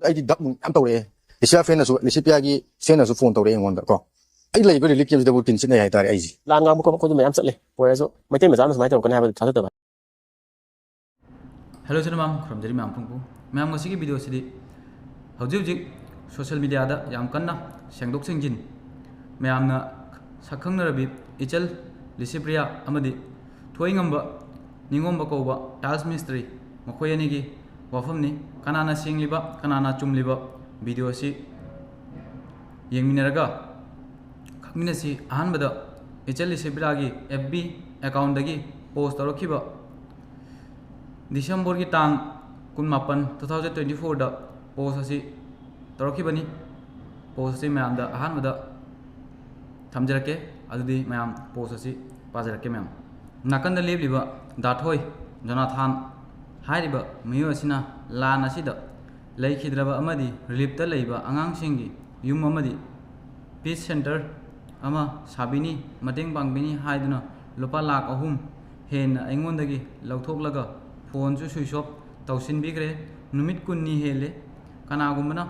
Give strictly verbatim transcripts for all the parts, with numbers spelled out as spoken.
ꯑꯩꯗꯤ ꯗꯞ ꯅꯨꯡ ꯌꯥꯝ ꯇꯧꯔꯛꯑꯦ꯫ ꯂꯤꯁꯤꯌꯥ ꯐꯦꯟꯅꯁꯨ, ꯂꯤꯁꯤꯄ꯭ꯔꯤꯌꯥꯒꯤ ꯐꯦꯟꯅꯁꯨ ꯐꯣꯟ ꯇꯧꯔꯛꯑꯦ ꯑꯩꯉꯣꯟꯗ ꯀꯣ꯫ ꯑꯩ ꯂꯩꯕ ꯔꯤꯂꯤꯐ ꯀꯦꯝꯁꯤꯗꯕꯨ ꯇꯤꯟ ꯁꯤꯠꯅꯩ ꯍꯥꯏꯇꯥꯔꯦ ꯑꯩꯁꯦ꯫ ꯂꯥꯟ ꯉꯥꯡꯕ ꯈꯣꯠꯄ ꯈꯣꯠꯄ ꯃꯌꯥꯝ ꯆꯠꯂꯦ꯫ ꯑꯣꯏꯔꯁꯨ ꯃꯩꯇꯩ ꯃꯆꯥꯅ ꯁꯨꯃꯥꯏꯅ ꯇꯧꯔꯛꯀꯅꯤ ꯍꯥꯏꯕꯗꯤ ꯊꯥꯖꯗꯕ꯫ ꯍꯦꯜꯂꯣ ꯏꯆꯤꯟ ꯏꯅꯥꯎ ꯃꯌꯥꯝ, ꯈꯨꯔꯨꯝꯖꯔꯤ ꯃꯌꯥꯝ ꯄꯨꯝꯕꯕꯨ꯫ ꯃꯌꯥꯝ, ꯉꯁꯤꯒꯤ ꯚꯤꯗꯤꯑꯣꯁꯤꯗꯤ ꯍꯧꯖꯤꯛ ꯍꯧꯖꯤꯛ ꯁꯣꯁꯤꯌꯦꯜ ꯃꯤꯗꯤꯌꯥꯗ ꯌꯥꯝ ꯀꯟꯅ ꯁꯦꯡꯗꯣꯛ ꯁꯦꯡꯖꯤꯟ, ꯃꯌꯥꯝꯅ ꯁꯛꯈꯪꯅꯔꯕꯤ ꯏꯆꯜ ꯂꯤꯁꯤꯄ꯭ꯔꯤꯌꯥ ꯑꯃꯗꯤ ꯊꯣꯏꯉꯝꯕ ꯅꯤꯉꯣꯝꯕ ꯀꯧꯕ ꯇꯥꯏꯜꯁ ꯃꯤꯁꯇ꯭ꯔꯤ, ꯃꯈꯣꯏ ꯑꯅꯤꯒꯤ ꯋꯥꯐꯝꯅꯤ꯫ ꯀꯅꯥꯅ ꯁꯦꯡꯂꯤꯕ, ꯀꯅꯥꯅ ꯆꯨꯝꯂꯤꯕ, ꯚꯤꯗꯤꯑꯣ ꯑꯁꯤ ꯌꯦꯡꯃꯤꯟꯅꯔꯒ ꯈꯪꯃꯤꯟꯅꯁꯤ꯫ ꯑꯍꯥꯟꯕꯗ ꯏꯆꯜ ꯂꯤꯁꯤꯄ꯭ꯔꯤꯌꯥꯒꯤ ꯑꯦꯐ ꯕꯤ ꯑꯦꯀꯥꯎꯟꯗꯒꯤ ꯄꯣꯁ ꯇꯧꯔꯛꯈꯤꯕ ꯗꯤꯁꯦꯝꯕꯔꯒꯤ ꯇꯥꯡ ꯀꯨꯟꯃꯥꯄꯟ, two thousand twenty fourꯗ ꯄꯣꯁ ꯑꯁꯤ ꯇꯧꯔꯛꯈꯤꯕꯅꯤ꯫ ꯄꯣꯁ ꯑꯁꯤ ꯃꯌꯥꯝꯗ ꯑꯍꯥꯟꯕꯗ ꯊꯝꯖꯔꯛꯀꯦ꯫ ꯑꯗꯨꯗꯤ ꯃꯌꯥꯝ ꯄꯣꯁ ꯑꯁꯤ ꯄꯥꯖꯔꯛꯀꯦ ꯃꯌꯥꯝ꯫ ꯅꯥꯀꯟꯗ ꯂꯦꯞꯂꯤꯕ ꯗꯥꯊꯣꯏ ꯖꯣꯅꯥꯊꯥꯟ ꯍꯥꯏꯔꯤꯕ ꯃꯤꯑꯣꯏ ꯑꯁꯤꯅ ꯂꯥꯟ ꯑꯁꯤꯗ ꯂꯩꯈꯤꯗ꯭ꯔꯕ ꯑꯃꯗꯤ ꯔꯤꯂꯤꯞꯇ ꯂꯩꯕ ꯑꯉꯥꯡꯁꯤꯡꯒꯤ ꯌꯨꯝ ꯑꯃꯗꯤ ꯄꯤꯁ ꯁꯦꯟꯇꯔ ꯑꯃ ꯁꯥꯕꯤꯅꯤ, ꯃꯇꯦꯡ ꯄꯥꯡꯕꯤꯅꯤ ꯍꯥꯏꯗꯨꯅ ꯂꯨꯄꯥ ꯂꯥꯈ ꯑꯍꯨꯝ ꯍꯦꯟꯅ ꯑꯩꯉꯣꯟꯗꯒꯤ ꯂꯧꯊꯣꯛꯂꯒ ꯐꯣꯟꯁꯨ ꯁ꯭ꯋꯤꯆ ꯑꯣꯐ ꯇꯧꯁꯤꯟꯕꯤꯈ꯭ꯔꯦ꯫ ꯅꯨꯃꯤꯠ ꯀꯨꯟꯅꯤ ꯍꯦꯜꯂꯦ꯫ ꯀꯅꯥꯒꯨꯝꯕꯅ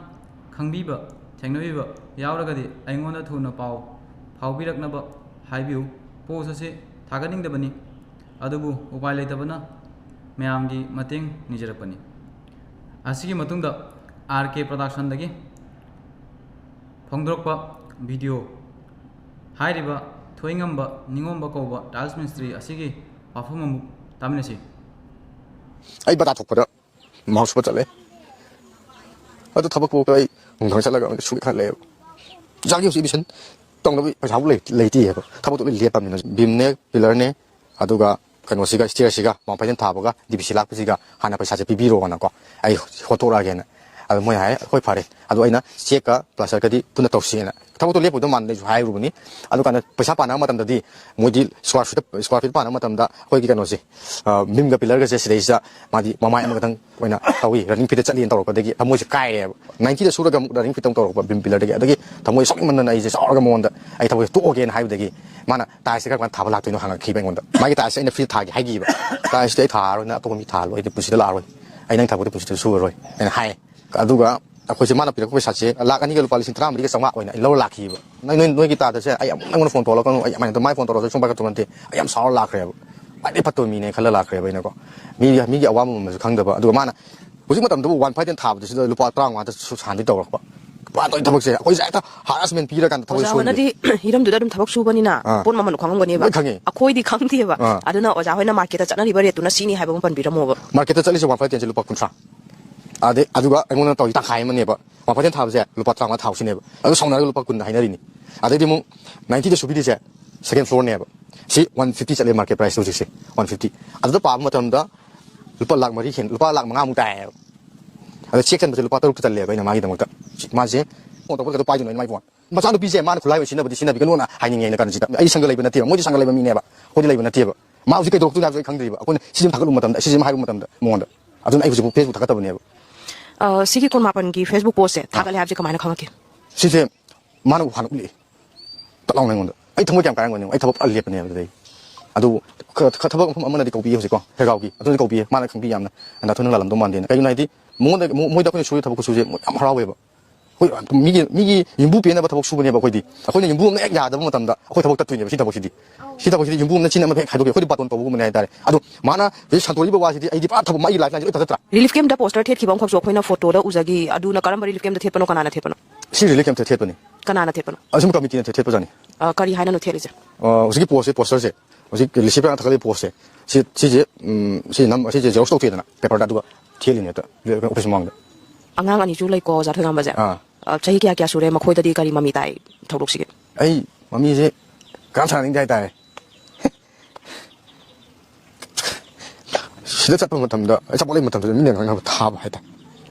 ꯈꯪꯕꯤꯕ, ꯊꯦꯡꯅꯕꯤꯕ ꯌꯥꯎꯔꯒꯗꯤ ꯑꯩꯉꯣꯟꯗ ꯊꯨꯅ ꯄꯥꯎ ꯐꯥꯎꯕꯤꯔꯛꯅꯕ ꯍꯥꯏꯕꯤꯌꯨ꯫ ꯄꯣꯁ ꯑꯁꯤ ꯊꯥꯒꯠꯅꯤꯡꯗꯕꯅꯤ, ꯑꯗꯨꯕꯨ ꯎꯄꯥꯏ ꯂꯩꯇꯕꯅ ꯃꯌꯥꯝꯒꯤ ꯃꯇꯦꯡ ꯅꯤꯖꯔꯛꯄꯅꯤ꯫ ꯑꯁꯤꯒꯤ ꯃꯇꯨꯡꯗ ꯑꯥꯔ ꯀꯦ ꯄ꯭ꯔꯗꯛꯁꯟꯗꯒꯤ ꯐꯣꯡꯗꯣꯔꯛꯄ ꯚꯤꯗꯤꯑꯣ꯫ ꯍꯥꯏꯔꯤꯕ ꯊꯣꯏꯉꯝꯕ ꯅꯤꯉꯣꯝꯕ ꯀꯧꯕ ꯇꯥꯏꯜꯁ ꯃꯤꯁꯇ꯭ꯔꯤ ꯑꯁꯤꯒꯤ ꯋꯥꯐꯝ ꯑꯃꯨꯛ ꯇꯥꯃꯤꯟꯅꯁꯤ꯫ ꯑꯩ ꯕꯇꯥ ꯊꯣꯛꯄꯗ ꯃꯍꯥꯎ ꯁꯨꯕ ꯆꯠꯂꯦ꯫ ꯑꯗꯨ ꯊꯕꯛ ꯄꯣꯛꯇ ꯑꯩ ꯅꯨꯡꯊꯪ ꯆꯠꯂꯒ ꯑꯃꯨꯛ ꯁꯨꯒꯦ ꯈꯜꯂꯦꯕ꯫ ꯏꯆꯥꯒꯤ ꯍꯧꯖꯤꯛ ꯑꯦꯗꯃꯤꯁꯟ ꯇꯧꯅꯕ ꯄꯩꯁꯥꯕꯨ ꯂꯩ-, ꯂꯩꯇꯦꯕ꯫ ꯊꯕꯛꯇꯣ ꯂꯣꯏ ꯂꯦꯞꯄꯕꯅꯤꯅ ꯕꯤꯝꯅꯦ, ꯄꯤꯂꯔꯅꯦ, ꯑꯗꯨꯒ ꯀꯩꯅꯣꯁꯤꯒ, ꯁ꯭ꯇꯤꯌꯔꯁꯤꯒ, ꯃꯥꯎꯟ ꯐꯥꯎꯟꯗꯦꯁꯟ ꯊꯥꯕꯒ ꯗꯤ ꯕꯤ ꯁꯤ ꯂꯥꯛꯄꯁꯤꯒ ꯍꯥꯟꯅ ꯄꯩꯁꯥꯁꯦ ꯄꯤꯕꯤꯔꯣꯅꯀꯣ, ꯑꯩ ꯍꯣꯠꯇꯣꯔꯛꯑꯒꯦꯅ꯫ ꯑꯗꯣ ꯃꯣꯏꯅ ꯍꯥꯏ, "ꯍꯣꯏ, ꯐꯔꯦ, ꯑꯗꯣ ꯑꯩꯅ ꯆꯦꯛꯀ ꯄ꯭ꯂꯥꯁꯇꯔꯒꯗꯤ ꯄꯨꯟꯅ ꯇꯧꯁꯤꯅ"꯫ ꯊꯕꯛꯇꯣ ꯂꯦꯞꯄꯨꯗꯧ ꯃꯥꯟꯗꯦ ꯑꯩꯁꯨ ꯍꯥꯏꯔꯨꯕꯅꯤ꯫ ꯑꯗꯨꯀꯥꯟꯗ ꯄꯩꯁꯥ ꯄꯥꯅꯕ ꯃꯇꯝꯗꯗꯤ ꯃꯣꯏꯗꯤ ꯁ꯭ꯀ꯭ꯋꯥꯔ ꯐꯤꯠꯇ, ꯁ꯭ꯀ꯭ꯋꯥꯔ ꯐꯤꯠ ꯄꯥꯅꯕ ꯃꯇꯝꯗ ꯑꯩꯈꯣꯏꯒꯤ ꯀꯩꯅꯣꯁꯦ, ꯑ, ꯕꯤꯝꯒ ꯄꯤꯂꯔꯒꯁꯦ ꯁꯤꯗꯩꯁꯤꯗ ꯃꯥꯗꯤ ꯃꯃꯥꯏ ꯑꯃꯈꯛꯇꯪ ꯑꯣꯏꯅ ꯇꯧꯏ, ꯔꯟꯅꯤꯡ ꯐꯤꯠꯇ ꯆꯠꯂꯤꯅ ꯇꯧꯔꯛꯄꯗꯒꯤ ꯊꯃꯣꯏꯁꯦ ꯀꯥꯏꯔꯦꯕ꯫ ꯅꯥꯏꯟꯇꯤꯗ ꯁꯨꯔꯒ ꯑꯃꯨꯛ ꯔꯟꯅꯤꯡ ꯐꯤꯠꯇ ꯑꯃꯨꯛ ꯇꯧꯔꯛꯄ ꯕꯤꯝ ꯄꯤꯂꯔꯗꯒꯤ꯫ ꯑꯗꯒꯤ ꯊꯃꯣꯏ ꯁꯥꯎꯅꯤꯡꯃꯟꯗꯅ ꯑꯩꯁꯦ ꯁꯥꯎꯔꯒ ꯃꯉꯣꯟꯗ ꯑꯩ ꯊꯕꯛꯁꯦ ꯇꯣꯛꯑꯒꯦꯅ ꯍꯥꯏꯕꯗꯒꯤ ꯃꯥꯅ ꯇꯥꯏꯜꯁꯁꯦ ꯀꯔꯝ ꯀꯥꯟꯗ ꯊꯥꯕ ꯂꯥꯛꯇꯣꯏꯅꯣ ꯍꯪꯉꯛꯈꯤꯕ ꯑꯩꯉꯣꯟꯗ꯫ ꯃꯥꯒꯤ ꯇꯥꯏꯜꯁꯁꯦ ꯑꯩꯅ ꯐ꯭ꯔꯤꯗ ꯊꯥꯒꯦ ꯍꯥꯏꯈꯤꯕ꯫ "ꯇꯥꯏꯜꯁꯇꯤ ꯑꯩ ꯊꯥꯔꯔꯣꯏ, ꯅꯪ ꯑꯇꯣꯞꯄ ꯃꯤ ꯊꯥꯍꯜꯂꯣ, ꯑꯩꯗꯤ ꯄꯨꯟꯁꯤꯗ ꯂꯥꯛꯑꯔꯣꯏ, ꯑꯩ ꯅꯪ ꯊꯕꯛꯇꯤ ꯄꯨꯟꯁꯤꯗ ꯁꯨꯔꯔꯣꯏ" ꯍꯥꯏꯅ ꯍꯥꯏ꯫ ꯑꯗꯨꯒ ꯑꯩꯈꯣꯏꯁꯦ, ꯃꯥꯅ ꯄꯤꯔꯛꯄ ꯄꯩꯁꯥꯁꯦ ꯂꯥꯛ ꯑꯅꯤꯒ ꯂꯨꯄꯥ ꯂꯤꯁꯤꯡ ꯇꯔꯥꯃꯔꯤꯒ ꯆꯥꯝꯃꯉꯥ ꯑꯣꯏꯅ ꯑꯩ ꯂꯧꯔ ꯂꯥꯛꯈꯤꯕ꯫ "ꯅꯪ, ꯅꯣꯏ, ꯅꯣꯏꯒꯤ ꯇꯥꯗꯁꯦ ꯑꯩ ꯑꯃꯨꯛ ꯑꯩꯉꯣꯟꯗ ꯐꯣꯟ ꯇꯧꯔꯛꯀꯅꯨ, ꯑꯩ ꯑꯃꯥꯏꯅ ꯃꯥꯏ ꯐꯣꯟ ꯇꯧꯔꯁꯨ ꯁꯨꯡꯄꯥꯏ ꯄꯥꯏꯈꯠꯇꯕ ꯅꯠꯇꯦ, ꯑꯩ ꯌꯥꯝ ꯁꯥꯎꯔ ꯂꯥꯛꯈ꯭ꯔꯦꯕ꯫ ꯈ꯭ꯋꯥꯏꯗꯒꯤ ꯐꯠꯇꯕ ꯃꯤꯅꯦ ꯈꯜꯂ ꯂꯥꯛꯈ꯭ꯔꯦꯕ ꯑꯩꯅꯀꯣ꯫ ꯃꯤꯒꯤ, ꯃꯤꯒꯤ ꯑꯋꯥꯕ ꯃꯃꯜꯁꯨ ꯈꯪꯗꯕ꯫ ꯑꯗꯨꯒ ꯃꯥꯅ ꯍꯧꯖꯤꯛ ꯃꯇꯝꯗꯕꯨ ꯋꯥꯟ ꯐꯥꯏꯚ ꯇꯦꯟ ꯊꯥꯕꯗ ꯁꯤꯗ ꯂꯨꯄꯥ ꯇꯔꯥꯃꯉꯥꯗ ꯁꯥꯟꯗꯣꯏ ꯇꯧꯔꯛꯄ꯫ ꯄꯨꯔꯥ ꯇꯧꯔꯤ ꯊꯕꯛꯁꯦ ꯑꯩꯈꯣꯏꯁꯦ ꯍꯦꯛꯇ ꯍꯔꯥꯁꯃꯦꯟ ꯄꯤꯔꯀꯥꯟꯗ ꯊꯕꯛ ꯑꯣꯖꯥ ꯁꯨꯍꯟꯕ꯫ ꯍꯣꯏꯅꯗꯤ ꯍꯤꯔꯝꯗꯨꯗ ꯑꯗꯨꯝ ꯊꯕꯛ ꯁꯨꯕꯅꯤꯅ ꯑꯥ꯫ ꯄꯣꯠ ꯃꯃꯜ ꯈꯪꯉꯝꯒꯅꯦꯕ꯫ ꯂꯣꯏ ꯈꯪꯉꯦ꯫ ꯑꯩꯈꯣꯏꯗꯤ ꯈꯪꯗꯦꯕ꯫ ꯑꯥ꯫ ꯑꯗꯨꯅ ꯑꯣꯖꯥ ꯍꯣꯏꯅ ꯃꯥꯔꯀꯦꯠꯇ ꯆꯠꯅꯔꯤꯕ ꯔꯦꯠꯇꯨꯅ ꯁꯤꯅꯤ ꯍꯥꯏꯕ ꯑꯃ ꯄꯟꯕꯤꯔꯝꯃꯣꯕ꯫ ꯃꯥꯔꯀꯦꯠꯇ ꯆꯠꯂꯤꯁꯦ ꯋꯥꯟ ꯐꯥꯏꯚ ꯇꯦꯟꯁꯦ ꯂꯨꯄꯥ ꯀꯨꯟꯊ꯭ꯔꯥ꯫ ꯑꯗꯩ ꯑꯗꯨꯒ ꯑꯩꯉꯣꯟꯗ ꯇꯧꯔꯤ ꯇꯪꯈꯥꯏ ꯑꯃꯅꯦꯕ꯫ ꯋꯥꯟ ꯐꯥꯏꯚ ꯇꯦꯟ ꯊꯥꯕꯁꯦ ꯂꯨꯄꯥ ꯇꯔꯥꯃꯉꯥ ꯊꯥꯎ ꯁꯤꯅꯦꯕ꯫ ꯑꯗꯨ ꯁꯥꯎꯅꯔꯒ ꯂꯨꯄꯥ ꯀꯨꯟꯗ ꯍꯥꯏꯅꯔꯤꯅꯤ꯫ ꯑꯗꯩꯗꯤ ꯑꯃꯨꯛ ꯅꯥꯏꯟꯇꯤꯗ ꯁꯨꯕꯤꯔꯤꯁꯦ ꯁꯦꯀꯦꯟ ꯐ꯭ꯂꯣꯔꯅꯦꯕ꯫ ꯁꯤ ꯋꯥꯟ ꯐꯤꯐꯇꯤ ꯆꯠꯂꯦ ꯃꯥꯔꯀꯦꯠ ꯄ꯭ꯔꯥꯏꯁ ꯍꯧꯖꯤꯛꯁꯦ, ꯋꯥꯟ ꯐꯤꯐꯇꯤ꯫ ꯑꯗꯨꯗ ꯄꯥꯕ ꯃꯇꯝꯗ ꯂꯨꯄꯥ ꯂꯥꯛ ꯃꯔꯤ ꯍꯦꯟ-, ꯂꯨꯄꯥ ꯂꯥꯛ ꯃꯉꯥꯃꯨꯛ ꯇꯥꯏꯌꯦꯕ꯫ ꯑꯗ ꯆꯦꯛ ꯆꯟꯕꯁꯦ ꯂꯨꯄꯥ ꯇꯔꯨꯛꯇ ꯆꯜꯂꯦꯕ ꯑꯩꯅ ꯃꯥꯒꯤꯗꯃꯛꯇ꯫ ꯁꯤ-, ꯃꯥꯁꯦ ꯐꯣꯟ ꯇꯧꯕ ꯀꯩꯗꯧ ꯄꯥꯏꯗꯣꯏꯅꯣ ꯑꯩꯅ ꯃꯥꯏ ꯐꯣꯟ? ꯃꯆꯥꯅꯨꯄꯤꯁꯦ ꯃꯥꯅ ꯈꯨꯠꯂꯥꯏ ꯑꯣꯏꯅ ꯁꯤꯖꯤꯟꯅꯕꯗꯤ ꯁꯤꯖꯤꯟꯅꯕꯤꯒꯅꯨꯅ ꯍꯥꯏꯅꯤꯡꯉꯦ ꯑꯩꯅ ꯀꯔꯟꯁꯤꯗ꯫ ꯑꯩ ꯁꯪꯒ ꯂꯩꯕ ꯅꯠꯇꯦꯕ, ꯃꯣꯏꯗꯤ ꯁꯪꯒ ꯂꯩꯕ ꯃꯤꯅꯦꯕ, ꯑꯩꯈꯣꯏꯗꯤ ꯂꯩꯕ ꯅꯠꯇꯦꯕ꯫ ꯃꯥ ꯍꯧꯖꯤꯛ ꯀꯩꯗꯧꯔꯛꯇꯣꯏꯅꯣ ꯍꯥꯏꯕꯁꯨ ꯑꯩ ꯈꯪꯗ꯭ꯔꯤꯕ꯫ ꯑꯩꯈꯣꯏꯅ ꯁꯤꯁꯦ ꯑꯃ ꯊꯥꯒꯠꯂꯨꯕ ꯃꯇꯝꯗ, ꯁꯤꯁꯦ ꯑꯃ ꯍꯥꯏꯔꯨꯕ ꯃꯇꯝꯗ ꯃꯉꯣꯟꯗ꯫ ꯑꯗꯨꯅ ꯑꯩ ꯍꯧꯖꯤꯛ ꯐꯦꯁꯕꯨꯛ ꯊꯥꯒꯠꯇꯕꯅꯦꯕ꯫ ꯑ, ꯁꯤꯒꯤ ꯀꯨꯟꯃꯥꯄꯟꯒꯤ ꯐꯦꯁꯕꯨꯛ ꯄꯣꯁꯁꯦ ꯑꯥ꯫ ꯊꯥꯒꯠꯂꯦ ꯍꯥꯏꯕꯁꯦ ꯀꯃꯥꯏꯅ ꯈꯪꯉꯛꯀꯦ? ꯁꯤꯁꯦ ꯃꯥꯅ ꯍꯥꯟꯅ ꯎꯠꯂꯛꯑꯦ꯫ ꯇꯠ ꯂꯥꯎꯅ ꯑꯩꯉꯣꯟꯗ꯫ ꯑꯩ ꯊꯃꯣꯏ ꯀꯌꯥꯝ ꯀꯥꯏꯔꯝꯒꯅꯤ ꯌꯦꯡꯉꯨ꯫ ꯑꯩ ꯊꯕꯛ ꯐꯖꯅ ꯂꯦꯞꯄꯅꯦꯕ ꯑꯗꯨꯗꯩ꯫ ꯑꯗꯨ ꯈ-, ꯈ-, ꯊꯕꯛ ꯃꯐꯝ ꯑꯃꯅꯗꯤ ꯀꯧꯕꯤꯌꯦ ꯍꯧꯖꯤꯛꯀꯣ, ꯈꯦꯔꯒꯥꯎꯒꯤ꯫ ꯑꯗꯨꯅ ꯀꯧꯕꯤꯌꯦ꯫ ꯃꯥꯅ ꯈꯪꯕꯤ ꯌꯥꯝꯅ꯫ ꯗꯥ ꯊꯣꯏꯅ ꯂꯥꯜꯂꯝꯗꯧ ꯃꯥꯟꯗꯦꯅ꯫ ꯀꯩꯒꯤꯅꯣ ꯍꯥꯏꯗꯤ, ꯃꯉꯣꯟꯗ, ꯃꯣ-, ꯃꯣꯏꯗ ꯑꯩꯈꯣꯏꯅ ꯁꯨꯔꯤꯕ ꯊꯕꯛ ꯈꯨꯠꯁꯨꯁꯦ ꯃꯣꯏ ꯌꯥꯝ ꯍꯔꯥꯎꯋꯦꯕ꯫ ꯑꯩꯈꯣꯏ ꯃꯤꯒꯤ, ꯃꯤꯒꯤ ꯌꯨꯝꯕꯨ ꯄꯦꯟꯅꯕ ꯊꯕꯛ ꯁꯨꯕꯅꯦꯕ ꯑꯩꯈꯣꯏꯗꯤ꯫ ꯑꯩꯈꯣꯏꯅ ꯌꯨꯝꯕꯨ ꯑꯃꯅ ꯍꯦꯛ ꯌꯥꯗꯕ ꯃꯇꯝꯗ ꯑꯩꯈꯣꯏ ꯊꯕꯛ ꯇꯠꯇꯣꯏꯅꯦꯕ ꯁꯤ ꯊꯕꯛꯁꯤꯗꯤ꯫ ꯁꯤ ꯊꯕꯛꯁꯤꯗꯤ ꯌꯨꯝꯕꯨ ꯑꯃꯅ ꯆꯤꯟ ꯑꯃ ꯍꯦꯛ ꯍꯥꯏꯗꯣꯛꯈꯤ, ꯑꯩꯈꯣꯏꯗꯤ ꯕꯥꯇꯣꯟ ꯇꯧꯕꯒꯨꯝꯕꯅꯦ ꯍꯥꯏꯇꯥꯔꯦ꯫ ꯑꯗꯣ ꯃꯥꯅ ꯍꯧꯖꯤꯛ ꯁꯟꯇꯣꯔꯤꯕ ꯋꯥꯁꯤꯗꯤ ꯑꯩꯗꯤ ꯄꯨꯔꯥ ꯊꯕꯛ, ꯃꯥꯒꯤ ꯂꯥꯏꯐ ꯂꯥꯏꯟꯁꯦ ꯂꯣꯏ ꯊꯥꯗꯠꯇ꯭ꯔꯥ? ꯔꯤꯂꯤꯐ ꯀꯦꯝꯞꯇ ꯄꯣꯁꯇꯔ ꯊꯦꯠꯈꯤꯕ ꯑꯃꯈꯛꯁꯨ ꯑꯩꯈꯣꯏꯅ ꯐꯣꯇꯣꯗ ꯎꯖꯈꯤ꯫ ꯑꯗꯨꯅ ꯀꯔꯝꯕ ꯔꯤꯂꯤꯐ ꯀꯦꯝꯞꯇ ꯊꯦꯠꯄꯅꯣ, ꯀꯅꯥꯅ ꯊꯦꯠꯄꯅꯣ? ꯁꯤ ꯔꯤꯂꯤꯐ ꯀꯦꯝꯞꯇ ꯊꯦꯠꯄꯅꯤ꯫ ꯀꯅꯥꯅ ꯊꯦꯠꯄꯅꯣ? ꯑꯁꯨꯝ ꯀꯃꯤꯇꯤꯅ ꯊꯦꯠ-, ꯊꯦꯠꯄꯖꯥꯠꯅꯤ꯫ ꯑ, ꯀꯔꯤ ꯍꯥꯏꯅꯅꯣ ꯊꯦꯠꯂꯤꯁꯦ? ꯑ, ꯍꯧꯖꯤꯛꯀꯤ ꯄꯣꯁꯁꯦ, ꯄꯣꯁꯇꯔꯁꯦ, ꯍꯧꯖꯤꯛ ꯔꯤꯂꯤꯐ ꯀꯦꯝꯞ ꯊꯥꯒꯠꯂꯤꯕ ꯄꯣꯁꯁꯦ, ꯁꯤ, ꯁꯤꯁꯦ, ꯎꯝ, ꯁꯤ ꯅꯝ-, ꯁꯤꯁꯦ ꯖꯦꯔꯣꯛꯁ ꯇꯧꯊꯣꯛꯑꯦꯗꯅ ꯄꯦꯄꯔꯗ, ꯑꯗꯨꯒ ꯊꯦꯠꯂꯤꯅꯦ ꯍꯦꯛꯇ ꯑꯣꯐꯤꯁ ꯃꯃꯥꯡꯗ꯫ ꯑꯉꯥꯡ ꯑꯅꯤꯁꯨ ꯂꯩꯀꯣ, ꯑꯣꯖꯥ ꯊꯣꯏꯉꯥꯝꯕꯁꯦ? ꯑꯥ꯫ ꯑ, ꯆꯍꯤ ꯀꯌꯥ ꯀꯌꯥ ꯁꯨꯔꯦ? ꯃꯈꯣꯏꯗꯗꯤ ꯀꯔꯤ ꯃꯃꯤ ꯇꯥꯏ ꯊꯧꯗꯣꯛꯁꯤꯒꯤ? ꯑꯩ ꯃꯃꯤꯁꯦ ꯀꯅꯥꯝ ꯁꯥꯟꯅꯅꯤꯡꯗꯦ ꯍꯥꯏꯇꯥꯔꯦ꯫ ꯁꯤꯗ ꯆꯠꯄ ꯃꯇꯝꯗ, ꯑꯆꯥꯄꯣꯠ ꯂꯩꯕ ꯃꯇꯝꯗ ꯃꯤꯅ ꯉꯥꯡꯅꯕ ꯊꯥꯕ ꯍꯥꯏꯇꯥꯔꯦ꯫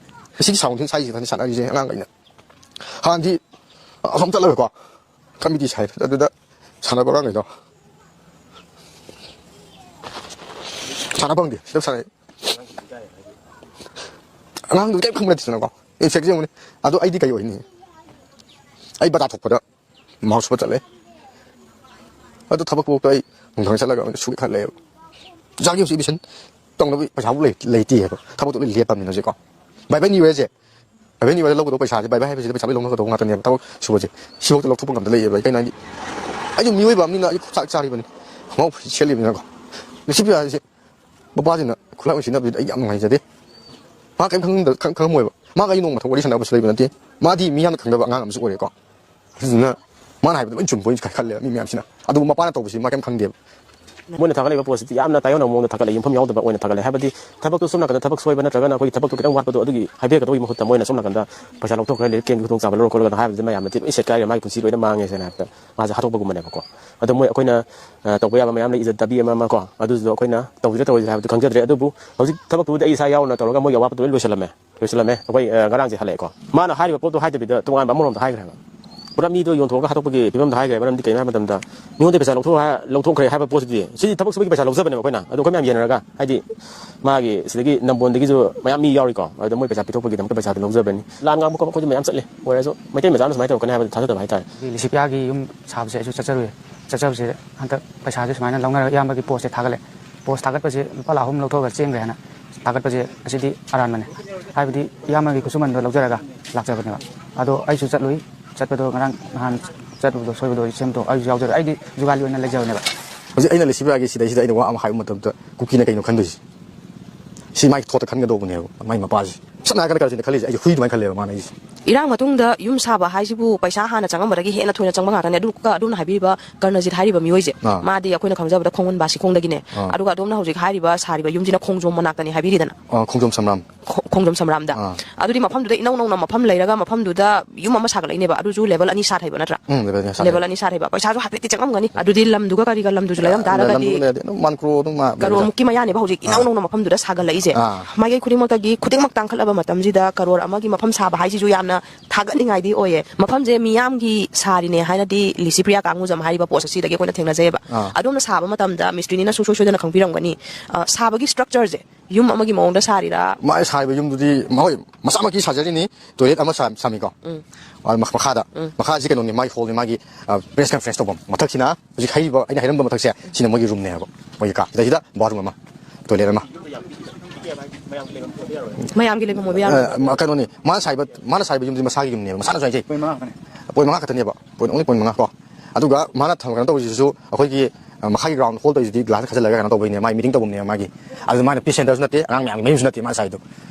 ꯁꯤꯒꯤ ꯁꯥꯎꯟꯁꯤꯅ ꯁꯥꯏꯁꯤꯗꯅꯤ ꯁꯥꯟꯅꯔꯤꯁꯦ ꯑꯉꯥꯡꯈꯩꯅ꯫ ꯍꯥꯟꯅꯗꯤ ꯑꯁꯣꯝ ꯆꯠꯂꯒꯀꯣ, ꯀꯃꯤꯇꯤ ꯁꯥꯏ, ꯑꯗꯨꯗ ꯁꯥꯟꯅꯕ ꯑꯉꯥꯡꯈꯩꯗꯣ ꯁꯥꯟꯅ ꯐꯪꯗꯦ, ꯁꯤꯗ ꯁꯥꯟꯅꯩ꯫ ꯑꯉꯥꯡꯗꯨ ꯀꯩꯝ ꯈꯪꯕ ꯅꯠꯇꯦꯗꯅꯀꯣ, ꯑꯦ, ꯁꯦꯛꯁ ꯌꯦꯡꯉꯨꯅꯦ꯫ ꯑꯗꯣ ꯑꯩꯗꯤ ꯀꯩ ꯑꯣꯏꯅꯤ? ꯑꯩ ꯕꯖꯥꯔ ꯊꯣꯛꯄꯗ ꯃꯥꯎ ꯁꯨꯕ ꯆꯠꯂꯦ꯫ ꯑꯗꯨ ꯊꯕꯛ ꯄꯣꯛꯇ ꯑꯩ ꯅꯨꯡꯊꯪ ꯆꯠꯂꯒ ꯑꯣꯏꯅ ꯁꯨꯒꯦ ꯈꯜꯂꯦꯕ꯫ ꯏꯆꯥꯒꯤ ꯍꯧꯖꯤꯛ ꯑꯦꯗꯃꯤꯁꯟ ꯇꯧꯅꯕ ꯄꯩꯁꯥꯕꯨ ꯂꯩ-, ꯂꯩꯇꯦ ꯍꯥꯏꯕ꯫ ꯊꯕꯛꯇꯣ ꯂꯣꯏ ꯂꯦꯞꯄꯕꯅꯤꯅ ꯍꯧꯖꯤꯛꯀꯣ꯫ ꯕꯥꯏ ꯕꯥꯏ ꯅ꯭ꯌꯨ ꯌꯔꯁꯦ ꯑꯦꯚꯦꯅ꯭ꯌꯨ ꯋꯥꯏꯗ ꯂꯧꯒꯗꯧꯕ ꯄꯩꯁꯥꯁꯦ ꯚꯥꯏ ꯚꯥꯏ ꯍꯥꯏꯕꯁꯤꯗ ꯄꯩꯁꯥ ꯂꯣꯏ ꯂꯧꯅꯒꯗꯧꯕ ꯉꯥꯛꯇꯅꯦꯕ꯫ ꯊꯕꯛ ꯁꯨꯕꯁꯦ ꯁꯤꯐꯥꯎꯗ ꯂꯧꯊꯣꯛꯄ ꯉꯝꯗ ꯂꯩꯌꯦꯕ꯫ ꯑꯩ ꯀꯩꯅꯣ ꯍꯥꯏꯗꯤ, ꯑꯩꯁꯨ ꯃꯤꯑꯣꯏꯕ ꯑꯃꯅꯤꯅ ꯑꯩ ꯆꯥꯛ ꯆꯥꯔꯤꯕꯅꯤ, ꯈꯣꯡꯒ꯭ꯔꯥꯎ ꯁꯦꯠꯂꯤꯕꯅꯤꯅꯀꯣ꯫ ꯂꯤꯁꯤꯄ꯭ꯔꯤꯌꯥꯁꯦ ꯃꯄꯥꯁꯤꯅ ꯈꯨꯠꯂꯥꯏ ꯑꯣꯏꯅ ꯁꯤꯖꯤꯟꯅꯕꯁꯤꯗ ꯑꯩ ꯌꯥꯝ ꯅꯨꯡꯉꯥꯏꯖꯗꯦ꯫ ꯃꯥ ꯀꯩꯝ ꯈꯪꯗ-, ꯈꯪ-, ꯈꯪꯉꯝꯃꯣꯏꯕ꯫ ꯃꯥꯒ ꯑꯩ ꯅꯣꯡꯃ ꯊꯣꯛ ꯋꯥꯔꯤ ꯁꯥꯟꯅꯕꯁꯨ ꯂꯩꯕ ꯅꯠꯇꯦ꯫ ꯃꯥꯗꯤ ꯃꯤ ꯌꯥꯝꯅ ꯈꯪꯗꯕ ꯑꯉꯥꯡ ꯑꯃꯁꯨ ꯑꯣꯏꯔꯦꯀꯣ꯫ ꯑꯗꯨꯗꯨꯅ ꯃꯥꯅ ꯍꯥꯏꯕꯗꯣ ꯂꯣꯏ ꯆꯨꯝꯕꯣꯏꯅꯁꯨ ꯈꯜꯂꯦꯕ ꯃꯤ ꯃꯌꯥꯝꯁꯤꯅ꯫ ꯑꯗꯨꯕꯨ ꯃꯄꯥꯅ ꯇꯧꯕꯁꯤ ꯃꯥ ꯀꯩꯝ ꯈꯪꯗꯦꯕ꯫ ꯃꯣꯏꯅ ꯊꯥꯒꯠꯂꯛꯏꯕ ꯄꯣꯠꯁꯤꯗꯤ ꯌꯥꯝꯅ ꯇꯥꯏꯌꯣꯟꯅꯕ ꯃꯑꯣꯡꯗ ꯊꯥꯒꯠꯂꯛꯏ, ꯌꯨꯝꯐꯝ ꯌꯥꯎꯗꯕ ꯑꯣꯏꯅ ꯊꯥꯒꯠꯂꯛꯏ꯫ ꯍꯥꯏꯕꯗꯤ ꯊꯕꯛꯇꯨ ꯁꯣꯝ ꯅꯥꯀꯟꯗ ꯊꯕꯛ ꯁꯣꯏꯕ ꯅꯠꯇ꯭ꯔꯒꯅ ꯑꯩꯈꯣꯏꯒꯤ ꯊꯕꯛꯇꯨ ꯈꯤꯇꯪ ꯋꯥꯠꯄꯗꯣ ꯑꯗꯨꯒꯤ ꯍꯥꯏꯕꯤꯔꯛꯀꯗꯧꯕꯒꯤ ꯃꯍꯨꯠꯇ ꯃꯣꯏꯅ ꯁꯣꯝ ꯅꯥꯀꯟꯗ ꯄꯩꯁꯥ ꯂꯧꯊꯣꯛꯈ꯭ꯔꯦ, ꯂꯥꯏꯔꯤꯛ ꯀꯦꯝꯒꯤ ꯈꯨꯗꯣꯡꯆꯥꯕ ꯂꯧꯔ ꯈꯣꯠꯂꯒꯅ ꯍꯥꯏꯕꯗꯨꯗ ꯃꯌꯥꯝꯅ ꯊꯤꯅ ꯂꯣꯏ ꯁꯦꯠꯀꯥꯏꯔꯦ, ꯃꯥꯒꯤ ꯄꯨꯟꯁꯤ ꯂꯣꯏꯅ ꯃꯥꯡꯉꯦ ꯁꯦꯡꯅ ꯍꯥꯏꯕꯗ꯫ ꯃꯥꯁꯦ ꯍꯥꯠꯇꯣꯛꯄꯒꯨꯝꯕꯅꯦꯕꯀꯣ꯫ ꯑꯗꯣ ꯃꯣꯏ ꯑꯩꯈꯣꯏꯅ, ꯑ, ꯇꯧꯕ ꯌꯥꯕ ꯃꯌꯥꯝ ꯂꯩ, ꯏꯖꯠ ꯗꯥꯕꯤ ꯑꯃ ꯑꯃ ꯀꯣ, ꯑꯗꯨꯗꯨꯗꯣ ꯑꯩꯈꯣꯏꯅ ꯇꯧꯁꯤꯔ ꯇꯧꯔꯣꯏꯁꯤꯔ ꯍꯥꯏꯕꯗꯤ ꯈꯪꯖꯗ꯭ꯔꯦ꯫ ꯑꯗꯨꯕꯨ ꯍꯧꯖꯤꯛ ꯊꯕꯛꯇꯨꯕꯨꯗꯤ ꯑꯩ ꯏꯁꯥ ꯌꯥꯎꯅ ꯇꯧꯔꯒ ꯃꯣꯏꯒꯤ ꯑꯋꯥꯠꯄꯗꯨ ꯂꯣꯏ ꯂꯣꯏꯁꯤꯜꯂꯝꯃꯦ, ꯂꯣꯏꯁꯤꯜꯂꯝꯃꯦ꯫ ꯑꯩꯈꯣꯏ, ꯑ, ꯉꯔꯥꯡꯁꯦ ꯍꯜꯂꯛꯑꯦꯀꯣ꯫ ꯃꯥꯅ ꯍꯥꯏꯔꯤꯕ ꯄꯣꯠꯇꯣ ꯍꯥꯏꯗꯕꯤꯗ ꯇꯣꯉꯥꯟꯕ ꯑꯃꯔꯣꯝꯗ ꯍꯥꯏꯈ꯭ꯔꯦꯕ꯫ ꯄꯨꯔꯥ ꯃꯤꯗꯣ ꯌꯣꯟꯊꯣꯛꯑꯒ ꯍꯥꯠꯇꯣꯛꯄꯒꯤ ꯐꯤꯕꯝꯗ ꯍꯥꯏꯈ꯭ꯔꯦ꯫ ꯃꯔꯝꯗꯤ ꯀꯩꯅꯣ ꯍꯥꯏꯕ ꯃꯇꯝꯗ ꯃꯤꯉꯣꯟꯗꯒꯤ ꯄꯩꯁꯥ ꯂꯧꯊꯣꯛ-, ꯂꯧꯊꯣꯛꯈ꯭ꯔꯦ ꯍꯥꯏꯕ ꯄꯣꯠꯁꯤꯗꯤ, ꯁꯤꯗꯤ ꯊꯕꯛ ꯁꯨꯕꯒꯤ ꯄꯩꯁꯥ ꯂꯧꯖꯕꯅꯦꯕ ꯑꯩꯈꯣꯏꯅ꯫ ꯑꯗꯣ ꯑꯩꯈꯣꯏ ꯃꯌꯥꯝ ꯌꯦꯟꯅꯔꯒ, ꯍꯥꯏꯗꯤ ꯃꯥꯒꯤ ꯁꯤꯗꯒꯤ ꯅꯝꯕꯣꯟꯗꯒꯤꯁꯨ ꯃꯌꯥꯝ ꯃꯤ ꯌꯥꯎꯔꯤꯀꯣ꯫ ꯑꯗꯨꯗ ꯃꯣꯏ ꯄꯩꯁꯥ ꯄꯤꯊꯣꯛꯄꯒꯤꯗꯃꯛꯇ ꯄꯩꯁꯥꯗꯣ ꯂꯧꯖꯕꯅꯤ꯫ ꯂꯥꯟ ꯉꯥꯡꯕ ꯈꯣꯠꯄ ꯑꯩꯈꯣꯏꯗꯤ ꯃꯌꯥꯝ ꯆꯠꯂꯤ꯫ ꯑꯣꯏꯔꯁꯨ ꯃꯩꯇꯩ ꯃꯆꯥꯅ ꯁꯨꯃꯥꯏꯅ ꯇꯧꯔꯛꯀꯅꯤ ꯍꯥꯏꯕꯗꯤ ꯊꯥꯖꯗꯕ ꯍꯥꯏꯇꯥꯔꯦ꯫ ꯂꯤꯁꯤꯄ꯭ꯔꯤꯌꯥꯒꯤ ꯌꯨꯝ ꯁꯥꯕꯁꯦ ꯑꯩꯁꯨ ꯆꯠꯆꯔꯨꯏ꯫ ꯆꯠꯆꯕꯁꯦ ꯍꯟꯗꯛ ꯄꯩꯁꯥꯁꯦ ꯁꯨꯃꯥꯏꯅ ꯂꯧꯅꯔꯒ ꯏꯌꯥꯝꯕꯒꯤ ꯄꯣꯁꯁꯦ ꯊꯥꯒꯠꯂꯦ꯫ ꯄꯣꯁ ꯊꯥꯒꯠꯄꯁꯦ ꯂꯨꯄꯥ ꯂꯥꯈ ꯑꯍꯨꯝ ꯂꯧꯊꯣꯛꯑꯒ ꯆꯦꯟꯈ꯭ꯔꯦ ꯍꯥꯏꯅ ꯊꯥꯒꯠꯄꯁꯦ ꯑꯁꯤꯗꯤ ꯑꯔꯥꯟꯕꯅꯦ꯫ ꯍꯥꯏꯕꯗꯤ ꯏꯌꯥꯝꯕꯒꯤ ꯈꯨꯠꯁꯨꯃꯟꯗꯣ ꯂꯧꯖꯔꯒ ꯂꯥꯛꯆꯕꯅꯦꯕ꯫ ꯑꯗꯣ ꯑꯩꯁꯨ ꯆꯠꯂꯨꯏ꯫ ꯆꯠꯄꯗꯣ ꯉꯔꯥꯡ ꯅꯍꯥꯟ ꯆꯠꯂꯨꯕꯗꯣ ꯁꯣꯏꯕꯗꯣ ꯑꯩ ꯁꯦꯝꯗꯣꯛ-, ꯑꯩꯁꯨ ꯌꯥꯎꯖꯔꯦ꯫ ꯑꯩꯗꯤ ꯖꯨꯒꯥꯂꯤ ꯑꯣꯏꯅ ꯂꯩꯖꯕꯅꯦꯕ꯫ ꯍꯧꯖꯤꯛ ꯑꯩꯅ ꯂꯤꯁꯤꯕ꯭ꯔꯥꯒꯤ ꯁꯤꯗꯩꯁꯤꯗ ꯑꯩꯅ ꯋꯥ ꯑꯃ ꯍꯥꯏꯕ ꯃꯇꯝꯗ ꯀꯨꯀꯤꯅ ꯀꯩꯅꯣ ꯈꯟꯗꯣꯏꯁꯤ? ꯁꯤ ꯃꯥꯒꯤ ꯊꯣꯠꯇ ꯈꯟꯒꯗꯧꯕꯅꯦꯕ, ꯃꯥꯒꯤ ꯃꯄꯥꯁꯤ꯫ ꯁꯝꯅ ꯍꯥꯏꯔꯀꯥꯟꯗ ꯀꯔꯤꯅ ꯈꯜꯂꯤꯁꯦ? ꯑꯩꯁꯦ ꯍꯨꯏ ꯑꯗꯨꯃꯥꯏꯅ ꯈꯜꯂꯦꯕ ꯃꯥꯅ ꯑꯩꯁꯦ꯫ ꯏꯔꯥꯡ ꯃꯇꯨꯡꯗ ꯌꯨꯝ ꯁꯥꯕ ꯍꯥꯏꯁꯤꯕꯨ ꯄꯩꯁꯥ ꯍꯥꯟꯅ ꯆꯪꯉꯝꯕꯗꯒꯤ ꯍꯦꯟꯅ ꯊꯣꯏꯅ ꯆꯪꯕ ꯉꯥꯛꯇꯅꯦ꯫ ꯑꯗꯨꯒ ꯑꯗꯣꯝꯅ ꯍꯥꯏꯕꯤꯔꯤꯕ ꯀꯔꯅꯖꯤꯠ ꯍꯥꯏꯔꯤꯕ ꯃꯤꯑꯣꯏꯁꯦ, ꯑꯥ꯫ ꯃꯥꯗꯤ ꯑꯩꯈꯣꯏꯅ ꯈꯪꯖꯕꯗ ꯈꯣꯡꯒꯨꯟꯕꯥꯁꯤ ꯈꯣꯡꯗꯒꯤꯅꯦ꯫ ꯑꯥ꯫ ꯑꯗꯨꯒ ꯑꯗꯣꯝꯅ ꯍꯧꯖꯤꯛ ꯍꯥꯏꯔꯤꯕ ꯁꯥꯔꯤꯕ ꯌꯨꯝꯁꯤꯅ ꯈꯣꯡꯖꯣꯝ ꯃꯅꯥꯛꯇꯅꯤ ꯍꯥꯏꯕꯤꯔꯤꯗꯅ꯫ ꯑꯥ, ꯈꯣꯡꯖꯣꯝ ꯁꯝꯔꯥꯝ꯫ ꯈꯣ-, ꯈꯣꯡꯖꯣꯝ ꯁꯝꯔꯥꯝꯗ꯫ ꯑꯥ꯫ ꯑꯗꯨꯗꯤ ꯃꯐꯝꯗꯨꯗ ꯏꯅꯧ ꯅꯧꯅ ꯃꯐꯝ ꯂꯩꯔꯒ ꯃꯐꯝꯗꯨꯗ ꯌꯨꯝ ꯑꯃ ꯁꯥꯒꯠꯂꯛꯏꯅꯦꯕ꯫ ꯑꯗꯨꯁꯨ ꯂꯦꯕꯦꯜ ꯑꯅꯤ ꯁꯥꯊꯩꯕ ꯅꯠꯇ꯭ꯔꯥ? ꯎꯝ, ꯂꯦꯕꯦꯜ ꯑꯅꯤ ꯁꯥꯊꯩ꯫ ꯂꯦꯕꯦꯜ ꯑꯅꯤ ꯁꯥꯊꯩꯕ꯫ ꯄꯩꯁꯥꯁꯨ ꯍꯥꯏꯐꯦꯠꯇꯤ ꯆꯪꯉꯝꯒꯅꯤ꯫ ꯑꯗꯨꯗꯤ ꯂꯝꯗꯨꯒ ꯀꯔꯤꯒ ꯂꯝꯗꯨꯁꯨ ꯂꯩꯔꯝ ꯇꯥꯔꯒꯗꯤ ꯂꯝꯗꯨꯒ ꯂꯩꯔꯗꯤ ꯑꯗꯨꯝ ꯃꯥꯟ ꯀ꯭ꯔꯣ ꯑꯗꯨꯝ ꯃꯥ ꯀꯔꯣꯔ ꯂꯩꯔꯦ꯫ ꯃꯨꯛꯀꯤ ꯃꯌꯥꯅꯦꯕ ꯍꯧꯖꯤꯛ ꯏꯅꯧ ꯑꯥ꯫ ꯅꯧꯅ ꯃꯐꯝꯗꯨꯗ ꯁꯥꯒꯠꯂꯛꯏꯁꯦ꯫ ꯑꯥ꯫ ꯃꯥꯏꯀꯩ ꯈꯨꯗꯤꯡꯃꯛꯇꯒꯤ ꯈꯨꯗꯤꯡꯃꯛ ꯇꯥꯡꯈꯠꯂꯕ ꯃꯇꯝꯁꯤꯗ ꯀꯔꯣꯔ ꯑꯃꯒꯤ ꯃꯐꯝ ꯁꯥꯕ ꯍꯥꯏꯁꯤꯁꯨ ꯌꯥꯝꯅ ꯊꯥꯒꯠꯅꯤꯡꯉꯥꯏꯗꯤ ꯑꯣꯏꯌꯦ꯫ ꯃꯐꯝꯁꯦ ꯃꯤꯌꯥꯝꯒꯤ ꯁꯥꯔꯤꯅꯦ ꯍꯥꯏꯅꯗꯤ ꯂꯤꯁꯤꯄ꯭ꯔꯤꯌꯥ ꯀꯥꯡꯉꯨꯖꯝ ꯍꯥꯏꯔꯤꯕ ꯄꯣꯁ ꯑꯁꯤꯗꯒꯤ ꯑꯩꯈꯣꯏꯅ ꯊꯦꯡꯅꯖꯩꯑꯕ꯫ ꯑꯥ꯫ ꯑꯗꯣꯝꯅ ꯁꯥꯕ ꯃꯇꯝꯗ ꯃꯤꯁꯇ꯭ꯔꯤꯅꯤꯅ ꯁꯨꯡꯁꯣꯏ ꯁꯣꯏꯗꯅ ꯈꯪꯕꯤꯔꯝꯒꯅꯤ꯫ ꯑ, ꯁꯥꯕꯒꯤ ꯁ꯭ꯇ꯭ꯔꯛꯆꯔꯁꯦ ꯌꯨꯝ ꯑꯃꯒꯤ ꯃꯑꯣꯡꯗ ꯁꯥꯔꯤꯔꯥ? ꯃꯥ ꯁꯥꯔꯤꯕ ꯌꯨꯝꯗꯨꯗꯤ, ꯃꯈꯣꯏ ꯃꯆꯥꯃꯛꯀꯤ ꯁꯥꯖꯔꯤꯅꯤ, ꯇꯣꯏꯂꯦꯠ ꯑꯃ ꯁꯥ-, ꯁꯥꯃꯤꯀꯣ꯫ ꯎꯝ꯫ ꯑ, ꯃꯈ-, ꯃꯈꯥꯗ꯫ ꯎꯝ꯫ ꯃꯈꯥꯁꯤ ꯀꯩꯅꯣꯅꯤ, ꯃꯥꯒꯤ ꯍꯣꯜꯅꯤ, ꯃꯥꯒꯤ, ꯑ, ꯄ꯭ꯔꯦꯁ ꯀꯟꯐ꯭ꯔꯦꯟꯁ ꯇꯧꯐꯝ꯫ ꯃꯊꯛꯁꯤꯅ ꯍꯧꯖꯤꯛ ꯍꯩꯔꯤꯕ, ꯑꯩꯅ ꯍꯩꯔꯝꯕ ꯃꯊꯛꯁꯦ, ꯁꯤꯅ ꯃꯣꯏꯒꯤ ꯔꯨꯝꯅꯦ ꯍꯥꯏꯕ, ꯃꯣꯏꯒꯤ ꯀꯥ꯫ ꯁꯤꯗꯩꯁꯤꯗ ꯕꯥꯠꯔꯨꯝ ꯑꯃ, ꯇꯣꯏꯂꯦꯠ ꯑꯃ꯫ ꯃꯌꯥꯝꯒꯤ ꯂꯩꯐꯝ ꯑꯣꯏꯕ ꯌꯥꯔꯣꯏ꯫ ꯑ, ꯃ-, ꯀꯩꯅꯣꯅꯤ, ꯃꯥꯅ ꯁꯥꯏꯕ, ꯃꯥꯅ ꯁꯥꯏꯕ ꯌꯨꯝꯗꯤ ꯃꯁꯥꯒꯤ ꯌꯨꯝꯅꯦꯕ, ꯃꯁꯥꯅꯁꯨ ꯍꯥꯏꯖꯩ꯫ Point ꯃꯉꯥ ꯈꯛꯇꯅꯦ꯫ Point ꯃꯉꯥ ꯈꯛꯇꯅꯦꯕ, point, only point ꯃꯉꯥ ꯀꯣ꯫ ꯑꯗꯨꯒ ꯃꯥꯅ ꯊꯝ-, ꯀꯩꯅꯣ ꯇꯧꯔꯤꯁꯤꯁꯨ ꯑꯩꯈꯣꯏꯒꯤ, ꯑ, ꯃꯈꯥꯒꯤ ground hall ꯇꯧꯔꯤꯁꯤꯗꯤ glass ꯈꯥꯖꯤꯜꯂꯒ ꯀꯩꯅꯣ ꯇꯧꯕꯩꯅꯦ, ꯃꯥꯏ meeting ꯇꯧꯐꯝꯅꯦꯕ ꯃꯥꯒꯤ꯫ ꯑꯗꯨ ꯃꯥꯅ peace centerꯁꯨ ꯅꯠꯇꯦ, ꯑꯉꯥꯡ ꯃꯌꯥꯝꯒꯤ ꯃꯌꯨꯝꯁꯨ ꯅꯠꯇꯦ ꯃꯥꯅ ꯁꯥꯏꯗꯣ꯫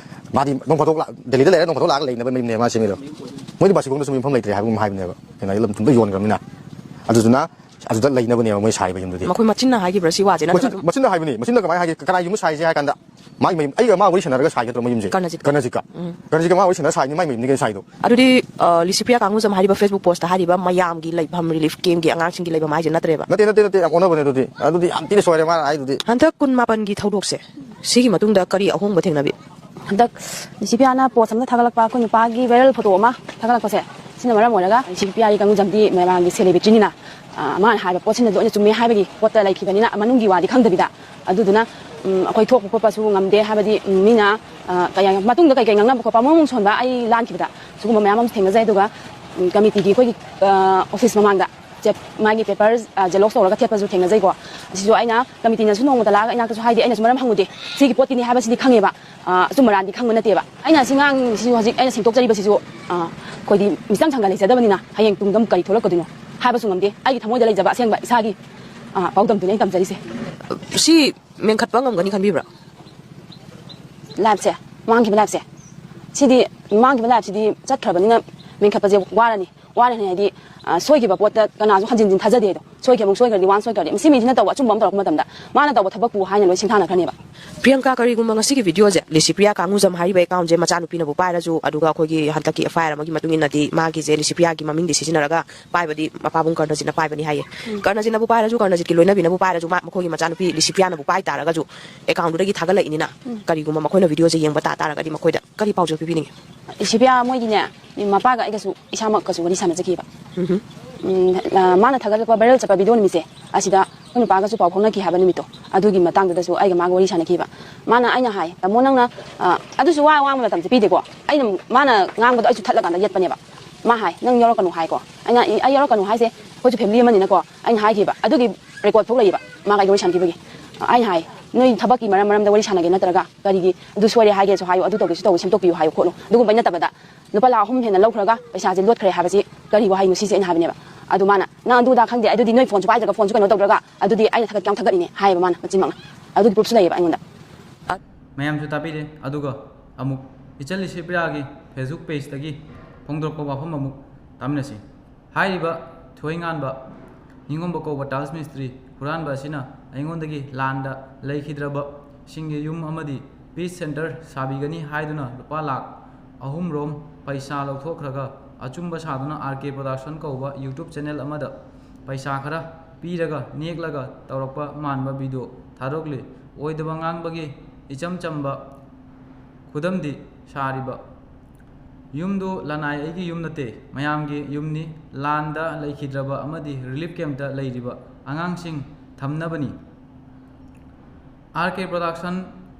ꯃꯥꯗꯤ ꯅꯣꯡ ꯐꯥꯗꯣꯛ ꯂꯥꯛ-, ꯗꯦꯜꯂꯤꯗ ꯂꯩꯔ ꯅꯣꯡ ꯐꯥꯗꯣꯛ ꯂꯥꯛꯑꯒ ꯂꯩꯅꯕ ꯃꯌꯨꯝꯅꯦ ꯃꯥ ꯁꯦꯝꯃꯤꯗꯣ꯫ ꯃꯣꯏꯗꯤ ꯕꯥꯁꯤꯈꯣꯡꯗꯁꯨ ꯌꯨꯝꯐꯝ ꯂꯩꯇ꯭ꯔꯦ ꯍꯥꯏꯕꯒꯨꯝ ꯍꯥꯏꯕꯅꯦꯕ, ꯀꯩꯅꯣ, ꯂꯝ ꯊꯨꯝꯗ ꯌꯣꯟꯈ꯭ꯔꯕꯅꯤꯅ꯫ ꯑꯗꯨꯗꯨꯅ ꯑꯗꯨꯗ ꯂꯩꯅꯕꯅꯦꯕ ꯃꯣꯏ ꯁꯥꯏꯕ ꯌꯨꯝꯗꯨꯗꯤ꯫ ꯃꯈꯣꯏ ꯃꯆꯤꯟꯅ ꯍꯥꯏꯈꯤꯕ꯭ꯔꯥ ꯁꯤ ꯋꯥꯁꯦ, ꯃꯆꯤꯟ-, ꯅꯠꯇ꯭ꯔꯒ? ꯃꯆꯤꯟꯅ ꯍꯥꯏꯕꯅꯤ꯫ ꯃꯆꯤꯟꯅ ꯀꯃꯥꯏꯅ ꯍꯥꯏꯒꯦ? ꯀꯅꯥꯏ ꯌꯨꯝ ꯁꯥꯏꯁꯦ ꯍꯥꯏ ꯀꯥꯟꯗ, ꯃꯥꯒꯤ ꯃꯌꯨꯝ, ꯑꯩꯒ ꯃꯥ ꯋꯥꯔꯤ ꯁꯥꯟꯅꯔꯒ ꯁꯥꯏ ꯅꯠꯇ꯭ꯔꯣ ꯃꯌꯨꯝꯁꯦ? ꯀꯔꯅꯖꯤꯠꯀ꯫ ꯀꯔꯅꯖꯤꯠꯀ꯫ ꯎꯝ꯫ ꯀꯔꯅꯖꯤꯠꯀ ꯃꯥ ꯋꯥꯔꯤ ꯁꯥꯟꯅꯔ ꯁꯥꯏꯅꯤ, ꯃꯥꯏ ꯃꯌꯨꯝꯅꯤ ꯀꯩꯅꯣ ꯁꯥꯏꯗꯣ꯫ ꯑꯗꯨꯗꯤ, ꯑ, ꯂꯤꯁꯤꯄ꯭ꯔꯤꯌꯥ ꯀꯥꯡꯉꯨꯖꯝ ꯍꯥꯏꯔꯤꯕ Facebook postꯇ ꯍꯥꯏꯔꯤꯕ ꯃꯌꯥꯝꯒꯤ ꯂꯩꯐꯝ, relief campꯀꯤ ꯑꯉꯥꯡꯁꯤꯡꯒꯤ ꯂꯩꯐꯝ ꯍꯥꯏꯁꯦ ꯅꯠꯇ꯭ꯔꯦꯕ? ꯅꯠꯇꯦ, ꯅꯠꯇꯦ, ꯅꯠꯇꯦ, ꯌꯥꯝ ꯑꯣꯟꯅꯕꯅꯦ ꯑꯗꯨꯗꯤ꯫ ꯑꯗꯨꯗꯤ ꯌꯥꯝ ꯊꯤꯅ ꯁꯣꯏꯔꯦ ꯃꯥꯅ ꯍꯥꯏꯗꯨꯗꯤ꯫ ꯍꯟꯗꯛ ꯀꯨꯟ ꯃꯥꯄꯟꯒꯤ ꯊꯧꯗꯣꯛꯁꯦ, ꯁꯤꯒꯤ ꯃꯇꯨꯡꯗ ꯀꯔꯤ ꯑꯍꯣꯡꯕ ꯊꯦꯡꯅꯕꯤ? ꯍꯟꯗꯛ ꯂꯤꯁꯤꯄ꯭ꯔꯤꯌꯥꯅ post ꯑꯃ ꯊꯥꯒꯠꯂꯛꯄ, ꯑꯩꯈꯣꯏ ꯅꯨꯄꯥꯒꯤ viral photo ꯑꯃ ꯊꯥꯒꯠꯂꯛꯄꯁꯦ, ꯁꯤꯅ ꯃꯔꯝ ꯑꯣꯏꯔꯒ ꯂꯤꯁꯤꯄ꯭ꯔꯤꯌꯥꯒꯤ ꯀꯥꯡꯉꯨꯖꯝꯗꯤ ꯃꯌꯥꯝꯒꯤ celebrityꯅꯤꯅ, ꯑ, ꯃꯥꯅ ꯍꯥꯏꯕ ꯄꯣꯠꯁꯤꯅ ꯂꯣꯏꯅ ꯆꯨꯝꯃꯦ ꯍꯥꯏꯕꯒꯤ ꯄꯣꯠꯇ ꯂꯩꯈꯤꯕꯅꯤꯅ, ꯃꯅꯨꯡꯒꯤ ꯋꯥꯗꯤ ꯈꯪꯗꯕꯤꯗ꯫ ꯑꯗꯨꯗꯨꯅ, ꯎꯝ, ꯑꯩꯈꯣꯏ ꯊꯣꯛꯄ ꯈꯣꯠꯄꯁꯨ ꯉꯝꯗꯦ, ꯍꯥꯏꯕꯗꯤ, ꯎꯝ, ꯃꯤꯅ, ꯑ, ꯀꯌꯥ, ꯃꯇꯨꯡꯗ ꯀꯩꯀꯩ ꯉꯥꯡꯅꯕ ꯈꯣꯠꯄ ꯑꯃꯨꯛ ꯑꯃꯨꯛ ꯁꯣꯟꯕ ꯑꯩ ꯂꯥꯟꯈꯤꯕꯗ ꯁꯤꯒꯨꯝꯕ ꯃꯌꯥꯝ ꯑꯃꯁꯨ ꯊꯦꯡꯅꯖꯩ꯫ ꯑꯗꯨꯒ, ꯎꯝ, committeeꯒꯤ ꯑꯩꯈꯣꯏꯒꯤ, ꯑ, office ꯃꯃꯥꯡꯗ ꯆꯦꯞ-, ꯃꯥꯒꯤ paper, ꯑ, xerox ꯇꯧꯔꯒ ꯊꯦꯠꯄꯁꯨ ꯊꯦꯡꯅꯖꯩꯀꯣ꯫ ꯑꯁꯤꯁꯨ ꯑꯩꯅ committeeꯅꯁꯨ ꯅꯣꯡꯃꯇ ꯂꯥꯛꯑꯒ ꯏꯅꯥꯛꯇꯁꯨ ꯍꯥꯏꯗꯦ, ꯑꯩꯅꯁꯨ ꯃꯔꯝ ꯍꯪꯉꯨꯗꯦ꯫ ꯁꯤꯒꯤ ꯄꯣꯠꯀꯤꯅꯤ ꯍꯥꯏꯕꯁꯤꯗꯤ ꯈꯪꯉꯦꯕ꯫ ꯑ, ꯑꯆꯨꯝ ꯑꯔꯥꯟꯗꯤ ꯈꯪꯕ ꯅꯠꯇꯦꯕ꯫ ꯑꯩꯅ ꯁꯤ ꯉꯥꯡꯉꯤꯁꯤꯁꯨ, ꯍꯧꯖꯤꯛ ꯑꯩꯅ ꯁꯦꯡꯗꯣꯛꯆꯔꯤꯕꯁꯤꯁꯨ, ꯑ, ꯑꯩꯈꯣꯏꯗꯤ ꯃꯤꯆꯪ ꯁꯪꯒ ꯂꯩꯖꯗꯕꯅꯤꯅ ꯍꯌꯦꯡ ꯇꯨꯡꯗ ꯑꯃꯨꯛ ꯀꯔꯤ ꯊꯣꯛꯂꯛꯀꯗꯣꯏꯅꯣ ꯍꯥꯏꯕꯁꯨ ꯉꯝꯗꯦ꯫ ꯑꯩꯒꯤ ꯊꯃꯣꯏꯗ ꯂꯩꯖꯕ ꯑꯁꯦꯡꯕ ꯏꯁꯥꯒꯤ, ꯑ, ꯄꯥꯎꯗꯝꯗꯨꯅꯤ ꯑꯩꯅ ꯇꯝꯖꯔꯤꯁꯦ꯫ ꯁꯤ ꯃꯦꯟꯈꯠꯄ ꯉꯝꯒꯅꯤ ꯈꯟꯕꯤꯕ꯭ꯔꯥ? Lifeꯁꯦ, ꯃꯥꯡꯈꯤꯕ lifeꯁꯦ, ꯁꯤꯗꯤ, ꯃꯥꯡꯈꯤꯕ lifeꯁꯤꯗꯤ ꯆꯠꯈ꯭ꯔꯕꯅꯤꯅ ꯃꯦꯟꯈꯠꯄꯁꯦ ꯋꯥꯔꯅꯤ꯫ ꯋꯥꯔꯅꯤ ꯍꯥꯏꯗꯤ, ꯑ, ꯁꯣꯏꯈꯤꯕ ꯄꯣꯠꯇ ꯀꯅꯥꯁꯨ ꯍꯟꯖꯤꯟ ꯍꯟꯖꯤꯟ ꯊꯥꯖꯗꯦ ꯑꯗꯣ꯫ ꯁꯣꯏꯈꯤꯕ ꯑꯃꯨꯛ ꯁꯣꯏꯈ꯭ꯔꯗꯤ, ꯋꯥꯟ ꯁꯣꯏꯈ꯭ꯔꯗꯤ, ꯃꯁꯤ ꯃꯤꯁꯤꯅ ꯇꯧꯕ ꯑꯆꯨꯝꯕ ꯑꯃ ꯇꯧꯔꯛꯄ ꯃꯇꯝꯗ ꯃꯥꯅ ꯇꯧꯕ ꯊꯕꯛꯄꯨ ꯍꯥꯏꯅ ꯂꯣꯏ ꯁꯤꯡꯊꯥꯅꯈ꯭ꯔꯅꯦꯕ꯫ ꯄ꯭ꯔꯤꯌꯥꯡꯀꯥ, ꯀꯔꯤꯒꯨꯝꯕ ꯉꯁꯤꯒꯤ videoꯁꯦ ꯂꯤꯁꯤꯄ꯭ꯔꯤꯌꯥ ꯀꯥꯡꯉꯨꯖꯝ ꯍꯥꯏꯔꯤꯕ accountꯁꯦ ꯃꯆꯥꯅꯨꯄꯤꯅꯕꯨ ꯄꯥꯏꯔꯁꯨ, ꯑꯗꯨꯒ ꯑꯩꯈꯣꯏꯒꯤ ꯍꯟꯗꯛꯀꯤ FIR ꯑꯃꯒꯤ ꯃꯇꯨꯡ ꯏꯟꯅꯗꯤ ꯃꯥꯒꯤꯁꯦ ꯂꯤꯁꯤꯄ꯭ꯔꯤꯌꯥꯒꯤ ꯃꯃꯤꯡꯗꯤ ꯁꯤꯖꯤꯟꯅꯔꯒ ꯄꯥꯏꯕꯗꯤ ꯃꯄꯥꯕꯨꯡ ꯀꯔꯅꯖꯤꯠꯅ ꯄꯥꯏꯕꯅꯤ ꯍꯥꯏꯌꯦ꯫ ꯎꯝ꯫ ꯀꯔꯅꯖꯤꯠꯅꯕꯨ ꯄꯥꯏꯔꯁꯨ, ꯀꯔꯅꯖꯤꯠꯀꯤ ꯂꯣꯏꯅꯕꯤꯅꯕꯨ ꯄꯥꯏꯔꯁꯨ, ꯃꯥ, ꯃꯈꯣꯏꯒꯤ ꯃꯆꯥꯅꯨꯄꯤ ꯂꯤꯁꯤꯄ꯭ꯔꯤꯌꯥꯅꯕꯨ ꯄꯥꯏ ꯇꯥꯔꯒꯁꯨ, accountꯗꯨꯗꯒꯤ ꯊꯥꯒꯠꯂꯛꯏꯅꯤꯅ, ꯎꯝ, ꯀꯔꯤꯒꯨꯝꯕ ꯃꯈꯣꯏꯅ videoꯁꯦ ꯌꯦꯡꯕ ꯇꯥ ꯇꯥꯔꯒꯗꯤ ꯃꯈꯣꯏꯗ ꯀꯔꯤ ꯄꯥꯎꯖꯦꯜ ꯄꯤꯕꯤꯅꯤꯡꯉꯤ? ꯂꯤꯁꯤꯄ꯭ꯔꯤꯌꯥ ꯃꯣꯏꯒꯤꯅꯦ, ꯃꯄꯥꯒ ꯑꯩꯒꯁꯨ ꯏꯁꯥꯃꯛꯀꯁꯨ ꯋꯥꯔꯤ ꯁꯥꯟꯅꯖꯈꯤꯕ꯫ ꯎꯝ꯫ ꯎꯝ, ꯑ, ꯃꯥꯅ ꯊꯥꯒꯠꯂꯛꯄ viral ꯆꯠꯄ video ꯅꯨꯃꯤꯠꯁꯦ, ꯑꯁꯤꯗ ꯑꯩꯈꯣꯏ ꯅꯨꯄꯥꯒꯁꯨ ꯄꯥꯎ ꯐꯥꯎꯅꯈꯤ ꯍꯥꯏꯕ ꯅꯨꯃꯤꯠꯇꯣ, ꯑꯗꯨꯒꯤ ꯃꯇꯥꯡꯗꯨꯗꯁꯨ ꯑꯩꯒ ꯃꯥꯒ ꯋꯥꯔꯤ ꯁꯥꯟꯅꯈꯤꯕ꯫ ꯃꯥꯅ, ꯑꯩꯅ ꯍꯥꯏ, "ꯇꯥꯃꯣ, ꯅꯪꯅ," ꯑ, ꯑꯗꯨꯁꯨ ꯋꯥ ꯉꯥꯡꯕ ꯃꯇꯝꯁꯦ ꯄꯤꯗꯦꯀꯣ꯫ ꯑꯩꯅ, ꯃꯥꯅ ꯉꯥꯡꯕꯗꯣ ꯑꯩꯁꯨ ꯊꯠꯂꯀꯥꯟꯗ ꯌꯦꯠꯄꯅꯦꯕ꯫ ꯃꯥ ꯍꯥꯏ, "ꯅꯪ ꯌꯥꯎꯔꯛꯀꯅꯨ" ꯍꯥꯏꯀꯣ꯫ ꯑꯩꯅ, "ꯑꯩ ꯌꯥꯎꯔꯛꯀꯅꯨ ꯍꯥꯏꯁꯦ ꯑꯩꯈꯣꯏꯁꯨ family ꯑꯃꯅꯤꯅꯀꯣ", ꯑꯩꯅ ꯍꯥꯏꯈꯤꯕ꯫ ꯑꯗꯨꯒꯤ record ꯐꯥꯎ ꯂꯩꯌꯦꯕ, ꯃꯥꯒ ꯑꯩꯒ ꯋꯥꯔꯤ ꯁꯥꯟꯅꯈꯤꯕꯒꯤ꯫ ꯑꯩꯅ ꯍꯥꯏ, ꯅꯣꯏ ꯊꯕꯛꯀꯤ ꯃꯔꯝ ꯃꯔꯝꯗ ꯋꯥꯔꯤ ꯁꯥꯟꯅꯒꯦ ꯅꯠꯇ꯭ꯔꯒ ꯀꯔꯤꯒꯤ ꯑꯗꯨ ꯁꯣꯏꯔꯦ ꯍꯥꯏꯒꯦꯁꯨ ꯍꯥꯏꯌꯨ, ꯑꯗꯨ ꯇꯧꯒꯦꯁꯨ ꯇꯧ, ꯁꯦꯝꯗꯣꯛꯄꯤꯌꯨ ꯍꯥꯏꯌꯨ ꯈꯣꯠꯂꯨ, ꯑꯗꯨꯒꯨꯝꯕꯩ ꯅꯠꯇꯕꯗ ꯂꯨꯄꯥ ꯂꯥꯈ ꯑꯍꯨꯝ ꯍꯦꯟꯅ ꯂꯧꯈ꯭ꯔꯒ ꯄꯩꯁꯥꯁꯦ ꯂꯣꯠꯈ꯭ꯔꯦ ꯍꯥꯏꯕꯁꯤ ꯀꯔꯤ ꯋꯥꯍꯩꯅꯣ ꯁꯤꯁꯦ ꯑꯩꯅ ꯍꯥꯏꯕꯅꯦꯕ꯫ ꯑꯗꯨ ꯃꯥꯅ "ꯅꯪ ꯑꯗꯨꯗ ꯈꯪꯗꯦ, ꯑꯗꯨꯗꯤ ꯅꯣꯏ ꯐꯣꯟꯁꯨ ꯄꯥꯏꯗ꯭ꯔꯒ ꯐꯣꯟꯁꯨ ꯀꯩꯅꯣ ꯇꯧꯗ꯭ꯔꯒ ꯑꯗꯨꯗꯤ ꯑꯩꯅ ꯊꯥꯒꯠꯀꯦ ꯌꯥꯝ ꯊꯥꯒꯠꯂꯤꯅꯦ" ꯍꯥꯏꯌꯦꯕ ꯃꯥꯅ ꯃꯆꯤꯟꯃꯛꯅ꯫ ꯑꯗꯨꯒꯤ ꯄ꯭ꯔꯨꯐꯁꯨ ꯂꯩꯌꯦꯕ ꯑꯩꯉꯣꯟꯗ꯫ ꯃꯌꯥꯝꯁꯨ ꯇꯥꯕꯤꯔꯦ꯫ ꯑꯗꯨꯒ ꯑꯃꯨꯛ ꯏꯆꯜ ꯂꯤꯁꯤꯄ꯭ꯔꯤꯌꯥꯒꯤ Facebook ꯄꯦꯖꯇꯒꯤ ꯐꯣꯡꯗꯣꯔꯛꯄ ꯋꯥꯐꯝ ꯑꯃꯨꯛ ꯇꯥꯃꯤꯟꯅꯁꯤ꯫ ꯍꯥꯏꯔꯤꯕ ꯊꯣꯏꯉꯥꯟꯕ ꯅꯤꯉꯣꯝꯕ ꯀꯧꯕ ꯇꯥꯏꯜꯁ ꯃꯤꯁꯇ꯭ꯔꯤ ꯍꯨꯔꯥꯟꯕ ꯑꯁꯤꯅ ꯑꯩꯉꯣꯟꯗꯒꯤ ꯂꯥꯟꯗ ꯂꯩꯈꯤꯗ꯭ꯔꯕꯁꯤꯡꯒꯤ ꯌꯨꯝ ꯑꯃꯗꯤ ꯄꯤꯁ ꯁꯦꯟꯇꯔ ꯁꯥꯕꯤꯒꯅꯤ ꯍꯥꯏꯗꯨꯅ ꯂꯨꯄꯥ ꯂꯥꯈ ꯑꯍꯨꯝ ꯔꯣꯝ ꯄꯩꯁꯥ ꯂꯧꯊꯣꯛꯈ꯭ꯔꯒ ꯑꯆꯨꯝꯕ ꯁꯥꯗꯨꯅ R K Production ꯀꯧꯕ YouTube ꯆꯦꯅꯦꯜ ꯑꯃꯗ ꯄꯩꯁꯥ ꯈꯔ ꯄꯤꯔꯒ ꯅꯦꯛꯂꯒ ꯇꯧꯔꯛꯄ ꯃꯥꯟꯕ ꯚꯤꯗꯤꯑꯣ ꯊꯥꯗꯣꯛꯂꯤ꯫ ꯑꯣꯏꯗꯕ ꯉꯥꯡꯕꯒꯤ ꯏꯆꯝ ꯆꯝꯕ ꯈꯨꯗꯝꯗꯤ ꯁꯥꯔꯤꯕ ꯌꯨꯝꯗꯨ ꯂꯅꯥꯏ ꯑꯩꯒꯤ ꯌꯨꯝ ꯅꯠꯇꯦ, ꯃꯌꯥꯝꯒꯤ ꯌꯨꯝꯅꯤ꯫ ꯂꯥꯟꯗ ꯂꯩꯈꯤꯗ꯭ꯔꯕ ꯑꯃꯗꯤ ꯔꯤꯂꯤꯐ ꯀꯦꯝꯞꯇ ꯂꯩꯔꯤꯕ ꯑꯉꯥꯡꯁꯤꯡ ꯊꯝꯅꯕꯅꯤ꯫ R K Production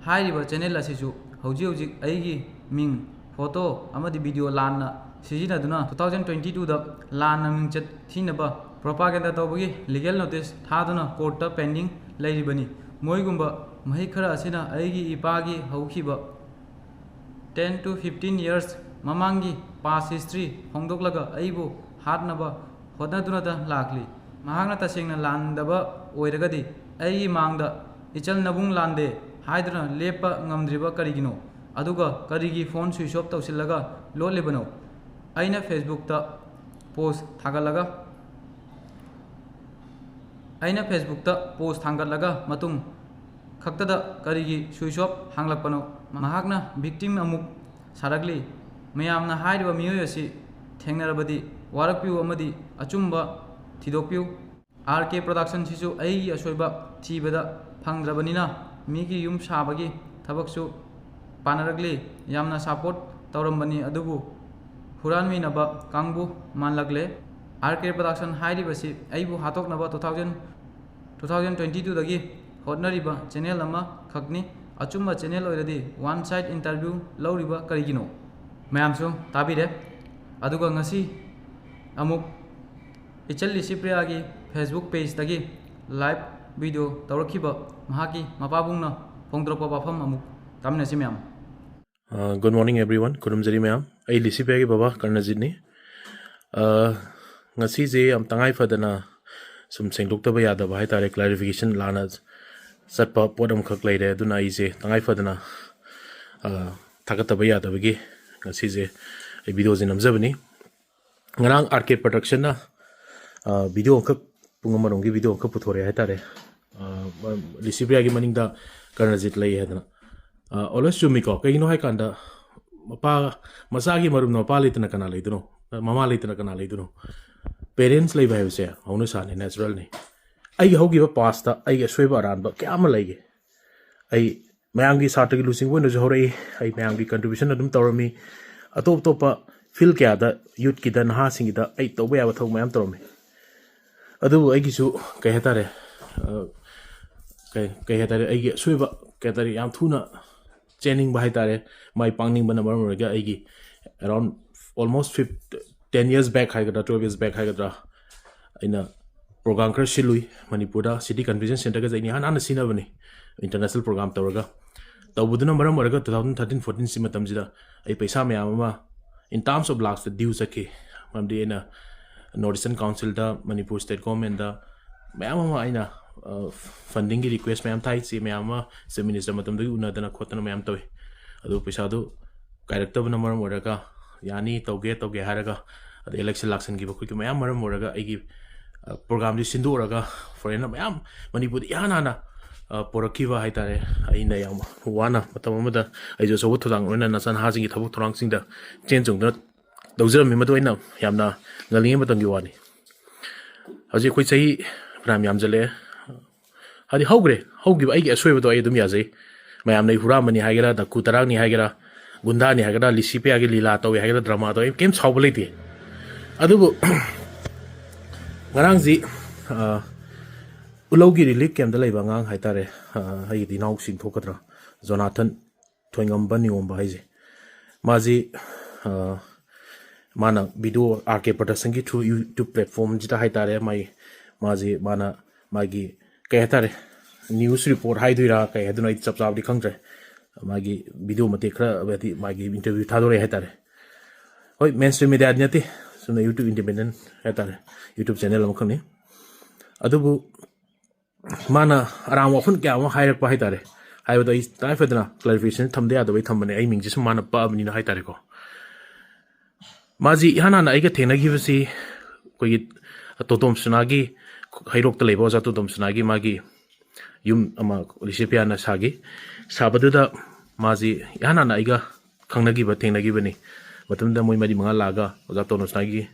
ꯍꯥꯏꯔꯤꯕ ꯆꯦꯅꯦꯜ ꯑꯁꯤꯁꯨ ꯍꯧꯖꯤꯛ ꯍꯧꯖꯤꯛ ꯑꯩꯒꯤ ꯃꯤꯡ, ꯐꯣꯇꯣ ꯑꯃꯗꯤ ꯚꯤꯗꯤꯑꯣ ꯂꯥꯟꯅ ꯁꯤꯖꯤꯟꯅꯗꯨꯅ two thousand twenty twoꯗ ꯂꯥꯟꯅ ꯃꯤꯡꯆꯠ ꯊꯤꯅꯕ ꯄ꯭ꯔꯣꯄꯥꯒꯦꯟꯗꯥ ꯇꯧꯕꯒꯤ ꯂꯤꯒꯦꯜ ꯅꯣꯇꯤꯁ ꯊꯥꯗꯨꯅ ꯀꯣꯔꯠꯇ ꯄꯦꯟꯗꯤꯡ ꯂꯩꯔꯤꯕꯅꯤ꯫ ꯃꯣꯏꯒꯨꯝꯕ ꯃꯍꯤꯛ ꯈꯔ ꯑꯁꯤꯅ ꯑꯩꯒꯤ ꯏꯄꯥꯒꯤ ꯍꯧꯈꯤꯕ ten to fifteen years ꯃꯃꯥꯡꯒꯤ past history ꯐꯣꯡꯗꯣꯛꯂꯒ ꯑꯩꯕꯨ ꯍꯥꯠꯅꯕ ꯍꯣꯠꯅꯗꯨꯅꯇ ꯂꯥꯛꯂꯤ꯫ ꯃꯍꯥꯛꯅ ꯇꯁꯦꯡꯅ ꯂꯥꯟꯗꯕ ꯑꯣꯏꯔꯒꯗꯤ ꯑꯩꯒꯤ ꯃꯥꯡꯗ "ꯏꯆꯜ ꯅꯕꯨꯡ ꯂꯥꯟꯗꯦ" ꯍꯥꯏꯗꯨꯅ ꯂꯦꯞꯄ ꯉꯝꯗ꯭ꯔꯤꯕ ꯀꯔꯤꯒꯤꯅꯣ? ꯑꯗꯨꯒ ꯀꯔꯤꯒꯤ ꯐꯣꯟ ꯁ꯭ꯋꯤꯆ ꯑꯣꯐ ꯇꯧꯁꯤꯜꯂꯒ ꯂꯣꯠꯂꯤꯕꯅꯣ? ꯑꯩꯅ Facebookꯇ ꯄꯣꯁ ꯊꯥꯒꯠꯂꯒ ꯑꯩꯅ Facebookꯇ ꯄꯣꯁ ꯊꯥꯡꯒꯠꯂꯒ ꯃꯇꯨꯡ ꯈꯛꯇꯗ ꯀꯔꯤꯒꯤ ꯁ꯭ꯋꯤꯆ ꯑꯣꯐ ꯍꯥꯡꯂꯛꯄꯅꯣ? ꯃꯍꯥꯛꯅ ꯚꯤꯛꯇꯤꯝ ꯑꯃꯨꯛ ꯁꯥꯔꯛꯂꯤ꯫ ꯃꯌꯥꯝꯅ ꯍꯥꯏꯔꯤꯕ ꯃꯤꯑꯣꯏ ꯑꯁꯤ ꯊꯦꯡꯅꯔꯕꯗꯤ ꯋꯥꯔꯛꯄꯤꯌꯨ ꯑꯃꯗꯤ ꯑꯆꯨꯝꯕ ꯊꯤꯗꯣꯛꯄꯤꯌꯨ꯫ R K Productionꯁꯤꯁꯨ ꯑꯩꯒꯤ ꯑꯁꯣꯏꯕ ꯊꯤꯕꯗ ꯐꯪꯗ꯭ꯔꯕꯅꯤꯅ ꯃꯤꯒꯤ ꯌꯨꯝ ꯁꯥꯕꯒꯤ ꯊꯕꯛꯁꯨ ꯄꯥꯅꯔꯛꯂꯤ꯫ ꯌꯥꯝꯅ ꯁꯄꯣꯔꯠ ꯇꯧꯔꯝꯕꯅꯤ, ꯑꯗꯨꯕꯨ ꯍꯨꯔꯥꯟꯃꯤꯅꯕ ꯀꯥꯡꯕꯨ ꯃꯥꯟꯂꯛꯂꯦ꯫ R K Production ꯍꯥꯏꯔꯤꯕꯁꯤ ꯑꯩꯕꯨ ꯍꯥꯠꯇꯣꯛꯅꯕ two thousand, two thousand twenty twoꯗꯒꯤ ꯍꯣꯠꯅꯔꯤꯕ ꯆꯦꯅꯦꯜ ꯑꯃꯈꯛꯅꯤ꯫ ꯑꯆꯨꯝꯕ ꯆꯦꯅꯦꯜ ꯑꯣꯏꯔꯗꯤ one side interview ꯂꯧꯔꯤꯕ ꯀꯔꯤꯒꯤꯅꯣ? ꯃꯌꯥꯝꯁꯨ ꯇꯥꯕꯤꯔꯦ꯫ ꯑꯗꯨꯒ ꯉꯁꯤ ꯑꯃꯨꯛ ꯏꯆꯜ ꯂꯤꯁꯤꯄ꯭ꯔꯤꯌꯥꯒꯤ Facebook pageꯇꯒꯤ live ꯚꯤꯗꯤꯑꯣ ꯇꯧꯔꯛꯈꯤꯕ ꯃꯍꯥꯛꯀꯤ ꯃꯄꯥꯕꯨꯡꯅ ꯐꯣꯡꯗꯣꯔꯛꯄ ꯋꯥꯐꯝ ꯑꯃꯨꯛ ꯇꯥꯃꯤꯟꯅꯁꯤ ꯃꯌꯥꯝ꯫ Good morning everyone. ꯈꯨꯔꯨꯝꯖꯔꯤ ꯃꯌꯥꯝ꯫ ꯑꯩ ꯂꯤꯁꯤꯄ꯭ꯔꯤꯌꯥꯒꯤ ꯕꯕꯥ ꯀꯔꯅꯖꯤꯠꯅꯤ꯫ ꯑ, ꯉꯁꯤꯁꯦ ꯌꯥꯝ ꯇꯉꯥꯏ ꯐꯗꯅ ꯁꯨꯝ ꯁꯦꯡꯗꯣꯛꯇꯕ ꯌꯥꯗꯕ ꯍꯥꯏ ꯇꯥꯔꯦ, ꯀ꯭ꯂꯥꯔꯤꯐꯤꯀꯦꯁꯟ ꯂꯥꯟꯅ ꯆꯠꯄ ꯄꯣꯠ ꯑꯃꯈꯛ ꯂꯩꯔꯦ꯫ ꯑꯗꯨꯅ ꯑꯩꯁꯦ ꯇꯉꯥꯏ ꯐꯗꯅ, ꯑ, ꯊꯥꯒꯠꯇꯕ ꯌꯥꯗꯕꯒꯤ ꯉꯁꯤꯁꯦ ꯑꯩ ꯚꯤꯗꯤꯑꯣꯁꯦ ꯅꯝꯖꯕꯅꯤ꯫ ꯉꯔꯥꯡ ꯑꯥꯔ ꯀꯦ ꯄ꯭ꯔꯗꯛꯁꯟꯅ, ꯑ, ꯚꯤꯗꯤꯑꯣ ꯑꯃꯈꯛ, ꯄꯨꯡ ꯑꯃꯔꯣꯝꯒꯤ ꯚꯤꯗꯤꯑꯣ ꯑꯃꯈꯛ ꯄꯨꯊꯣꯔꯛꯑꯦ ꯍꯥꯏ ꯇꯥꯔꯦ꯫ ꯂꯤꯁꯤꯄ꯭ꯔꯤꯌꯥꯒꯤ ꯃꯅꯤꯡꯗ ꯀꯔꯅꯖꯤꯠ ꯂꯩ ꯍꯥꯏꯗꯅ꯫ ꯑꯣꯜꯋꯦꯁ ꯆꯨꯝꯃꯤꯀꯣ꯫ ꯀꯩꯒꯤꯅꯣ ꯍꯥꯏ ꯀꯥꯟꯗ, ꯃꯄꯥ, ꯃꯆꯥꯒꯤ ꯃꯔꯨꯞꯅ ꯃꯄꯥ ꯂꯩꯇꯅ ꯀꯅꯥ ꯂꯩꯗꯣꯏꯅꯣ? ꯃꯃꯥ ꯂꯩꯇꯅ ꯀꯅꯥ ꯂꯩꯗꯣꯏꯅꯣ? ꯄꯦꯔꯦꯟꯁ ꯂꯩꯕ ꯍꯥꯏꯕꯁꯦ ꯍꯧꯅ ꯁꯥꯅꯤ, ꯅꯦꯆꯔꯦꯜꯅꯤ꯫ ꯑꯩꯒꯤ ꯍꯧꯈꯤꯕ ꯄꯥꯁꯇ ꯑꯩꯒꯤ ꯑꯁꯣꯏꯕ ꯑꯔꯥꯟꯕ ꯀꯌꯥ ꯑꯃ ꯂꯩꯒꯦ꯫ ꯑꯩ ꯃꯌꯥꯝꯒꯤ ꯁꯥꯇ꯭ꯔꯒꯤ ꯂꯨꯆꯤꯡꯕ ꯑꯣꯏꯅꯁꯨ ꯍꯧꯔꯛꯏ꯫ ꯑꯩ ꯃꯌꯥꯝꯒꯤ ꯀꯟꯇ꯭ꯔꯤꯕ꯭ꯌꯨꯁꯟ ꯑꯗꯨꯝ ꯇꯧꯔꯝꯃꯤ꯫ ꯑꯇꯣꯞ ꯑꯇꯣꯞꯄ ꯐꯤꯜ ꯀꯌꯥꯗ, ꯌꯨꯠꯀꯤꯗ, ꯅꯍꯥꯁꯤꯡꯒꯤꯗ ꯑꯩ ꯇꯧꯕ ꯌꯥꯕ ꯊꯕꯛ ꯃꯌꯥꯝ ꯇꯧꯔꯝꯃꯤ꯫ ꯑꯗꯨꯕꯨ ꯑꯩꯒꯤꯁꯨ ꯀꯩ ꯍꯥꯏꯇꯥꯔꯦ, ꯑ, ꯀꯩ, ꯀꯩ ꯍꯥꯏꯇꯥꯔꯦ, ꯑꯩꯒꯤ ꯑꯁꯣꯏꯕ, ꯀꯩ ꯍꯥꯏꯇꯥꯔꯦ, ꯌꯥꯝ ꯊꯨꯅ ꯆꯦꯟꯅꯤꯡꯕ ꯍꯥꯏꯇꯥꯔꯦ, ꯃꯥꯏ ꯄꯥꯛꯅꯤꯡꯕꯅ ꯃꯔꯝ ꯑꯣꯏꯔꯒ ꯑꯩꯒꯤ around almost fif-, ten years back ꯍꯥꯏꯒꯗ꯭ꯔꯥ, twelve years back ꯍꯥꯏꯒꯗ꯭ꯔꯥ, ꯑꯩꯅ ꯄ꯭ꯔꯣꯒ꯭ꯔꯥꯝ ꯈꯔ ꯁꯤꯜꯂꯨꯏ ꯃꯅꯤꯄꯨꯔꯗ꯫ ꯁꯤꯇꯤ ꯀꯟꯚꯦꯟꯁꯟ ꯁꯦꯟꯇꯔꯒꯁꯦ ꯑꯩꯅ ꯏꯍꯥꯟ ꯍꯥꯟꯅ ꯁꯤꯟꯅꯕꯅꯤ, ꯏꯟꯇꯔꯅꯦꯁꯅꯦꯜ ꯄ꯭ꯔꯣꯒ꯭ꯔꯥꯝ ꯇꯧꯔꯒ꯫ ꯇꯧꯕꯗꯨꯅ ꯃꯔꯝ ꯑꯣꯏꯔꯒ two thousand thirteen fourteen ꯁꯤ ꯃꯇꯝꯁꯤꯗ ꯑꯩ ꯄꯩꯁꯥ ꯃꯌꯥꯝ ꯑꯃ in terms of ꯂꯥꯛꯁꯇ ꯗ꯭ꯌꯨ ꯆꯠꯈꯤ꯫ ꯃꯔꯝꯗꯤ ꯑꯩꯅ ꯅꯣꯔꯠ ꯏꯁꯇꯔꯟ ꯀꯥꯎꯟꯁꯤꯜꯗ, ꯃꯅꯤꯄꯨꯔ ꯁ꯭ꯇꯦꯠ ꯒꯣꯔꯃꯦꯟꯗ ꯃꯌꯥꯝ ꯑꯃ ꯑꯩꯅ, ꯑ, ꯐꯟꯗꯤꯡꯒꯤ ꯔꯤꯀ꯭ꯋꯦꯁ ꯃꯌꯥꯝ ꯊꯥꯏ, ꯆꯦ ꯃꯌꯥꯝ ꯑꯃ ꯆꯤꯐ ꯃꯤꯅꯤꯁꯇꯔ ꯃꯇꯝꯗꯒꯤ ꯎꯅꯗꯅ ꯈꯣꯠꯇꯅ ꯃꯌꯥꯝ ꯇꯧꯏ꯫ ꯑꯗꯨ ꯄꯩꯁꯥꯗꯨ ꯀꯥꯏꯔꯛꯇꯕꯅ ꯃꯔꯝ ꯑꯣꯏꯔꯒ, ꯌꯥꯅꯤ, ꯇꯧꯒꯦ ꯇꯧꯒꯦ ꯍꯥꯏꯔꯒ, ꯑꯗꯩ ꯏꯂꯦꯛꯁꯟ ꯂꯥꯛꯁꯟꯈꯤꯕ ꯈꯣꯠꯈꯤꯕ ꯃꯌꯥꯝ ꯃꯔꯝ ꯑꯣꯏꯔꯒ ꯑꯩꯒꯤ, ꯑ, ꯄ꯭ꯔꯣꯒ꯭ꯔꯥꯝꯁꯤ ꯁꯤꯟꯗꯣꯛꯎꯔꯒ ꯐꯣꯔꯦꯟꯅ ꯃꯌꯥꯝ ꯃꯅꯤꯄꯨꯔꯗ ꯏꯍꯥꯟ ꯍꯥꯟꯅ, ꯑ, ꯄꯣꯔꯛꯈꯤꯕ ꯍꯥꯏꯇꯥꯔꯦ꯫ ꯑꯩꯅ ꯌꯥꯝ ꯋꯥꯅ ꯃꯇꯝ ꯑꯃꯗ ꯑꯩꯁꯨ ꯑꯆꯧꯕ ꯊꯧꯗꯥꯡ ꯑꯣꯏꯅ ꯅꯆꯥꯅꯍꯥꯁꯤꯡꯒꯤ ꯊꯕꯛ ꯊꯧꯔꯥꯡꯁꯤꯡꯗ ꯆꯦꯟ ꯆꯣꯡꯗꯨꯅ ꯇꯧꯖꯔꯝꯃꯤ꯫ ꯃꯗꯨ ꯑꯩꯅ ꯌꯥꯝꯅ ꯉꯜꯂꯤꯉꯩ ꯃꯇꯝꯒꯤ ꯋꯥꯅꯤ꯫ ꯍꯧꯖꯤꯛ ꯑꯩꯈꯣꯏ ꯆꯍꯤ ꯐꯅꯌꯥꯝ ꯌꯥꯝꯖꯜꯂꯛꯑꯦ꯫ ꯍꯥꯏꯗꯤ ꯍꯧꯈ꯭ꯔꯦ, ꯍꯧꯈꯤꯕ ꯑꯩꯒꯤ ꯑꯁꯣꯏꯕꯗꯣ ꯑꯩ ꯑꯗꯨꯝ ꯌꯥꯖꯩ꯫ ꯃꯌꯥꯝꯅ ꯑꯩ ꯍꯨꯔꯥꯟꯕꯅꯤ ꯍꯥꯏꯒꯦꯔꯥ, ꯗꯀꯨ ꯇꯔꯥꯛꯅꯤ ꯍꯥꯏꯒꯦꯔꯥ, ꯒꯨꯟꯗꯥꯅꯤ ꯍꯥꯏꯒꯦꯔꯥ, ꯂꯤꯁꯤꯄ꯭ꯔꯤꯌꯥꯒꯤ ꯂꯤꯂꯥ ꯇꯧꯏ ꯍꯥꯏꯒꯦꯔꯥ, ꯗ꯭ꯔꯃꯥ ꯇꯧꯏ, ꯑꯩ ꯀꯩꯝ ꯁꯥꯎꯕ ꯂꯩꯇꯦ꯫ ꯑꯗꯨꯕꯨ ꯉꯔꯥꯡꯁꯤ, ꯑ, ꯎꯂꯧꯒꯤ ꯔꯤꯂꯤꯐ ꯀꯦꯝꯞꯇ ꯂꯩꯕ ꯑꯉꯥꯡ ꯍꯥꯏꯇꯥꯔꯦ, ꯑ, ꯑꯩꯒꯤꯗꯤ ꯏꯅꯥꯎꯁꯤꯡ ꯊꯣꯛꯀꯗ꯭ꯔꯥ, ꯖꯣꯅꯥꯊꯟ ꯊꯣꯏꯉꯝꯕ ꯅꯤꯉꯣꯝꯕ ꯍꯥꯏꯁꯦ, ꯃꯥꯁꯤ, ꯑ, ꯃꯥꯅ ꯚꯤꯗꯤꯑꯣ ꯑꯥꯔ ꯀꯦ ꯄ꯭ꯔꯗꯛꯁꯟꯒꯤ through YouTube platformꯁꯤꯗ ꯍꯥꯏꯇꯥꯔꯦ, ꯃꯥꯒꯤ, ꯃꯥꯁꯤ, ꯃꯥꯅ ꯃꯥꯒꯤ ꯀꯩ ꯍꯥꯏꯇꯥꯔꯦ, ꯅ꯭ꯌꯨꯁ ꯔꯤꯄꯣꯔꯠ ꯍꯥꯏꯗꯣꯏꯔꯥ ꯀꯩ ꯍꯥꯏꯗꯣꯏꯅꯣ, ꯑꯩ ꯆꯞ ꯆꯥꯕꯗꯤ ꯈꯪꯗ꯭ꯔꯦ꯫ ꯃꯥꯒꯤ ꯚꯤꯗꯤꯑꯣ ꯃꯇꯦꯛ ꯈꯔ, ꯍꯥꯏꯗꯤ ꯃꯥꯒꯤ ꯏꯟꯇꯔꯚ꯭ꯌꯨ ꯊꯥꯗꯣꯔꯛꯑꯦ ꯍꯥꯏꯇꯥꯔꯦ꯫ ꯍꯣꯏ, ꯃꯦꯟ ꯁ꯭ꯇ꯭ꯔꯤꯝ ꯃꯦꯗꯤꯌꯥꯗꯤ ꯅꯠꯇꯦ, ꯆꯨꯝꯅ ꯌꯨꯇ꯭ꯌꯨꯕ ꯏꯟꯗꯤꯄꯦꯟꯗꯦꯟ ꯍꯥꯏꯇꯥꯔꯦ, ꯌꯨꯇ꯭ꯌꯨꯕ ꯆꯦꯅꯦꯜ ꯑꯃꯈꯛꯅꯤ꯫ ꯑꯗꯨꯕꯨ ꯃꯥꯅ ꯑꯔꯥꯡꯕ ꯋꯥꯐꯝ ꯀꯌꯥ ꯑꯃ ꯍꯥꯏꯔꯛꯄ ꯍꯥꯏꯇꯥꯔꯦ꯫ ꯍꯥꯏꯕꯗꯣ ꯑꯩ ꯇꯉꯥꯏ ꯐꯗꯅ ꯀ꯭ꯂꯥꯔꯤꯐꯤꯀꯦꯁꯟ ꯊꯝꯗ ꯌꯥꯗꯕꯩ ꯊꯝꯕꯅꯦ, ꯑꯩ ꯃꯤꯡꯁꯦ ꯁꯨꯝ ꯃꯥꯅ ꯄꯛꯑꯕꯅꯤꯅ ꯍꯥꯏꯇꯥꯔꯦꯀꯣ꯫ ꯃꯥꯁꯤ ꯏꯍꯥꯟ ꯍꯥꯟꯅ ꯑꯩꯒ ꯊꯦꯡꯅꯈꯤꯕꯁꯤ ꯑꯩꯈꯣꯏꯒꯤ ꯇꯣꯇꯣꯝ ꯁꯨꯅꯥꯒꯤ, ꯍꯩꯔꯣꯛꯇ ꯂꯩꯕ ꯑꯣꯖꯥ ꯇꯣꯇꯣꯝ ꯁꯨꯅꯥꯒꯤ ꯃꯥꯒꯤ ꯌꯨꯝ ꯑꯃ ꯂꯤꯁꯤꯄꯤꯌꯥꯅ ꯁꯥꯈꯤ꯫ ꯁꯥꯕꯗꯨꯗ ꯃꯥꯁꯤ ꯏꯍꯥꯟ ꯍꯥꯟꯅ ꯑꯩꯒ ꯈꯪꯅꯈꯤꯕ, ꯊꯦꯡꯅꯈꯤꯕꯅꯤ꯫ ꯃꯇꯝꯗꯨꯗ ꯃꯣꯏ ꯃꯔꯤ ꯃꯉꯥ ꯂꯥꯛꯑꯒ ꯑꯣꯖꯥ ꯇꯣꯇꯣꯝ ꯁꯨꯅꯥꯒꯤ,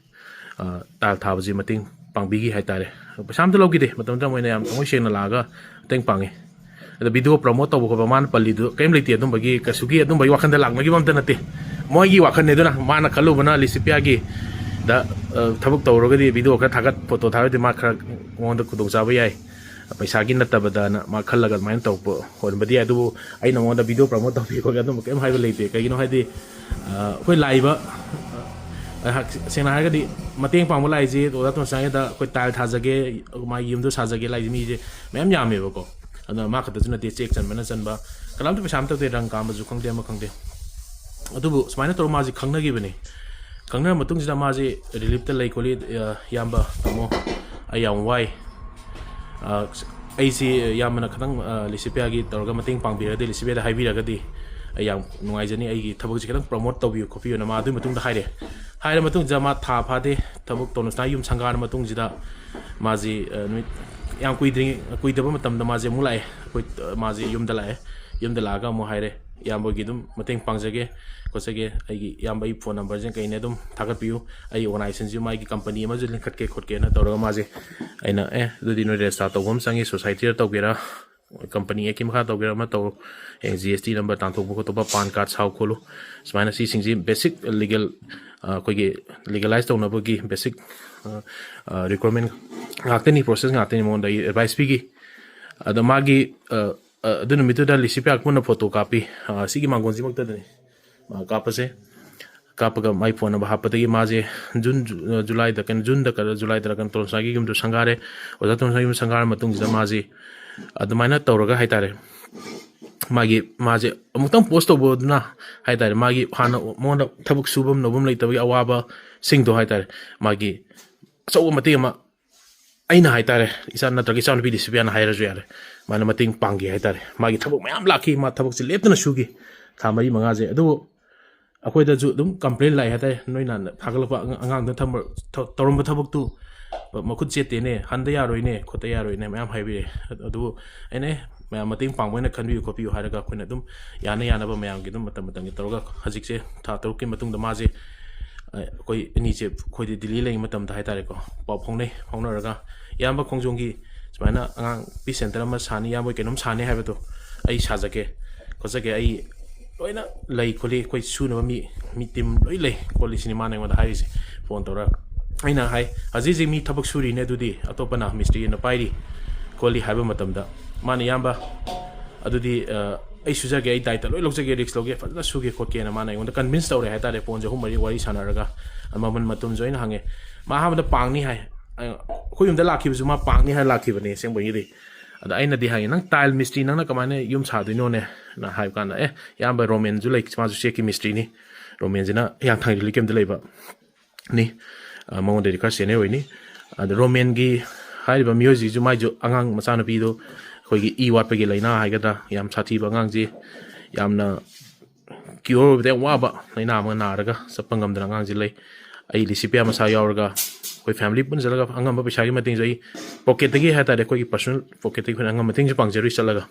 ꯑ, ꯇꯥꯏꯜ ꯊꯥꯕꯁꯤ ꯃꯇꯦꯡ ꯄꯥꯡꯕꯤꯈꯤ ꯍꯥꯏꯇꯥꯔꯦ꯫ ꯄꯩꯁꯥ ꯑꯝꯇ ꯂꯧꯈꯤꯗꯦ꯫ ꯃꯇꯝꯗꯨꯗ ꯃꯣꯏꯅ ꯌꯥꯝ ꯊꯃꯣꯏ ꯁꯦꯡꯅ ꯂꯥꯛꯑꯒ ꯃꯇꯦꯡ ꯄꯥꯡꯉꯤ꯫ ꯑꯗꯣ ꯚꯤꯗꯤꯑꯣ ꯄ꯭ꯔꯃꯣꯠ ꯇꯧꯕ ꯈꯣꯠꯄ ꯃꯥꯅ ꯄꯜꯂꯤꯗꯨ ꯀꯔꯤꯝ ꯂꯩꯇꯦ, ꯑꯗꯨꯝꯕꯒꯤ ꯀꯩꯁꯨꯒꯤ ꯑꯗꯨꯝꯕꯒꯤ ꯋꯥꯈꯟꯗ ꯂꯥꯛꯅꯈꯤꯕ ꯑꯝꯇ ꯅꯠꯇꯦ꯫ ꯃꯣꯏꯒꯤ ꯋꯥꯈꯜꯅꯤ꯫ ꯑꯗꯨꯅ ꯃꯥꯅ ꯈꯜꯂꯨꯕꯅ ꯂꯤꯁꯤꯄꯤꯌꯥꯒꯤ ꯗ, ꯑ, ꯊꯕꯛ ꯇꯧꯔꯒꯗꯤ ꯚꯤꯗꯤꯑꯣ ꯈꯔ ꯊꯥꯒꯠ, ꯐꯣꯇꯣ ꯊꯥꯒꯠꯂꯗꯤ ꯃꯥ ꯈꯔ ꯃꯉꯣꯟꯗ ꯈꯨꯗꯣꯡꯆꯥꯕ ꯌꯥꯏ, ꯄꯩꯁꯥꯒꯤ ꯅꯠꯇꯕꯗꯅ ꯃꯥ ꯈꯜꯂꯒ ꯑꯗꯨꯃꯥꯏꯅ ꯇꯧꯔꯛꯄ ꯑꯣꯏꯔꯝꯕꯗꯤ ꯌꯥꯏ꯫ ꯑꯗꯨꯕꯨ ꯑꯩ ꯅꯉꯣꯟꯗ ꯚꯤꯗꯤꯑꯣ ꯄ꯭ꯔꯃꯣꯠ ꯇꯧꯕꯤ ꯈꯣꯠꯄꯤ ꯑꯗꯨꯝꯕ ꯀꯔꯤꯝ ꯍꯥꯏꯕ ꯂꯩꯇꯦ꯫ ꯀꯩꯒꯤꯅꯣ ꯍꯥꯏꯗꯤ, ꯑ, ꯑꯩꯈꯣꯏ ꯂꯥꯛꯏꯕ, ꯑ, ꯑꯩꯍꯥꯛ ꯁꯦꯡꯅ ꯍꯥꯏꯔꯒꯗꯤ ꯃꯇꯦꯡ ꯄꯥꯡꯕ ꯂꯥꯛꯏꯁꯦ ꯑꯣꯖꯥ ꯇꯣꯟꯁꯥꯡꯒꯤꯗ ꯑꯩꯈꯣꯏ ꯇꯥꯏꯜ ꯊꯥꯖꯒꯦ, ꯃꯥꯒꯤ ꯌꯨꯝꯗꯣ ꯁꯥꯖꯒꯦ ꯂꯥꯛꯏꯁꯦ ꯃꯤꯁꯦ ꯃꯌꯥꯝ ꯌꯥꯝꯃꯦꯕꯀꯣ꯫ ꯑꯗꯨꯅ ꯃꯥ ꯈꯛꯇꯁꯨ ꯅꯠꯇꯦ, ꯆꯦꯛ ꯆꯟꯕꯅ ꯆꯟꯕ, ꯀꯅꯥꯝꯇ ꯄꯩꯁꯥ ꯑꯝꯇ ꯇꯧꯗꯦ, ꯔꯪ ꯀꯥꯝꯕꯁꯨ ꯈꯪꯗꯦ, ꯑꯃ ꯈꯪꯗꯦ꯫ ꯑꯗꯨꯕꯨ ꯁꯨꯃꯥꯏꯅ ꯇꯧꯔꯒ ꯃꯥꯁꯦ ꯈꯪꯅꯈꯤꯕꯅꯤ꯫ ꯈꯪꯅꯔ ꯃꯇꯨꯡꯁꯤꯗ ꯃꯥꯁꯦ ꯔꯤꯂꯤꯐꯇ ꯂꯩ ꯈꯣꯠꯂꯤ, ꯑ, ꯏꯌꯥꯝꯕ, ꯇꯥꯃꯣ, ꯑꯩ ꯌꯥꯝ ꯋꯥꯏ꯫ ꯑ, ꯑꯩꯁꯤ ꯏꯌꯥꯝꯕꯅ ꯈꯤꯇꯪ, ꯑ, ꯂꯤꯁꯤꯄꯤꯌꯥꯒꯤ ꯇꯧꯔꯒ ꯃꯇꯦꯡ ꯄꯥꯡꯕꯤꯔꯒꯗꯤ, ꯂꯤꯁꯤꯄꯤꯌꯥꯗ ꯍꯥꯏꯕꯤꯔꯒꯗꯤ ꯑꯩ ꯌꯥꯝ ꯅꯨꯡꯉꯥꯏꯖꯅꯤ, ꯑꯩꯒꯤ ꯊꯕꯛꯁꯤ ꯈꯤꯇꯪ ꯄ꯭ꯔꯃꯣꯠ ꯇꯧꯕꯤꯌꯨ ꯈꯣꯠꯄꯤꯌꯨꯅ ꯃꯥ ꯑꯗꯨꯒꯤ ꯃꯇꯨꯡꯗ ꯍꯥꯏꯔꯦ꯫ ꯍꯥꯏꯔ ꯃꯇꯨꯡꯁꯤꯗ ꯃꯥ ꯊꯥ ꯐꯥꯗꯦ, ꯊꯕꯛ ꯇꯣꯅꯨꯁꯅꯥ ꯌꯨꯝ ꯁꯪꯒꯥꯔ ꯃꯇꯨꯡꯁꯤꯗ ꯃꯥꯁꯤ, ꯑ, ꯅꯨꯃꯤꯠ ꯌꯥꯝ ꯀꯨꯏꯗ꯭ꯔꯤ-, ꯀꯨꯏꯗꯕ ꯃꯇꯝꯗ ꯃꯥꯁꯦ ꯑꯃꯨꯛ ꯂꯥꯛꯑꯦ꯫ ꯑꯩꯈꯣꯏ, ꯑ, ꯃꯥꯁꯦ ꯌꯨꯝꯗ ꯂꯥꯛꯑꯦ꯫ ꯌꯨꯝꯗ ꯂꯥꯛꯑꯒ ꯑꯃꯨꯛ ꯍꯥꯏꯔꯦ, "ꯏꯌꯥꯝꯕꯒꯤ ꯑꯗꯨꯝ ꯃꯇꯦꯡ ꯄꯥꯡꯖꯒꯦ ꯈꯣꯠꯆꯒꯦ, ꯑꯩꯒꯤ ꯏꯌꯥꯝꯕ ꯑꯩ ꯐꯣꯟ ꯅꯝꯕꯔꯁꯦ ꯀꯩꯅꯦ ꯑꯗꯨꯝ ꯊꯥꯒꯠꯄꯤꯌꯨ, ꯑꯩ ꯑꯣꯔꯒꯅꯥꯏꯖꯦꯁꯟꯁꯤ ꯃꯥꯒꯤ ꯀꯝꯄꯅꯤ ꯑꯃꯁꯨ ꯂꯤꯡꯈꯠꯀꯦ ꯈꯣꯠꯀꯦꯅ" ꯇꯧꯔꯒ ꯃꯥꯁꯦ, ꯑꯩꯅ, "ꯑꯦ, ꯑꯗꯨꯗꯤ ꯅꯣꯏ ꯔꯦꯖꯤꯁꯇꯥꯔ ꯇꯧꯕ ꯑꯃ ꯆꯪꯉꯤ, ꯁꯣꯁꯥꯏꯇꯤꯗ ꯇꯧꯒꯦꯔꯥ, ꯀꯝꯄꯅꯤ ꯑꯦꯛꯀꯤ ꯃꯈꯥ ꯇꯧꯒꯦꯔꯥ ꯑꯃ ꯇꯧꯔꯣ, ꯍꯌꯦꯡ ꯖꯤ ꯑꯦꯁ ꯇꯤ ꯅꯝꯕꯔ ꯇꯥꯟꯊꯣꯛꯄ ꯈꯣꯠꯇꯣꯛꯄ, ꯄꯥꯟ ꯀꯥꯔꯗ ꯁꯥꯎ ꯈꯣꯠꯂꯨ", ꯁꯨꯃꯥꯏꯅ ꯁꯤꯁꯤꯡꯁꯤ ꯕꯦꯁꯤꯛ ꯂꯤꯒꯦꯜ, ꯑ, ꯑꯩꯈꯣꯏꯒꯤ ꯂꯤꯒꯦꯂꯥꯏꯁ ꯇꯧꯅꯕꯒꯤ ꯕꯦꯁꯤꯛ, ꯑ, ꯑ, ꯔꯤꯀ꯭ꯋꯥꯔꯃꯦꯟ ꯉꯥꯛꯇꯅꯤ, ꯄ꯭ꯔꯣꯁꯦꯁ ꯉꯥꯛꯇꯅꯤ, ꯃꯉꯣꯟꯗ ꯑꯩ ꯑꯦꯗꯚꯥꯏꯁ ꯄꯤꯈꯤ꯫ ꯑꯗꯣ ꯃꯥꯒꯤ, ꯑ, ꯑ, ꯑꯗꯨ ꯅꯨꯃꯤꯠꯇꯨꯗ ꯂꯤꯁꯤꯄꯤꯌꯥ ꯄꯨꯟꯅ ꯐꯣꯇꯣ ꯀꯥꯞꯄꯤ꯫ ꯑ, ꯁꯤꯒꯤ ꯃꯥꯡꯒꯣꯟꯁꯤꯃꯛꯇꯗꯅꯤ ꯃꯥ ꯀꯥꯞꯄꯁꯦ꯫ ꯀꯥꯞꯄꯒ ꯃꯥꯏ ꯐꯣꯟ ꯅꯝꯕꯔ ꯍꯥꯞꯄꯗꯒꯤ ꯃꯥꯁꯦ ꯖꯨꯟ ꯖꯨ-, ꯖꯨꯂꯥꯏꯗ ꯀꯩꯅꯣ, ꯖꯨꯟꯗ ꯀꯩꯅꯣ, ꯖꯨꯂꯥꯏꯗꯔ ꯀꯩꯅꯣ ꯇꯣꯂꯣꯟꯁꯥꯒꯤ ꯌꯨꯝꯗꯣ ꯁꯪꯒꯥꯔꯦ꯫ ꯑꯣꯖꯥ ꯇꯣꯂꯣꯟꯁꯥꯒꯤ ꯌꯨꯝ ꯁꯪꯒꯥꯔ ꯃꯇꯨꯡꯁꯤꯗ ꯃꯥꯁꯦ ꯑꯗꯨꯃꯥꯏꯅ ꯇꯧꯔꯒ ꯍꯥꯏꯇꯥꯔꯦ, ꯃꯥꯒꯤ, ꯃꯥꯁꯦ ꯑꯃꯨꯛꯇꯪ ꯄꯣꯁ ꯇꯧꯕꯗꯨꯅ ꯍꯥꯏꯇꯥꯔꯦ, ꯃꯥꯒꯤ ꯍꯥꯟꯅ ꯃꯉꯣꯟꯗ ꯊꯕꯛ ꯁꯨꯐꯝ ꯅꯣꯝꯐꯝ ꯂꯩꯇꯕꯒꯤ ꯑꯋꯥꯕꯁꯤꯡꯗꯣ ꯍꯥꯏꯇꯥꯔꯦ, ꯃꯥꯒꯤ ꯑꯆꯧꯕ ꯃꯇꯦꯡ ꯑꯃ ꯑꯩꯅ ꯍꯥꯏꯇꯥꯔꯦ, ꯏꯆꯥ ꯅꯠꯇ꯭ꯔꯒ ꯏꯆꯥꯅꯨꯄꯤ ꯂꯤꯁꯤꯕꯤꯌꯥꯅ ꯍꯥꯏꯔꯁꯨ ꯌꯥꯔꯦ, ꯃꯥꯅ ꯃꯇꯦꯡ ꯄꯥꯡꯈꯤ ꯍꯥꯏꯇꯥꯔꯦ꯫ ꯃꯥꯒꯤ ꯊꯕꯛ ꯃꯌꯥꯝ ꯂꯥꯛꯈꯤ, ꯃꯥ ꯊꯕꯛꯁꯦ ꯂꯦꯞꯇꯅ ꯁꯨꯈꯤ ꯊꯥ ꯃꯔꯤ ꯃꯉꯥꯁꯦ꯫ ꯑꯗꯨꯕꯨ ꯑꯩꯈꯣꯏꯗꯁꯨ ꯑꯗꯨꯝ ꯀꯝꯄ꯭ꯂꯦꯟ ꯂꯥꯛꯑꯦ ꯍꯥꯏꯇꯥꯔꯦ, ꯅꯣꯏꯅ ꯊꯥꯒꯠꯂꯛꯄ ꯑꯉꯥꯡꯗ ꯊꯝꯕ-, ꯇꯧꯔꯝꯕ ꯊꯕꯛꯇꯨ ꯃꯈꯨꯠ ꯆꯦꯠꯇꯦꯅꯦ, ꯍꯟꯗ ꯌꯥꯔꯣꯏꯅꯦ, ꯈꯣꯠꯇ ꯌꯥꯔꯣꯏꯅꯦ ꯃꯌꯥꯝ ꯍꯥꯏꯕꯤꯔꯦ꯫ ꯑꯗꯨꯕꯨ ꯑꯩꯅ, "ꯑꯦ, ꯃꯌꯥꯝ ꯃꯇꯦꯡ ꯄꯥꯡꯕ ꯑꯣꯏꯅ ꯈꯟꯕꯤꯌꯨ ꯈꯣꯠꯄꯤꯌꯨ" ꯍꯥꯏꯔꯒ ꯑꯩꯈꯣꯏꯅ ꯑꯗꯨꯝ ꯌꯥꯅ ꯌꯥꯅꯕ ꯃꯌꯥꯝꯒꯤ ꯑꯗꯨꯝ ꯃꯇꯝ ꯃꯇꯝꯒꯤ ꯇꯧꯔꯒ ꯍꯧꯖꯤꯛꯁꯦ ꯊꯥ ꯇꯔꯨꯛꯀꯤ ꯃꯇꯨꯡꯗ ꯃꯥꯁꯦ, ꯑ, ꯑꯩꯈꯣꯏ ꯑꯅꯤꯁꯦ ꯑꯩꯈꯣꯏꯗꯤ ꯗꯤꯜꯂꯤ ꯂꯩꯔꯤꯉꯩ ꯃꯇꯝꯗ ꯍꯥꯏꯇꯥꯔꯦꯀꯣ, ꯄꯥꯎ ꯐꯥꯎꯅꯩ꯫ ꯐꯥꯎꯅꯔꯒ, "ꯏꯌꯥꯝꯕ ꯈꯣꯡꯖꯣꯝꯒꯤ ꯁꯨꯃꯥꯏꯅ ꯑꯉꯥꯡ ꯄꯤ ꯁꯦꯟꯇꯔ ꯑꯃ ꯁꯥꯅꯤ, ꯏꯌꯥꯝꯕ ꯀꯩꯅꯣꯝ ꯁꯥꯅꯤ ꯍꯥꯏꯕꯗꯣ ꯑꯩ ꯁꯥꯖꯒꯦ ꯈꯣꯠꯆꯒꯦ, ꯑꯩ ꯂꯣꯏꯅ ꯂꯩ ꯈꯣꯠꯂꯤ, ꯑꯩꯈꯣꯏ ꯁꯨꯅꯕ ꯃꯤ, ꯃꯤ ꯇꯤꯝ ꯂꯣꯏ ꯂꯩ ꯈꯣꯠꯂꯤ" ꯁꯤꯅꯤ ꯃꯥꯅ ꯑꯩꯉꯣꯟꯗ ꯍꯥꯏꯔꯤꯁꯦ ꯐꯣꯟ ꯇꯧꯔꯒ꯫ ꯑꯩꯅ ꯍꯥꯏ, "ꯍꯧꯖꯤꯛ ꯍꯧꯖꯤꯛ ꯃꯤ ꯊꯕꯛ ꯁꯨꯔꯤꯅꯦ, ꯑꯗꯨꯗꯤ ꯑꯇꯣꯞꯄꯅ ꯃꯤꯁꯇ꯭ꯔꯤ ꯑꯣꯏꯅ ꯄꯥꯏꯔꯤ ꯈꯣꯠꯂꯤ" ꯍꯥꯏꯕ ꯃꯇꯝꯗ ꯃꯥꯅ, "ꯏꯌꯥꯝꯕ, ꯑꯗꯨꯗꯤ, ꯑ, ꯑꯩ ꯁꯨꯖꯒꯦ, ꯑꯩ ꯗꯥꯏꯇ ꯂꯣꯏ ꯂꯧꯖꯒꯦ, ꯔꯤꯛꯁ ꯂꯧꯒꯦ, ꯐꯖꯅ ꯁꯨꯒꯦ ꯈꯣꯠꯀꯦꯅ" ꯃꯥꯅ ꯑꯩꯉꯣꯟꯗ ꯀꯟꯚꯤꯟꯁ ꯇꯧꯔꯦ ꯍꯥꯏꯇꯥꯔꯦ꯫ ꯐꯣꯟꯁꯦ ꯑꯍꯨꯝ ꯃꯔꯤ ꯋꯥꯔꯤ ꯁꯥꯟꯅꯔꯒ ꯃꯃꯜ ꯃꯇꯝꯁꯨ ꯑꯩꯅ ꯍꯪꯉꯦ꯫ ꯃꯥ ꯑꯍꯥꯟꯕꯗ ꯄꯥꯡꯅꯤ ꯍꯥꯏ, ꯑꯩꯈꯣꯏ ꯌꯨꯝꯗ ꯂꯥꯛꯈꯤꯕꯁꯨ ꯃꯥ ꯄꯥꯡꯅꯤ ꯍꯥꯏꯔ ꯂꯥꯛꯈꯤꯕꯅꯦ ꯑꯁꯦꯡꯕꯒꯤꯗꯤ꯫ ꯑꯗ ꯑꯩꯅꯗꯤ ꯍꯪꯉꯦ, "ꯅꯪ ꯇꯥꯏꯜ ꯃꯤꯁꯇ꯭ꯔꯤ, ꯅꯪꯅ ꯀꯃꯥꯏꯅ ꯌꯨꯝ ꯁꯥꯗꯣꯏꯅꯣꯅꯦ?" ꯅ ꯍꯥꯏꯕ ꯀꯥꯟꯗ, "ꯑꯦ, ꯏꯌꯥꯝꯕ ꯔꯣꯃꯦꯟꯁꯨ ꯂꯩ, ꯃꯥꯁꯨ ꯆꯦꯛꯀꯤ ꯃꯤꯁꯇ꯭ꯔꯤꯅꯤ, ꯔꯣꯃꯦꯟꯁꯤꯅ ꯍꯤꯌꯥꯡꯊꯥꯡ ꯔꯤꯂꯤꯐ ꯀꯦꯝꯞꯇ ꯂꯩꯕ ꯅꯤ, ꯑ, ꯃꯉꯣꯟꯗꯗꯤ ꯈꯔ ꯁꯦꯅꯤꯌꯔ ꯑꯣꯏꯅꯤ꯫ ꯑꯗ ꯔꯣꯃꯦꯟꯒꯤ ꯍꯥꯏꯔꯤꯕ ꯃꯤꯑꯣꯏꯁꯤꯁꯨ, ꯃꯥꯏꯁꯨ ꯑꯉꯥꯡ ꯃꯆꯥꯅꯨꯄꯤꯗꯣ ꯑꯩꯈꯣꯏꯒꯤ ꯏ ꯋꯥꯠꯄꯒꯤ ꯂꯥꯏꯅꯥ ꯍꯥꯏꯒꯗ꯭ꯔꯥ, ꯌꯥꯝ ꯁꯥꯊꯤꯕ ꯑꯉꯥꯡꯁꯤ, ꯌꯥꯝꯅ ꯀ꯭ꯌꯣꯔ ꯑꯣꯏꯕꯗ ꯌꯥꯝ ꯋꯥꯕ ꯂꯥꯏꯅꯥ ꯑꯃ ꯅꯥꯔꯒ ꯆꯠꯄ ꯉꯝꯗꯅ ꯑꯉꯥꯡꯁꯤ ꯂꯩ꯫ ꯑꯩ ꯂꯤꯁꯤꯄꯤꯌꯥ ꯃꯁꯥ ꯌꯥꯎꯔꯒ ꯑꯩꯈꯣꯏ ꯐꯦꯃꯤꯂꯤ ꯄꯨꯟꯁꯤꯜꯂꯒ ꯑꯉꯝꯕ ꯄꯩꯁꯥꯒꯤ ꯃꯇꯦꯡꯁꯨ ꯑꯩ ꯄꯣꯀꯦꯠꯇꯒꯤ ꯍꯥꯏꯇꯥꯔꯦ, ꯑꯩꯈꯣꯏꯒꯤ ꯄꯔꯁꯣꯅꯦꯜ ꯄꯣꯀꯦꯠꯇꯒꯤ ꯑꯩꯈꯣꯏꯅ ꯑꯉꯝꯕ ꯃꯇꯦꯡꯁꯨ ꯄꯥꯡꯖꯔꯨꯏ ꯆꯠꯂꯒ꯫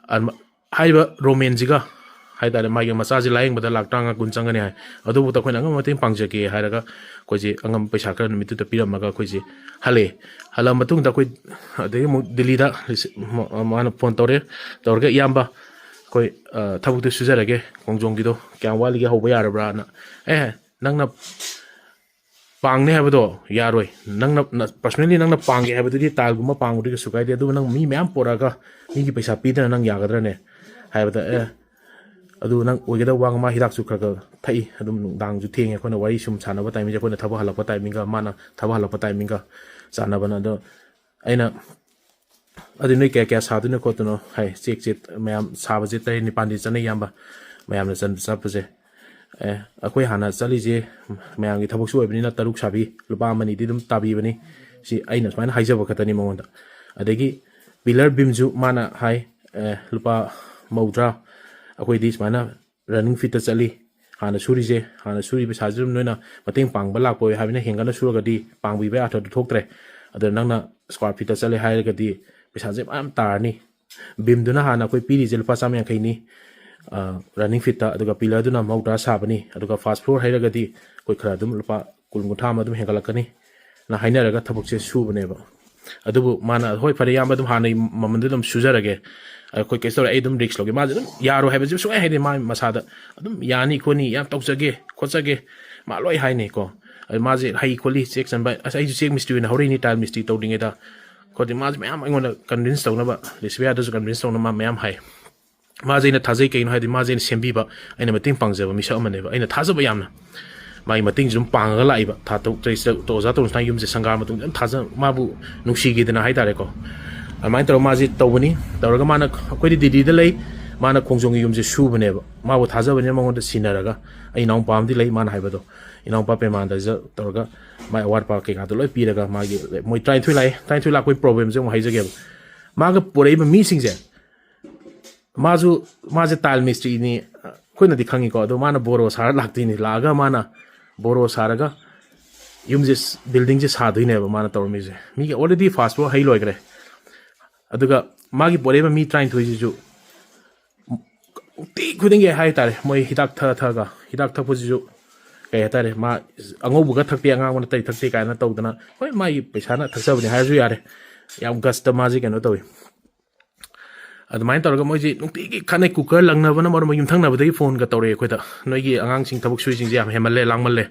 ꯑꯗꯨꯃ-, ꯍꯥꯏꯔꯤꯕ ꯔꯣꯃꯦꯟꯁꯤꯒ ꯍꯥꯏꯇꯥꯔꯦ, ꯃꯥꯒꯤ ꯃꯆꯥꯁꯤ ꯂꯥꯌꯦꯡꯕꯗ ꯂꯥꯛ ꯇꯔꯥꯃꯉꯥ ꯀꯨꯟ ꯆꯪꯒꯅꯤ ꯍꯥꯏ꯫ ꯑꯗꯨꯕꯨꯛꯇ ꯑꯩꯈꯣꯏꯅ ꯑꯉꯝꯕ ꯃꯇꯦꯡ ꯄꯥꯡꯖꯒꯦ ꯍꯥꯏꯔꯒ ꯑꯩꯈꯣꯏꯁꯦ ꯑꯉꯝꯕ ꯄꯩꯁꯥ ꯈꯔ ꯅꯨꯃꯤꯠꯇꯨꯗ ꯄꯤꯔꯝꯃꯒ ꯑꯩꯈꯣꯏꯁꯦ ꯍꯜꯂꯛꯑꯦ꯫ ꯍꯜꯂꯛꯑ ꯃꯇꯨꯡꯗ ꯑꯩꯈꯣꯏ ꯑꯗꯒꯤ ꯑꯃꯨꯛ ꯗꯤꯜꯂꯤꯗ ꯔꯤꯁꯤ-, ꯃ-, ꯃꯥꯅ ꯐꯣꯟ ꯇꯧꯔꯦ, ꯇꯧꯔꯒ, "ꯏꯌꯥꯝꯕ, ꯑꯩꯈꯣꯏ, ꯑ, ꯊꯕꯛꯇꯨ ꯁꯨꯖꯔꯒꯦ, ꯈꯣꯡꯖꯣꯝꯒꯤꯗꯣ ꯀꯌꯥꯝ ꯋꯥꯠꯂꯤꯒꯦ ꯍꯧꯕ ꯌꯥꯔꯕ꯭ꯔꯥꯅ?" "ꯑꯦ, ꯅꯪꯅ ꯄꯥꯡꯅꯤ ꯍꯥꯏꯕꯗꯣ ꯌꯥꯔꯣꯏ, ꯅꯪꯅ, ꯅ-, personally ꯅꯪꯅ ꯄꯥꯡꯒꯦ ꯍꯥꯏꯕꯗꯨꯗꯤ ꯇꯥꯏꯜꯒꯨꯝꯕ ꯄꯥꯡꯕꯗꯤ ꯀꯩꯁꯨ ꯀꯥꯏꯗꯦ, ꯑꯗꯨꯕꯨ ꯅꯪ ꯃꯤ ꯃꯌꯥꯝ ꯄꯨꯔꯛꯑꯒ ꯃꯤꯒꯤ ꯄꯩꯁꯥ ꯄꯤꯗꯅ ꯅꯪ ꯌꯥꯒꯗ꯭ꯔꯅꯦ?" ꯍꯥꯏꯕꯗ, "ꯑꯦ, ꯑꯗꯨ ꯅꯪ ꯑꯣꯏꯒꯗꯕ ꯋꯥ ꯉꯥꯡ꯫ ꯃꯥ ꯍꯤꯗꯥꯛꯁꯨ ꯈꯔ ꯈꯔ ꯊꯛꯏ, ꯑꯗꯨꯝ ꯅꯨꯡꯗꯥꯡꯁꯨ ꯊꯦꯡꯉꯦ꯫ ꯑꯩꯈꯣꯏꯅ ꯋꯥꯔꯤ ꯁꯨꯝ ꯁꯥꯟꯅꯕ ꯇꯥꯏꯃꯤꯡꯁꯦ, ꯑꯩꯈꯣꯏꯅ ꯊꯕꯛ ꯍꯜꯂꯛꯄ ꯇꯥꯏꯃꯤꯡꯒ ꯃꯥꯅ ꯊꯕꯛ ꯍꯜꯂꯛꯄ ꯇꯥꯏꯃꯤꯡꯒ ꯆꯥꯟꯅꯕꯅ꯫ ꯑꯗꯣ ꯑꯩꯅ ꯑꯗꯨ ꯅꯣꯏ ꯀꯌꯥ ꯀꯌꯥ ꯁꯥꯗꯣꯏꯅꯣ ꯈꯣꯠꯇꯣꯏꯅꯣ ꯍꯥꯏ꯫ ꯆꯦꯛꯁꯦ ꯃꯌꯥꯝ ꯁꯥꯕꯁꯦ ꯇꯔꯦꯠ ꯅꯤꯄꯥꯜꯗꯤ ꯆꯠꯅꯩ, ꯏꯌꯥꯝꯕ꯫ ꯃꯌꯥꯝꯅ ꯆꯠ-, ꯆꯠꯄꯁꯦ꯫ ꯑꯦ, ꯑꯩꯈꯣꯏ ꯍꯥꯟꯅ ꯆꯠꯂꯤꯁꯦ ꯃꯌꯥꯝꯒꯤ ꯊꯕꯛꯁꯨ ꯑꯣꯏꯕꯅꯤꯅ ꯇꯔꯨꯛ ꯁꯥꯕꯤ, ꯂꯨꯄꯥ ꯑꯃꯅꯤꯗꯤ ꯑꯗꯨꯝ ꯇꯥꯕꯤꯕꯅꯤ꯫ ꯁꯤ ꯑꯩꯅ ꯁꯨꯃꯥꯏꯅ ꯍꯥꯏꯖꯕ ꯈꯛꯇꯅꯤ ꯃꯉꯣꯟꯗ꯫ ꯑꯗꯒꯤ ꯄꯤꯂꯔ ꯕꯤꯝꯁꯨ ꯃꯥꯅ ꯍꯥꯏ, ꯑꯦ, ꯂꯨꯄꯥ ꯃꯧꯗ꯭ꯔꯥ꯫ ꯑꯩꯈꯣꯏꯗꯤ ꯁꯨꯃꯥꯏꯅ ꯔꯟꯅꯤꯡ ꯐꯤꯠꯇ ꯆꯠꯂꯤ꯫ ꯍꯥꯟꯅ ꯁꯨꯔꯤꯁꯦ, ꯍꯥꯟꯅ ꯁꯨꯔꯤ ꯄꯩꯁꯥꯁꯤ ꯑꯗꯨꯝ ꯅꯣꯏꯅ ꯃꯇꯦꯡ ꯄꯥꯡꯕ ꯂꯥꯛꯄ ꯑꯣꯏ ꯍꯥꯏꯕꯅ ꯍꯦꯟꯒꯠꯅ ꯁꯨꯔꯒꯗꯤ ꯄꯥꯡꯕꯤꯕ ꯑꯥꯔꯊꯗꯨ ꯊꯣꯛꯇ꯭ꯔꯦ꯫ ꯑꯗꯨꯅ ꯅꯪꯅ ꯁ꯭ꯀ꯭ꯋꯥꯔ ꯐꯤꯠꯇ ꯆꯠꯂꯦ ꯍꯥꯏꯔꯒꯗꯤ ꯄꯩꯁꯥꯁꯦ ꯃꯌꯥꯝ ꯇꯥꯔꯅꯤ꯫ ꯕꯤꯝꯗꯨꯅ ꯍꯥꯟꯅ ꯑꯩꯈꯣꯏ ꯄꯤꯔꯤꯁꯦ ꯂꯨꯄꯥ ꯆꯥꯝꯃ ꯌꯥꯡꯈꯩꯅꯤ, ꯑ, ꯔꯟꯅꯤꯡ ꯐꯤꯠꯇ, ꯑꯗꯨꯒ ꯄꯤꯂꯔꯗꯨꯅ ꯃꯧꯗ꯭ꯔꯥ ꯁꯥꯕꯅꯤ, ꯑꯗꯨꯒ ꯐꯥꯔꯁ ꯐ꯭ꯂꯣꯔ ꯍꯩꯔꯒꯗꯤ ꯑꯩꯈꯣꯏ ꯈꯔ ꯑꯗꯨꯝ ꯂꯨꯄꯥ ꯀꯨꯟ ꯀꯨꯟꯊ꯭ꯔꯥ ꯑꯃ ꯑꯗꯨꯝ ꯍꯦꯟꯒꯠꯂꯛꯀꯅꯤ ꯅ ꯍꯥꯏꯅꯔꯒ ꯊꯕꯛꯁꯦ ꯁꯨꯕꯅꯦꯕ꯫ ꯑꯗꯨꯕꯨ ꯃꯥꯅ, "ꯍꯣꯏ, ꯐꯔꯦ ꯏꯌꯥꯝꯕ, ꯑꯗꯨꯝ ꯍꯥꯟꯅꯩ ꯃꯃꯜꯗꯨ ꯑꯗꯨꯝ ꯁꯨꯖꯔꯒꯦ, ꯑꯩꯈꯣꯏ ꯀꯩꯁꯨ ꯇꯧꯔꯦ, ꯑꯩ ꯑꯗꯨꯝ ꯔꯤꯛꯁ ꯂꯧꯒꯦ"꯫ ꯃꯥꯁꯦ ꯑꯗꯨꯝ ꯌꯥꯔꯣꯏ ꯍꯥꯏꯕꯁꯦ ꯁꯨꯡꯍꯥꯏ ꯍꯥꯏꯗꯦ꯫ ꯃꯥ ꯃꯁꯥꯗ ꯑꯗꯨꯝ "ꯌꯥꯅꯤ ꯈꯣꯠꯅꯤ, ꯌꯥꯝ ꯇꯧꯖꯒꯦ ꯈꯣꯠꯆꯒꯦ", ꯃꯥ ꯂꯣꯏ ꯍꯥꯏꯅꯩꯀꯣ꯫ ꯑꯗꯨ ꯃꯥꯁꯦ ꯍꯩ ꯈꯣꯠꯂꯤ, ꯆꯦꯛ ꯆꯟꯕ, ꯑꯁ, ꯑꯩꯁꯨ ꯆꯦꯛ ꯃꯤꯁꯇ꯭ꯔꯤ ꯑꯣꯏꯅ ꯍꯧꯔꯛꯏꯅꯤ, ꯇꯥꯏꯜ ꯃꯤꯁꯇ꯭ꯔꯤ ꯇꯧꯗ꯭ꯔꯤꯉꯩꯗ ꯈꯣꯠꯇꯦ꯫ ꯃꯥꯁꯦ ꯃꯌꯥꯝ ꯑꯩꯉꯣꯟꯗ ꯀꯟꯚꯤꯟꯁ ꯇꯧꯅꯕ, ꯂꯤꯁꯕꯤꯌꯥꯗꯁꯨ ꯀꯟꯚꯤꯟꯁ ꯇꯧꯅꯕ ꯃꯥ ꯃꯌꯥꯝ ꯍꯥꯏ꯫ ꯃꯥꯁꯦ ꯑꯩꯅ ꯊꯥꯖꯩ, ꯀꯩꯒꯤꯅꯣ ꯍꯥꯏꯗꯤ ꯃꯥꯁꯦ ꯑꯩꯅ ꯁꯦꯝꯕꯤꯕ, ꯑꯩꯅ ꯃꯇꯦꯡ ꯄꯥꯡꯖꯕ ꯃꯤꯁꯛ ꯑꯃꯅꯦꯕ꯫ ꯑꯩꯅ ꯊꯥꯖꯕ ꯌꯥꯝꯅ, ꯃꯥꯒꯤ ꯃꯇꯦꯡꯁꯨ ꯑꯗꯨꯝ ꯄꯥꯡꯉꯒ ꯂꯥꯛꯏꯕ꯫ ꯊꯥ ꯇꯔꯨꯛ ꯇꯔꯦꯠꯁꯤꯗ ꯑꯣꯖꯥ ꯇꯧꯔꯁꯨꯅ ꯌꯨꯝꯁꯦ ꯁꯪꯒꯥ ꯃꯇꯨꯡꯗ ꯌꯥꯝ ꯊꯥꯖ-, ꯃꯥꯕꯨ ꯅꯨꯡꯁꯤꯈꯤꯗꯅ ꯍꯥꯏꯇꯥꯔꯦꯀꯣ꯫ ꯑꯗꯨꯃꯥꯏꯅ ꯇꯧꯔꯒ ꯃꯥꯁꯦ ꯇꯧꯕꯅꯤ꯫ ꯇꯧꯔꯒ ꯃꯥꯅ, ꯑꯩꯈꯣꯏꯗꯤ ꯗꯤꯜꯂꯤꯗ ꯂꯩ, ꯃꯥꯅ ꯈꯣꯡꯖꯣꯝꯒꯤ ꯌꯨꯝꯁꯦ ꯁꯨꯕꯅꯦꯕ꯫ ꯃꯥꯕꯨ ꯊꯥꯖꯕꯅꯤꯅ ꯃꯉꯣꯟꯗ ꯁꯤꯟꯅꯔꯒ, ꯑꯩ ꯏꯅꯥꯎꯄꯥ ꯑꯃꯗꯤ ꯂꯩ, ꯃꯥꯅ ꯍꯥꯏꯕꯗꯣ, ꯏꯅꯥꯎꯄꯥ ꯄ꯭ꯔꯦꯃꯥꯟꯗꯁꯨ ꯇꯧꯔꯒ ꯃꯥꯏ ꯑꯋꯥꯠ ꯑꯄꯥ ꯀꯩꯀꯥꯗꯣ ꯂꯣꯏ ꯄꯤꯔꯒ, ꯃꯥꯒꯤ, ꯃꯣꯏ ꯇꯔꯥꯅꯤꯊꯣꯏ ꯂꯥꯛꯑꯦ, ꯇꯔꯥꯅꯤꯊꯣꯏ ꯂꯥꯛꯄꯒꯤ ꯄ꯭ꯔꯣꯕ꯭ꯂꯦꯝꯁꯦ ꯑꯃꯨꯛ ꯍꯥꯏꯖꯒꯦꯕ꯫ ꯃꯥꯒ ꯄꯨꯔꯛꯏꯕ ꯃꯤꯁꯤꯡꯁꯦ, ꯃꯥꯁꯨ, ꯃꯥꯁꯦ ꯇꯥꯏꯜ ꯃꯤꯁꯇ꯭ꯔꯤꯅꯤ, ꯑꯩꯈꯣꯏꯅꯗꯤ ꯈꯪꯉꯤꯀꯣ꯫ ꯑꯗꯣ ꯃꯥꯅ ꯕꯣꯔꯣ ꯁꯥꯔ ꯂꯥꯛꯇꯣꯏꯅꯤ, ꯂꯥꯛꯑꯒ ꯃꯥꯅ ꯕꯣꯔꯣ ꯁꯥꯔꯒ ꯌꯨꯝꯁꯦ, ꯕꯤꯜꯗꯤꯡꯁꯦ ꯁꯥꯗꯣꯏꯅꯦꯕ ꯃꯥꯅ ꯇꯧꯔꯝꯃꯤꯁꯦ꯫ ꯃꯤꯒꯤ already ꯐꯥꯔꯁ ꯐ꯭ꯂꯣꯔ ꯍꯩ ꯂꯣꯏꯈ꯭ꯔꯦ꯫ ꯑꯗꯨꯒ ꯃꯥꯒꯤ ꯄꯣꯔꯛꯏꯕ ꯃꯤ ꯇꯔꯥꯅꯤꯊꯣꯏꯁꯤꯁꯨ ꯅꯨꯡꯇꯤ ꯈꯨꯗꯤꯡꯒꯤ ꯍꯥꯏꯇꯥꯔꯦ, ꯃꯣꯏ ꯍꯤꯗꯥꯛ ꯊꯛꯑ ꯊꯛꯑꯒ, ꯍꯤꯗꯥꯛ ꯊꯛꯄꯁꯤꯁꯨ ꯀꯩ ꯍꯥꯏꯇꯥꯔꯦ, ꯃꯥ ꯑꯉꯧꯕꯒ ꯊꯛꯇꯦ, ꯑꯉꯥꯡꯕ ꯅꯠꯇ꯭ꯔꯗꯤ ꯊꯛꯇꯦ ꯀꯥꯏꯅ ꯇꯧꯗꯅ, ꯍꯣꯏ, ꯃꯥꯒꯤ ꯄꯩꯁꯥꯅ ꯊꯛꯆꯕꯅꯤ ꯍꯥꯏꯔꯁꯨ ꯌꯥꯔꯦ, ꯌꯥꯝ ꯒꯁꯇ ꯃꯥꯁꯦ ꯀꯩꯅꯣ ꯇꯧꯋꯤ꯫ ꯑꯗꯨꯃꯥꯏꯅ ꯇꯧꯔꯒ ꯃꯣꯏꯁꯤ ꯅꯨꯡꯇꯤꯒꯤ ꯈꯠꯅꯩ꯫ ꯀꯨꯀꯔ ꯂꯪꯅꯕꯅ ꯃꯔꯝ ꯑꯣꯏꯔꯒ ꯌꯨꯝꯊꯪꯅꯕꯗꯒꯤ ꯐꯣꯟꯒ ꯇꯧꯔꯛꯑꯦ ꯑꯩꯈꯣꯏꯗ, "ꯅꯣꯏꯒꯤ ꯑꯉꯥꯡꯁꯤꯡ ꯊꯕꯛ ꯁꯨꯔꯤꯁꯤꯡꯁꯦ ꯌꯥꯝ ꯍꯦꯟꯃꯜꯂꯦ, ꯂꯥꯡꯃꯜꯂꯦ"꯫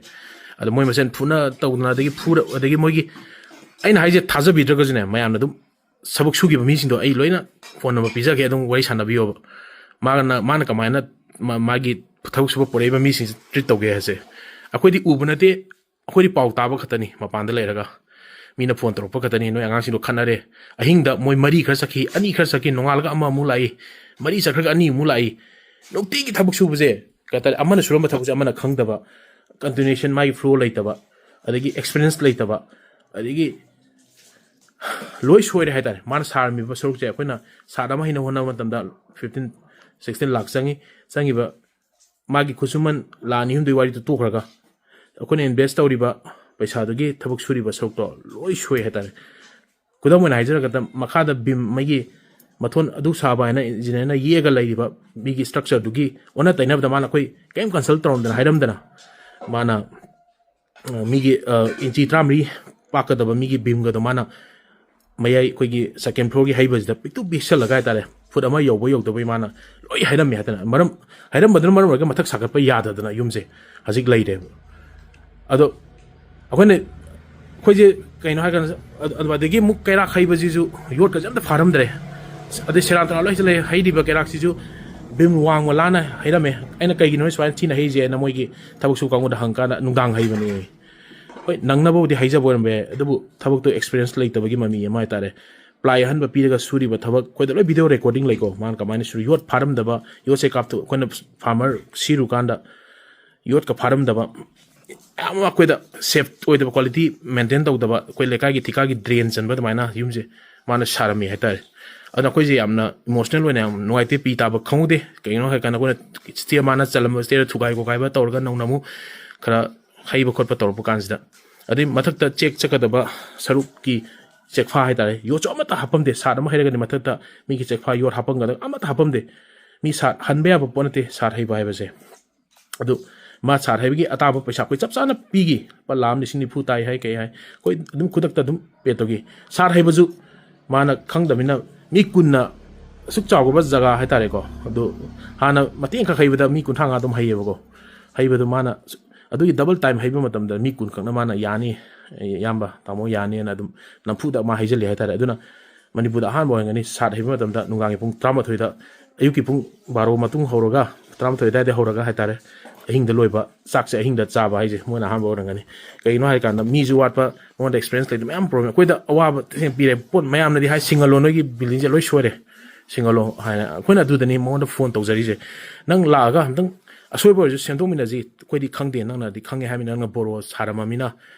ꯑꯗꯣ ꯃꯣꯏ ꯃꯁꯦꯟ ꯐꯨꯅ ꯇꯧꯗꯅ, ꯑꯗꯒꯤ ꯐꯨꯔ-, ꯑꯗꯒꯤ ꯃꯣꯏꯒꯤ, ꯑꯩꯅ ꯍꯥꯏꯁꯦ ꯊꯥꯖꯕꯤꯗ꯭ꯔꯒꯁꯨꯅꯦ, ꯃꯌꯥꯝꯅ ꯑꯗꯨꯝ ꯊꯕꯛ ꯁꯨꯈꯤꯕ ꯃꯤꯁꯤꯡꯗꯣ ꯑꯩ ꯂꯣꯏꯅ ꯐꯣꯟ ꯅꯝꯕꯔ ꯄꯤꯖꯒꯦ, ꯑꯗꯨꯝ ꯋꯥꯔꯤ ꯁꯥꯟꯅꯕꯤꯌꯣꯕ꯫ ꯃꯥꯅ, ꯃꯥꯅ ꯀꯃꯥꯏꯅ ꯃꯥꯒꯤ ꯊꯕꯛ ꯁꯨꯕ ꯄꯨꯔꯛꯏꯕ ꯃꯤꯁꯤꯡꯁꯦ ꯇ꯭ꯔꯤꯠ ꯇꯧꯒꯦ ꯍꯥꯏꯁꯦ꯫ ꯑꯩꯈꯣꯏꯗꯤ ꯎꯕ ꯅꯠꯇꯦ, ꯑꯩꯈꯣꯏꯗꯤ ꯄꯥꯎ ꯇꯥꯕ ꯈꯛꯇꯅꯤ, ꯃꯄꯥꯟꯗ ꯂꯩꯔꯒ ꯃꯤꯅ ꯐꯣꯟ ꯇꯧꯔꯛꯄ ꯈꯛꯇꯅꯤ, "ꯅꯣꯏ ꯑꯉꯥꯡꯁꯤꯡꯗꯣ ꯈꯠꯅꯔꯦ, ꯑꯍꯤꯡꯗ ꯃꯣꯏ ꯃꯔꯤ ꯈꯔ ꯆꯠꯈꯤ, ꯑꯅꯤ ꯈꯔ ꯆꯠꯈꯤ, ꯅꯣꯡꯉꯥꯜꯂꯒ ꯑꯃꯃꯨꯛ ꯂꯥꯛꯏ, ꯃꯔꯤ ꯆꯠꯈ꯭ꯔꯒ ꯑꯅꯤꯃꯨꯛ ꯂꯥꯛꯏ"꯫ ꯅꯨꯡꯇꯤꯒꯤ ꯊꯕꯛ ꯁꯨꯕꯁꯦ ꯀꯩ ꯍꯥꯏꯇꯥꯔꯦ, ꯑꯃꯅ ꯁꯨꯔꯝꯕ ꯊꯕꯛꯁꯦ ꯑꯃꯅ ꯈꯪꯗꯕ, ꯀꯟꯇꯤꯅ꯭ꯌꯨꯁꯟ ꯃꯥꯒꯤ ꯐ꯭ꯂꯣ ꯂꯩꯇꯕ, ꯑꯗꯒꯤ ꯑꯦꯛꯁꯄꯤꯔꯤꯌꯦꯟꯁ ꯂꯩꯇꯕ, ꯑꯗꯒꯤ ꯂꯣꯏ ꯁꯣꯏꯔꯦ ꯍꯥꯏꯇꯥꯔꯦ꯫ ꯃꯥꯅ ꯁꯥꯔꯝꯃꯤꯕ ꯁꯔꯨꯛꯁꯦ ꯑꯩꯈꯣꯏꯅ ꯁꯥꯠ ꯑꯃ ꯍꯩꯅꯕ ꯍꯣꯠꯅꯕ ꯃꯇꯝꯗ fifteen, sixteen ꯂꯥꯛ ꯆꯪꯉꯤ꯫ ꯆꯪꯉꯤꯕ ꯃꯥꯒꯤ ꯈꯨꯠꯁꯨꯃꯟ ꯂꯥꯛ ꯑꯅꯤ ꯑꯍꯨꯝꯗꯨꯒꯤ ꯋꯥꯔꯤꯗꯨ ꯇꯣꯛꯈ꯭ꯔꯒ, ꯑꯩꯈꯣꯏꯅ ꯏꯟꯚꯦꯁ ꯇꯧꯔꯤꯕ ꯄꯩꯁꯥꯗꯨꯒꯤ ꯊꯕꯛ ꯁꯨꯔꯤꯕ ꯁꯔꯨꯛꯇꯣ ꯂꯣꯏ ꯁꯣꯏ ꯍꯥꯏꯇꯥꯔꯦ꯫ ꯈꯨꯗꯝ ꯑꯣꯏꯅ ꯍꯥꯏꯖꯔꯒꯗ, ꯃꯈꯥꯗ ꯕꯤꯝ ꯑꯃꯒꯤ ꯃꯊꯣꯟ ꯑꯗꯨ ꯁꯥꯕ ꯍꯥꯏꯅ ꯏꯟꯖꯤꯅꯤꯌꯥꯔꯅ ꯌꯦꯛꯑꯒ ꯂꯩꯔꯤꯕ ꯃꯤꯒꯤ ꯁ꯭ꯇ꯭ꯔꯛꯆꯔꯗꯨꯒꯤ ꯑꯣꯟꯅ ꯇꯩꯅꯕꯗ ꯃꯥꯅ ꯑꯩꯈꯣꯏ ꯀꯔꯤꯝ ꯀꯟꯁꯜ ꯇꯧꯔꯝꯗꯅ, ꯍꯥꯏꯔꯝꯗꯅ, ꯃꯥꯅ, ꯑ, ꯃꯤꯒꯤ, ꯑ, ꯏꯟꯆꯤ ꯇꯔꯥꯃꯔꯤ ꯄꯥꯛꯀꯗꯕ ꯃꯤꯒꯤ ꯕꯤꯝꯒꯗꯣ ꯃꯥꯅ ꯃꯌꯥꯏ ꯑꯩꯈꯣꯏꯒꯤ ꯁꯦꯀꯦꯟ ꯐ꯭ꯂꯣꯔꯒꯤ ꯍꯩꯕꯁꯤꯗ ꯄꯤꯛꯇꯨ ꯄꯤꯛꯁꯜꯂꯒ ꯍꯥꯏꯇꯥꯔꯦ, ꯐꯨꯠ ꯑꯃ ꯌꯧꯕ ꯌꯧꯗꯕꯩ ꯃꯥꯅ ꯂꯣꯏ ꯍꯥꯏꯔꯝꯃꯦ ꯍꯥꯏꯇꯥꯔꯦ꯫ ꯃꯔꯝ, ꯍꯥꯏꯔꯝꯕꯗꯨꯅ ꯃꯔꯝ ꯑꯣꯏꯔꯒ ꯃꯊꯛ ꯁꯥꯒꯠꯄ ꯌꯥꯗꯗꯅ ꯌꯨꯝꯁꯦ ꯍꯧꯖꯤꯛ ꯂꯩꯔꯦꯕ꯫ ꯑꯗꯣ ꯑꯩꯈꯣꯏꯅ, ꯑꯩꯈꯣꯏꯁꯦ ꯀꯩꯅꯣ ꯍꯥꯏꯔꯀꯥꯟꯗ, ꯑꯗꯨ-, ꯑꯗꯨꯗꯒꯤ ꯑꯃꯨꯛ ꯀꯩꯔꯥꯛ ꯍꯩꯕꯁꯤꯁꯨ ꯌꯣꯠꯀꯁꯦ ꯑꯝꯇ ꯐꯥꯔꯝꯗ꯭ꯔꯦ꯫ ꯑꯗꯩ ꯁꯦꯔꯥꯟ ꯇꯨꯔꯥꯟ ꯂꯣꯏ ꯂꯩ, ꯍꯩꯔꯤꯕ ꯀꯩꯔꯥꯛꯁꯤꯁꯨ ꯕꯤꯝ ꯋꯥꯡꯃ ꯂꯥꯟꯅ ꯍꯩꯔꯝꯃꯦ꯫ ꯑꯩꯅ "ꯀꯩꯒꯤꯅꯣ ꯁꯨꯃꯥꯏꯅ ꯊꯤꯅ ꯍꯩꯔꯤꯁꯦꯅ" ꯃꯣꯏꯒꯤ ꯊꯕꯛ ꯁꯨ ꯀꯥꯡꯕꯨꯗ ꯍꯪꯀꯥꯟꯗ, "ꯅꯨꯡꯗꯥꯡ ꯍꯩꯕꯅꯦ"꯫ ꯍꯣꯏ, ꯅꯪꯅꯕꯕꯨꯗꯤ ꯍꯩꯖꯕ ꯑꯣꯏꯔꯝꯕ ꯌꯥꯏ, ꯑꯗꯨꯕꯨ ꯊꯕꯛꯇꯣ ꯑꯦꯛꯁꯄꯤꯔꯤꯌꯦꯟꯁ ꯂꯩꯇꯕꯒꯤ ꯃꯃꯤ ꯑꯃ ꯍꯥꯏꯇꯥꯔꯦ꯫ ꯄ꯭ꯂꯥꯏ ꯑꯍꯟꯕ ꯄꯤꯔꯒ ꯁꯨꯔꯤꯕ ꯊꯕꯛ, ꯑꯩꯈꯣꯏꯗ ꯂꯣꯏ ꯚꯤꯗꯤꯑꯣ ꯔꯦꯀꯣꯔꯗꯤꯡ ꯂꯩꯀꯣ, ꯃꯥꯅ ꯀꯃꯥꯏꯅ ꯁꯨꯔꯤ, ꯌꯣꯠ ꯐꯥꯔꯝꯗꯕ, ꯌꯣꯠꯁꯦ ꯀꯥꯞꯊꯣꯛ-, ꯑꯩꯈꯣꯏꯅ ꯐꯥꯔꯃꯔ ꯁꯤꯔꯨꯀꯥꯟꯗ ꯌꯣꯠꯀ ꯐꯥꯔꯝꯗꯕ, ꯌꯥꯝ ꯑꯩꯈꯣꯏꯗ ꯁꯦꯐ ꯑꯣꯏꯗꯕ, ꯀ꯭ꯋꯥꯂꯤꯇꯤ ꯃꯦꯟꯇꯦꯟ ꯇꯧꯗꯕ, ꯑꯩꯈꯣꯏ ꯂꯩꯀꯥꯏꯒꯤ ꯊꯤꯀꯥꯒꯤ ꯗ꯭ꯔꯦꯟ ꯆꯟꯕ ꯑꯗꯨꯃꯥꯏꯅ ꯌꯨꯝꯁꯦ ꯃꯥꯅ ꯁꯥꯔꯝꯃꯤ ꯍꯥꯏꯇꯥꯔꯦ꯫ ꯑꯗꯨꯅ ꯑꯩꯈꯣꯏꯁꯦ ꯌꯥꯝꯅ ꯏꯃꯣꯁꯅꯦꯜ ꯑꯣꯏꯅ ꯌꯥꯝ ꯅꯨꯡꯉꯥꯏꯇꯦ, ꯄꯤ ꯇꯥꯕ ꯈꯪꯍꯧꯗꯦ꯫ ꯀꯩꯒꯤꯅꯣ ꯍꯥꯏ ꯀꯥꯟꯗ ꯑꯩꯈꯣꯏꯅ ꯁ꯭ꯇꯦꯌꯔ ꯃꯥꯅ ꯆꯜꯂꯝꯕ ꯁ꯭ꯇꯦꯌꯔ ꯊꯨꯒꯥꯏ ꯈꯣꯠꯀꯥꯏꯕ ꯇꯧꯔꯒ ꯅꯧꯅ ꯑꯃꯨꯛ ꯈꯔ ꯍꯩꯕ ꯈꯣꯠꯄ ꯇꯧꯔꯛꯄ ꯀꯥꯟꯁꯤꯗ, ꯑꯗꯩ ꯃꯊꯛꯇ ꯆꯦꯛ ꯆꯠꯀꯗꯕ ꯁꯔꯨꯛꯀꯤ ꯆꯦꯛꯐꯥ ꯍꯥꯏꯇꯥꯔꯦ, ꯌꯣꯠꯁꯨ ꯑꯃꯠꯇ ꯍꯥꯞꯄꯝꯗꯦ꯫ ꯁꯥꯠ ꯑꯃ ꯍꯩꯔꯒꯗꯤ ꯃꯊꯛꯇ ꯃꯤꯒꯤ ꯆꯦꯛꯐꯥ ꯌꯣꯠ ꯍꯥꯞꯄꯝꯒꯗꯕ ꯑꯃꯠꯇ ꯍꯥꯞꯄꯝꯗꯦ꯫ ꯃꯤ ꯁꯥꯠ ꯍꯟꯕ ꯌꯥꯕ ꯄꯣꯠ ꯅꯠꯇꯦ ꯁꯥꯠ ꯍꯩꯕ ꯍꯥꯏꯕꯁꯦ꯫ ꯑꯗꯨ ꯃꯥ ꯁꯥꯠ ꯍꯩꯕꯒꯤ ꯑꯇꯥꯕ ꯄꯩꯁꯥ ꯑꯩꯈꯣꯏ ꯆꯞ ꯆꯥꯅ ꯄꯤꯈꯤ꯫ ꯂꯨꯄꯥ ꯂꯥꯈ ꯑꯃ ꯂꯤꯁꯤꯡ ꯅꯤꯐꯨ ꯇꯥꯏ ꯍꯥꯏ, ꯀꯩ ꯍꯥꯏ, ꯑꯩꯈꯣꯏ ꯑꯗꯨꯝ ꯈꯨꯗꯛꯇ ꯑꯗꯨꯝ ꯄꯦ ꯇꯧꯈꯤ꯫ ꯁꯥꯠ ꯍꯩꯕꯁꯨ ꯃꯥꯅ ꯈꯪꯗꯕꯅꯤꯅ, ꯃꯤ ꯀꯨꯟꯅ ꯑꯁꯨꯛ ꯆꯥꯎꯈ꯭ꯔꯕ ꯖꯒꯥ ꯍꯥꯏꯇꯥꯔꯦꯀꯣ, ꯑꯗꯨ ꯍꯥꯟꯅ ꯃꯇꯦꯛ ꯑꯃꯈꯛ ꯍꯩꯕꯗ ꯃꯤ ꯀꯨꯟꯊ꯭ꯔꯥ ꯃꯉꯥ ꯑꯗꯨꯝ ꯍꯩꯌꯦꯕꯀꯣ꯫ ꯍꯩꯕꯗꯨ ꯃꯥꯅ ꯑꯗꯨꯒꯤ ꯗꯕꯜ ꯇꯥꯏꯝ ꯍꯩꯕ ꯃꯇꯝꯗ ꯃꯤ ꯀꯨꯟ ꯈꯛꯅ ꯃꯥꯅ "ꯌꯥꯅꯤ, ꯏꯌꯥꯝꯕ, ꯇꯥꯃꯣ, ꯌꯥꯅꯤꯅ" ꯑꯗꯨꯝ ꯅꯝꯐꯨꯗ ꯃꯥ ꯍꯩꯖꯤꯜꯂꯤ ꯍꯥꯏꯇꯥꯔꯦ꯫ ꯑꯗꯨꯅ ꯃꯅꯤꯄꯨꯔꯗ ꯑꯍꯥꯟꯕ ꯑꯣꯏꯔꯝꯒꯅꯤ ꯁꯥꯠ ꯍꯩꯕ ꯃꯇꯝꯗ ꯅꯨꯡꯗꯥꯡꯒꯤ ꯄꯨꯡ ꯇꯔꯥꯃꯥꯊꯣꯏꯗ, ꯑꯌꯨꯛꯀꯤ ꯄꯨꯡ ꯕꯥꯔꯣ ꯃꯇꯨꯡ ꯍꯧꯔꯒ ꯇꯔꯥꯃꯥꯊꯣꯏ ꯑꯗꯨꯋꯥꯏꯗ ꯍꯧꯔꯒ ꯍꯥꯏꯇꯥꯔꯦ, ꯑꯍꯤꯡꯗ ꯂꯣꯏꯕ, ꯆꯥꯛꯁꯦ ꯑꯍꯤꯡꯗ ꯆꯥꯕ ꯍꯥꯏꯁꯦ ꯃꯣꯏꯅ ꯑꯍꯥꯟꯕ ꯑꯣꯏꯔꯝꯒꯅꯤ꯫ ꯀꯩꯒꯤꯅꯣ ꯍꯥꯏꯔꯀꯥꯟꯗ ꯃꯤꯁꯨ ꯋꯥꯠꯄ, ꯃꯉꯣꯟꯗ experience ꯂꯩꯇꯕ ꯃꯌꯥꯝ problem꯫ ꯑꯩꯈꯣꯏꯗ ꯑꯋꯥꯕ ꯊꯦꯡꯅ ꯄꯤꯔꯦ꯫ ꯄꯣꯠ ꯃꯌꯥꯝꯅꯗꯤ ꯍꯥꯏ, "ꯁꯤꯡꯍꯜꯂꯣ, ꯅꯣꯏꯒꯤ buildingꯁꯦ ꯂꯣꯏ ꯁꯣꯏꯔꯦ, ꯁꯤꯡꯍꯜꯂꯣ" ꯍꯥꯏꯅ꯫ ꯑꯩꯈꯣꯏꯅ ꯑꯗꯨꯗꯅꯤ ꯃꯉꯣꯟꯗ phone ꯇꯧꯖꯔꯤꯁꯦ꯫ "ꯅꯪ ꯂꯥꯛꯑꯒ ꯑꯝꯇꯪ ꯑꯁꯣꯏꯕ ꯑꯣꯏꯔꯁꯨ ꯁꯦꯝꯗꯣꯛꯃꯤꯟꯅꯁꯤ, ꯑꯩꯈꯣꯏꯗꯤ ꯈꯪꯗꯦ, ꯅꯪꯅꯗꯤ ꯈꯪꯉꯦ ꯍꯥꯏꯕꯅꯤꯅ, ꯅꯪꯅ ꯕꯣꯔꯣ ꯁꯥꯔꯝꯃꯃꯤꯅ,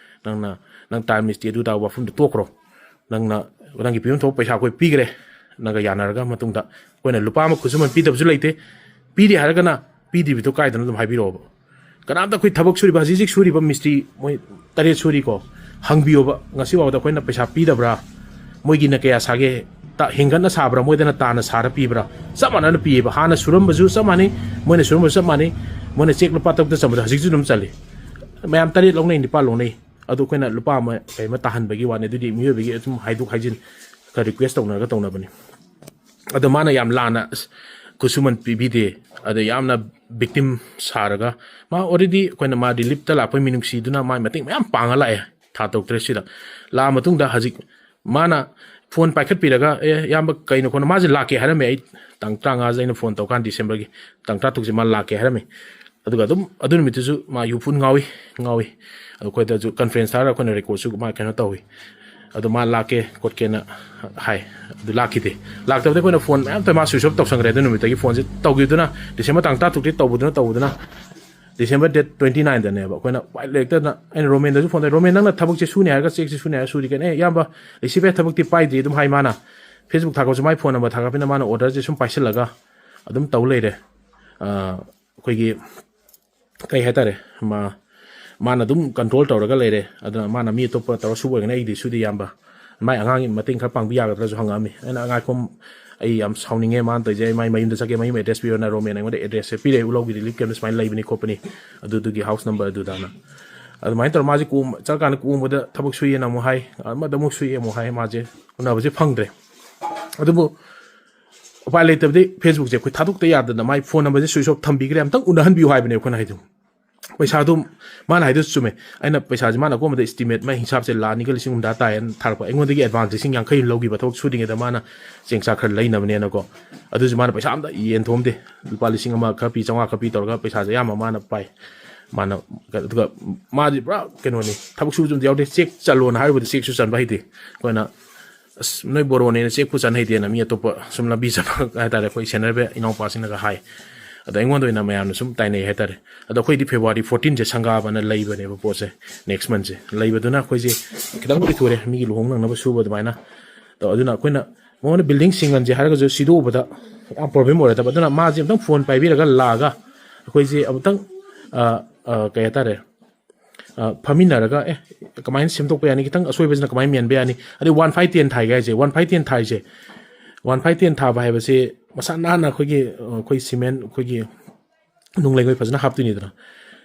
ꯅꯪꯅ, ꯅꯪ tile ꯃꯤꯁꯇ꯭ꯔꯤ ꯑꯗꯨ ꯇꯥꯕ ꯋꯥꯐꯝꯗꯣ ꯇꯣꯛꯈ꯭ꯔꯣ꯫ ꯅꯪꯅ, ꯅꯪꯒꯤ ꯄꯤꯐꯝ ꯊꯣꯛꯄ ꯄꯩꯁꯥ ꯑꯩꯈꯣꯏ ꯄꯤꯈ꯭ꯔꯦ, ꯅꯪꯒ ꯌꯥꯅꯔꯒ ꯃꯇꯨꯡꯗ ꯑꯩꯈꯣꯏꯅ ꯂꯨꯄꯥ ꯑꯃ ꯈꯨꯠꯁꯨꯃꯟ ꯄꯤꯗꯕꯁꯨ ꯂꯩꯇꯦ, ꯄꯤꯔꯤ ꯍꯥꯏꯔꯒꯅ ꯄꯤꯗ꯭ꯔꯤꯕꯗꯣ ꯀꯥꯏꯗꯅꯣ ꯑꯗꯨꯝ ꯍꯥꯏꯕꯤꯔꯛꯑꯣꯕ꯫ ꯀꯅꯥꯝꯇ ꯑꯩꯈꯣꯏ ꯊꯕꯛ ꯁꯨꯔꯤꯕ, ꯍꯧꯖꯤꯛ ꯍꯧꯖꯤꯛ ꯁꯨꯔꯤꯕ ꯃꯤꯁꯇ꯭ꯔꯤ ꯃꯣꯏ ꯇꯔꯦꯠ ꯁꯨꯔꯤꯀꯣ, ꯍꯪꯕꯤꯌꯣꯕ, ꯉꯁꯤ ꯐꯥꯎꯕꯗ ꯑꯩꯈꯣꯏꯅ ꯄꯩꯁꯥ ꯄꯤꯗꯕ꯭ꯔꯥ, ꯃꯣꯏꯒꯤꯅ ꯀꯌꯥ ꯁꯥꯒꯦ, ꯇ-, ꯍꯦꯟꯒꯠꯅ ꯁꯥꯕ꯭ꯔꯥ, ꯃꯣꯏꯗꯅ ꯇꯥꯅ ꯁꯥꯔ ꯄꯤꯕ꯭ꯔꯥ?" ꯆꯞ ꯃꯥꯟꯅꯅ ꯄꯤꯌꯦꯕ꯫ ꯍꯥꯟꯅ ꯁꯨꯔꯝꯕꯁꯨ ꯆꯞ ꯃꯥꯟꯅꯩ, ꯃꯣꯏꯅ ꯁꯨꯔꯝꯕꯁꯨ ꯆꯞ ꯃꯥꯟꯅꯩ, ꯃꯣꯏꯅ ꯆꯦꯛ ꯂꯨꯄꯥ ꯇꯔꯨꯛꯇ ꯆꯟꯕꯗꯣ ꯍꯧꯖꯤꯛꯁꯨ ꯑꯗꯨꯝ ꯆꯜꯂꯤ꯫ ꯃꯌꯥꯝ ꯇꯔꯦꯠ ꯂꯧꯅꯩ, ꯅꯤꯄꯥꯜ ꯂꯧꯅꯩ, ꯑꯗꯨ ꯑꯩꯈꯣꯏꯅ ꯂꯨꯄꯥ ꯑꯃ ꯀꯩ ꯑꯃ ꯇꯥꯍꯟꯕꯒꯤ ꯋꯥꯅꯤ꯫ ꯑꯗꯨꯗꯤ ꯃꯤꯑꯣꯏꯕꯒꯤ ꯑꯗꯨꯝ ꯍꯥꯏꯗꯣꯛ ꯍꯥꯏꯖꯤꯟ ꯈꯔ request ꯇꯧꯅꯔꯒ ꯇꯧꯅꯕꯅꯤ꯫ ꯑꯗꯣ ꯃꯥꯅ ꯌꯥꯝ ꯂꯥꯟꯅ, ꯑꯁ, ꯈꯨꯠꯁꯨꯃꯟ ꯄꯤꯕꯤꯗꯦ, ꯑꯗ ꯌꯥꯝꯅ victim ꯁꯥꯔꯒ, ꯃꯥ already ꯑꯩꯈꯣꯏꯅ ꯃꯥ reliefꯇ ꯂꯥꯛꯄꯒꯤ ꯃꯤꯅꯨꯡꯁꯤꯗꯨꯅ ꯃꯥꯏ ꯃꯇꯦꯡ ꯃꯌꯥꯝ ꯄꯥꯡꯉ ꯂꯥꯛꯑꯦ ꯊꯥ ꯇꯔꯨꯛ ꯇꯔꯦꯠꯁꯤꯗ꯫ ꯂꯥꯛꯑ ꯃꯇꯨꯡꯗ ꯍꯧꯖꯤꯛ ꯃꯥꯅ phone ꯄꯥꯏꯈꯠꯄꯤꯔꯒ, "ꯑꯦ, ꯏꯌꯥꯝꯕ, ꯀꯩꯅꯣ ꯈꯣꯠꯅꯣ?" ꯃꯥꯁꯦ ꯂꯥꯛꯀꯦ ꯍꯥꯏꯔꯝꯃꯦ꯫ ꯑꯩ ꯇꯥꯡ ꯇꯔꯥꯃꯉꯥꯁꯦ ꯑꯩꯅ phone ꯇꯧꯀꯥꯟ, Decemberꯒꯤ ꯇꯥꯡ ꯇꯔꯥꯇꯔꯨꯛꯁꯦ ꯃꯥ ꯂꯥꯛꯀꯦ ꯍꯥꯏꯔꯝꯃꯦ꯫ ꯑꯗꯨꯒ ꯑꯗꯨꯝ ꯑꯗꯨ ꯅꯨꯃꯤꯠꯇꯨꯁꯨ ꯃꯥ ꯌꯨ ꯐꯨꯟ ꯉꯥꯎꯏ, ꯉꯥꯎꯏ꯫ ꯑꯗꯣ ꯑꯩꯈꯣꯏꯗꯁꯨ conference ꯊꯥꯔꯒ ꯑꯩꯈꯣꯏꯅ recordꯁꯨ ꯃꯥ ꯀꯩꯅꯣ ꯇꯧꯏ꯫ ꯑꯗꯣ ꯃꯥ ꯂꯥꯛꯀꯦ ꯈꯣꯠꯀꯦꯅ ꯍꯥꯏ, ꯑꯗꯨ ꯂꯥꯛꯈꯤꯗꯦ꯫ ꯂꯥꯛꯇꯕꯗ ꯑꯩꯈꯣꯏꯅ phone ꯃꯌꯥꯝ ꯇꯧꯔꯦ, ꯃꯥ switch off ꯇꯧꯁꯟꯈ꯭ꯔꯦ꯫ ꯑꯗꯨ ꯅꯨꯃꯤꯠꯇꯒꯤ phoneꯁꯦ ꯇꯧꯈꯤꯕꯗꯨꯅ December ꯇꯥꯡ ꯇꯔꯥꯇꯔꯨꯛꯇꯒꯤ ꯇꯧꯕꯗꯨꯅ ꯇꯧꯕꯗꯨꯅ December date twenty nineꯗꯅꯦꯕ꯫ ꯑꯩꯈꯣꯏꯅ ꯎꯄꯥꯏ ꯂꯩꯔꯛꯇꯅ ꯑꯩꯅ ꯔꯣꯃꯦꯟꯗꯁꯨ phone ꯇꯧꯔꯦ, "ꯔꯣꯃꯦꯟ, ꯅꯪꯅ ꯊꯕꯛꯁꯦ ꯁꯨꯅꯤ ꯍꯥꯏꯔꯒ ꯆꯦꯛꯁꯦ ꯁꯨꯅꯤ ꯍꯥꯏꯔꯒ ꯁꯨꯔꯤ ꯀꯩꯅꯣ?" "ꯑꯦ, ꯏꯌꯥꯝꯕ, receiver ꯊꯕꯛꯇꯤ ꯄꯥꯏꯗ꯭ꯔꯤ" ꯑꯗꯨꯝ ꯍꯥꯏ ꯃꯥꯅ꯫ Facebook ꯊꯥꯒꯠꯄꯁꯨ ꯃꯥꯏ phone number ꯊꯥꯒꯠꯄꯅꯤꯅ ꯃꯥꯅ orderꯁꯦ ꯁꯨꯝ ꯄꯥꯏꯁꯤꯜꯂꯒ ꯑꯗꯨꯝ ꯇꯧ ꯂꯩꯔꯦ꯫ ꯑ, ꯑꯩꯈꯣꯏꯒꯤ ꯀꯩ ꯍꯥꯏꯇꯥꯔꯦ, ꯃꯥ, ꯃꯥꯅ ꯑꯗꯨꯝ control ꯇꯧꯔꯒ ꯂꯩꯔꯦ꯫ ꯑꯗꯨꯅ ꯃꯥꯅ ꯃꯤ ꯑꯇꯣꯞꯄ ꯇꯧꯔ ꯁꯨꯕ ꯑꯣꯏꯔꯒꯅ ꯑꯩꯒꯤꯗꯤ ꯁꯨꯗꯤ ꯏꯌꯥꯝꯕ, ꯃꯥꯏ ꯑꯉꯥꯡꯒꯤ ꯃꯇꯦꯡ ꯈꯔ ꯄꯥꯡꯕꯤ ꯌꯥꯒꯗ꯭ꯔꯥꯁꯨ ꯍꯪꯉꯛꯑꯝꯃꯤ꯫ ꯑꯩꯅ, "ꯉꯥꯏꯈꯣ, ꯑꯩ ꯌꯥꯝ ꯁꯥꯎꯅꯤꯡꯉꯦ ꯃꯥꯅ ꯇꯧꯔꯤꯁꯦ, ꯑꯩ ꯃꯥꯏ ꯃꯌꯨꯝꯗ ꯆꯠꯀꯦ, ꯃꯌꯨꯝ address ꯄꯤꯔꯣꯅ" ꯔꯣꯃꯦꯟ ꯑꯩꯉꯣꯟꯗ addressꯁꯦ ꯄꯤꯔꯛꯑꯦ, ꯎꯂꯧꯒꯤ relief campꯇ ꯁꯨꯃꯥꯏꯅ ꯂꯩꯕꯅꯤ ꯈꯣꯠꯄꯅꯤ, ꯑꯗꯨꯗꯨꯒꯤ house number ꯑꯗꯨꯗꯅ꯫ ꯑꯗꯨꯃꯥꯏꯅ ꯇꯧꯔ ꯃꯥꯁꯦ ꯀꯣꯝ-, ꯆꯠꯂꯀꯥꯟꯗ ꯀꯣꯝꯕꯗ ꯊꯕꯛ ꯁꯨꯏꯌꯦꯅ ꯑꯃꯨꯛ ꯍꯥꯏ, ꯑꯃꯗ ꯑꯃꯨꯛ ꯁꯨꯏ ꯑꯃꯨꯛ ꯍꯥꯏ, ꯃꯥꯁꯦ ꯎꯅꯕꯁꯦ ꯐꯪꯗ꯭ꯔꯦ꯫ ꯑꯗꯨꯕꯨ ꯎꯄꯥꯏ ꯂꯩꯇꯕꯗꯤ Facebookꯁꯦ ꯑꯩꯈꯣꯏ ꯊꯥꯗꯣꯛꯇ ꯌꯥꯗꯅ ꯃꯥꯏ phone numberꯁꯦ switch off ꯊꯝꯕꯤꯈ꯭ꯔꯦ, ꯑꯝꯇꯪ ꯎꯅꯍꯟꯕꯤꯌꯨ ꯍꯥꯏꯕꯅꯦ ꯑꯩꯈꯣꯏꯅ ꯍꯥꯏꯗꯣ꯫ ꯄꯩꯁꯥꯗꯣ ꯃꯥꯅ ꯍꯥꯏꯗꯨꯁꯨ ꯆꯨꯝꯃꯦ꯫ ꯑꯩꯅ ꯄꯩꯁꯥꯁꯦ ꯃꯥꯅ ꯑꯀꯣꯟꯕꯗ estimate ꯃꯥꯏ ꯍꯤꯡꯁꯥꯞꯁꯦ ꯂꯥꯛ ꯑꯅꯤꯒ ꯂꯤꯁꯤꯡ ꯍꯨꯝꯗ꯭ꯔꯥ ꯇꯥꯏꯌꯦꯅ ꯊꯥꯔꯛꯄ꯫ ꯑꯩꯉꯣꯟꯗꯒꯤ advance ꯂꯤꯁꯤꯡ ꯌꯥꯡꯈꯩ ꯑꯃ ꯂꯧꯈꯤꯕ, ꯊꯕꯛ ꯁꯨꯗ꯭ꯔꯤꯉꯩꯗ ꯃꯥꯅ ꯆꯦꯡ ꯆꯥꯛ ꯈꯔ ꯂꯩꯅꯕꯅꯦꯅꯀꯣ꯫ ꯑꯗꯨꯁꯨ ꯃꯥꯅ ꯄꯩꯁꯥ ꯑꯝꯇ ꯌꯦꯟꯊꯣꯛꯑꯝꯗꯦ꯫ ꯂꯨꯄꯥ ꯂꯤꯁꯤꯡ ꯑꯃ ꯈꯔ ꯄꯤ, ꯆꯥꯝꯃꯉꯥ ꯈꯔ ꯄꯤ ꯇꯧꯔꯒ ꯄꯩꯁꯥꯁꯦ ꯑꯌꯥꯝꯕ ꯃꯥꯅ ꯄꯥꯏ꯫ ꯃꯥꯅ, ꯑꯗꯨꯒ ꯃꯥꯗꯤ ꯄꯨꯔꯥ ꯀꯩꯅꯣꯅꯤ, ꯊꯕꯛ ꯁꯨꯕꯁꯨ ꯑꯝꯇ ꯌꯥꯎꯗꯦ꯫ ꯆꯦꯛ ꯆꯜꯂꯣꯅ ꯍꯥꯏꯔꯨꯕꯗ ꯆꯦꯛꯁꯨ ꯆꯟꯕ ꯍꯩꯇꯦ꯫ ꯑꯩꯈꯣꯏꯅ, "ꯑꯁ, ꯅꯣꯏ ꯕꯣꯔꯣꯅꯦꯅ ꯆꯦꯛꯄꯨ ꯆꯟ ꯍꯩꯇꯦꯅ" ꯃꯤ ꯑꯇꯣꯞꯄ ꯁꯨꯝ ꯂꯝꯕꯤ ꯆꯠꯄ ꯍꯥꯏꯇꯥꯔꯦ, ꯑꯩꯈꯣꯏ senior ꯏꯅꯥꯎꯄꯥꯁꯤꯡꯅꯒ ꯍꯥꯏ꯫ ꯑꯗꯣ ꯑꯩꯉꯣꯟꯗ ꯑꯣꯏꯅ ꯃꯌꯥꯝꯅ ꯁꯨꯝ ꯇꯥꯏꯅꯩ ꯍꯥꯏꯇꯥꯔꯦ꯫ ꯑꯗꯣ ꯑꯩꯈꯣꯏꯗꯤ February fourteenꯁꯦ ꯁꯪꯒꯥꯕꯅ ꯂꯩꯕꯅꯦꯕ ꯄꯣꯠꯁꯦ, next monthꯁꯦ ꯂꯩꯕꯗꯨꯅ ꯑꯩꯈꯣꯏꯁꯦ ꯈꯤꯇꯪꯕꯨꯗꯤ ꯊꯨꯔꯦ ꯃꯤꯒꯤ ꯂꯨꯍꯣꯡ ꯅꯪꯅꯕ ꯁꯨꯕ ꯑꯗꯨꯃꯥꯏꯅ꯫ ꯑꯗꯣ ꯑꯗꯨꯅ ꯑꯩꯈꯣꯏꯅ ꯃꯉꯣꯟꯗ building ꯁꯤꯡꯍꯟꯁꯦ ꯍꯥꯏꯔꯒꯁꯨ ꯁꯤꯗꯣꯛꯎꯕꯗ ꯌꯥꯝ problem ꯑꯣꯏꯔꯗꯕ꯫ ꯑꯗꯨꯅ ꯃꯥꯁꯦ ꯑꯃꯨꯛꯇꯪ phone ꯄꯥꯏꯕꯤꯔꯒ ꯂꯥꯛꯑꯒ ꯑꯩꯈꯣꯏꯁꯦ ꯑꯃꯨꯛꯇꯪ, ꯑ, ꯑ, ꯀꯩ ꯍꯥꯏꯇꯥꯔꯦ, ꯑ, ꯐꯝꯃꯤꯟꯅꯔꯒ, "ꯑꯦ, ꯀꯃꯥꯏꯅ ꯁꯦꯝꯗꯣꯛꯄ ꯌꯥꯅꯤ? ꯈꯤꯇꯪ ꯑꯁꯣꯏꯕꯁꯤꯅ ꯀꯃꯥꯏꯅ ꯃꯦꯟꯕ ꯌꯥꯅꯤ?" ꯑꯗꯩ one five ten ꯊꯥꯏꯒ ꯍꯥꯏꯁꯦ, one five ten ꯊꯥꯏꯁꯦ, one five ten ꯊꯥꯕ ꯍꯥꯏꯕꯁꯦ ꯃꯁꯥ ꯅꯥꯟꯅ ꯑꯩꯈꯣꯏꯒꯤ, ꯑ, ꯑꯩꯈꯣꯏ cement, ꯑꯩꯈꯣꯏꯒꯤ ꯅꯨꯡ ꯂꯩꯉꯣꯏ ꯐꯖꯅ ꯍꯥꯞꯇꯣꯏꯅꯤꯗꯅ꯫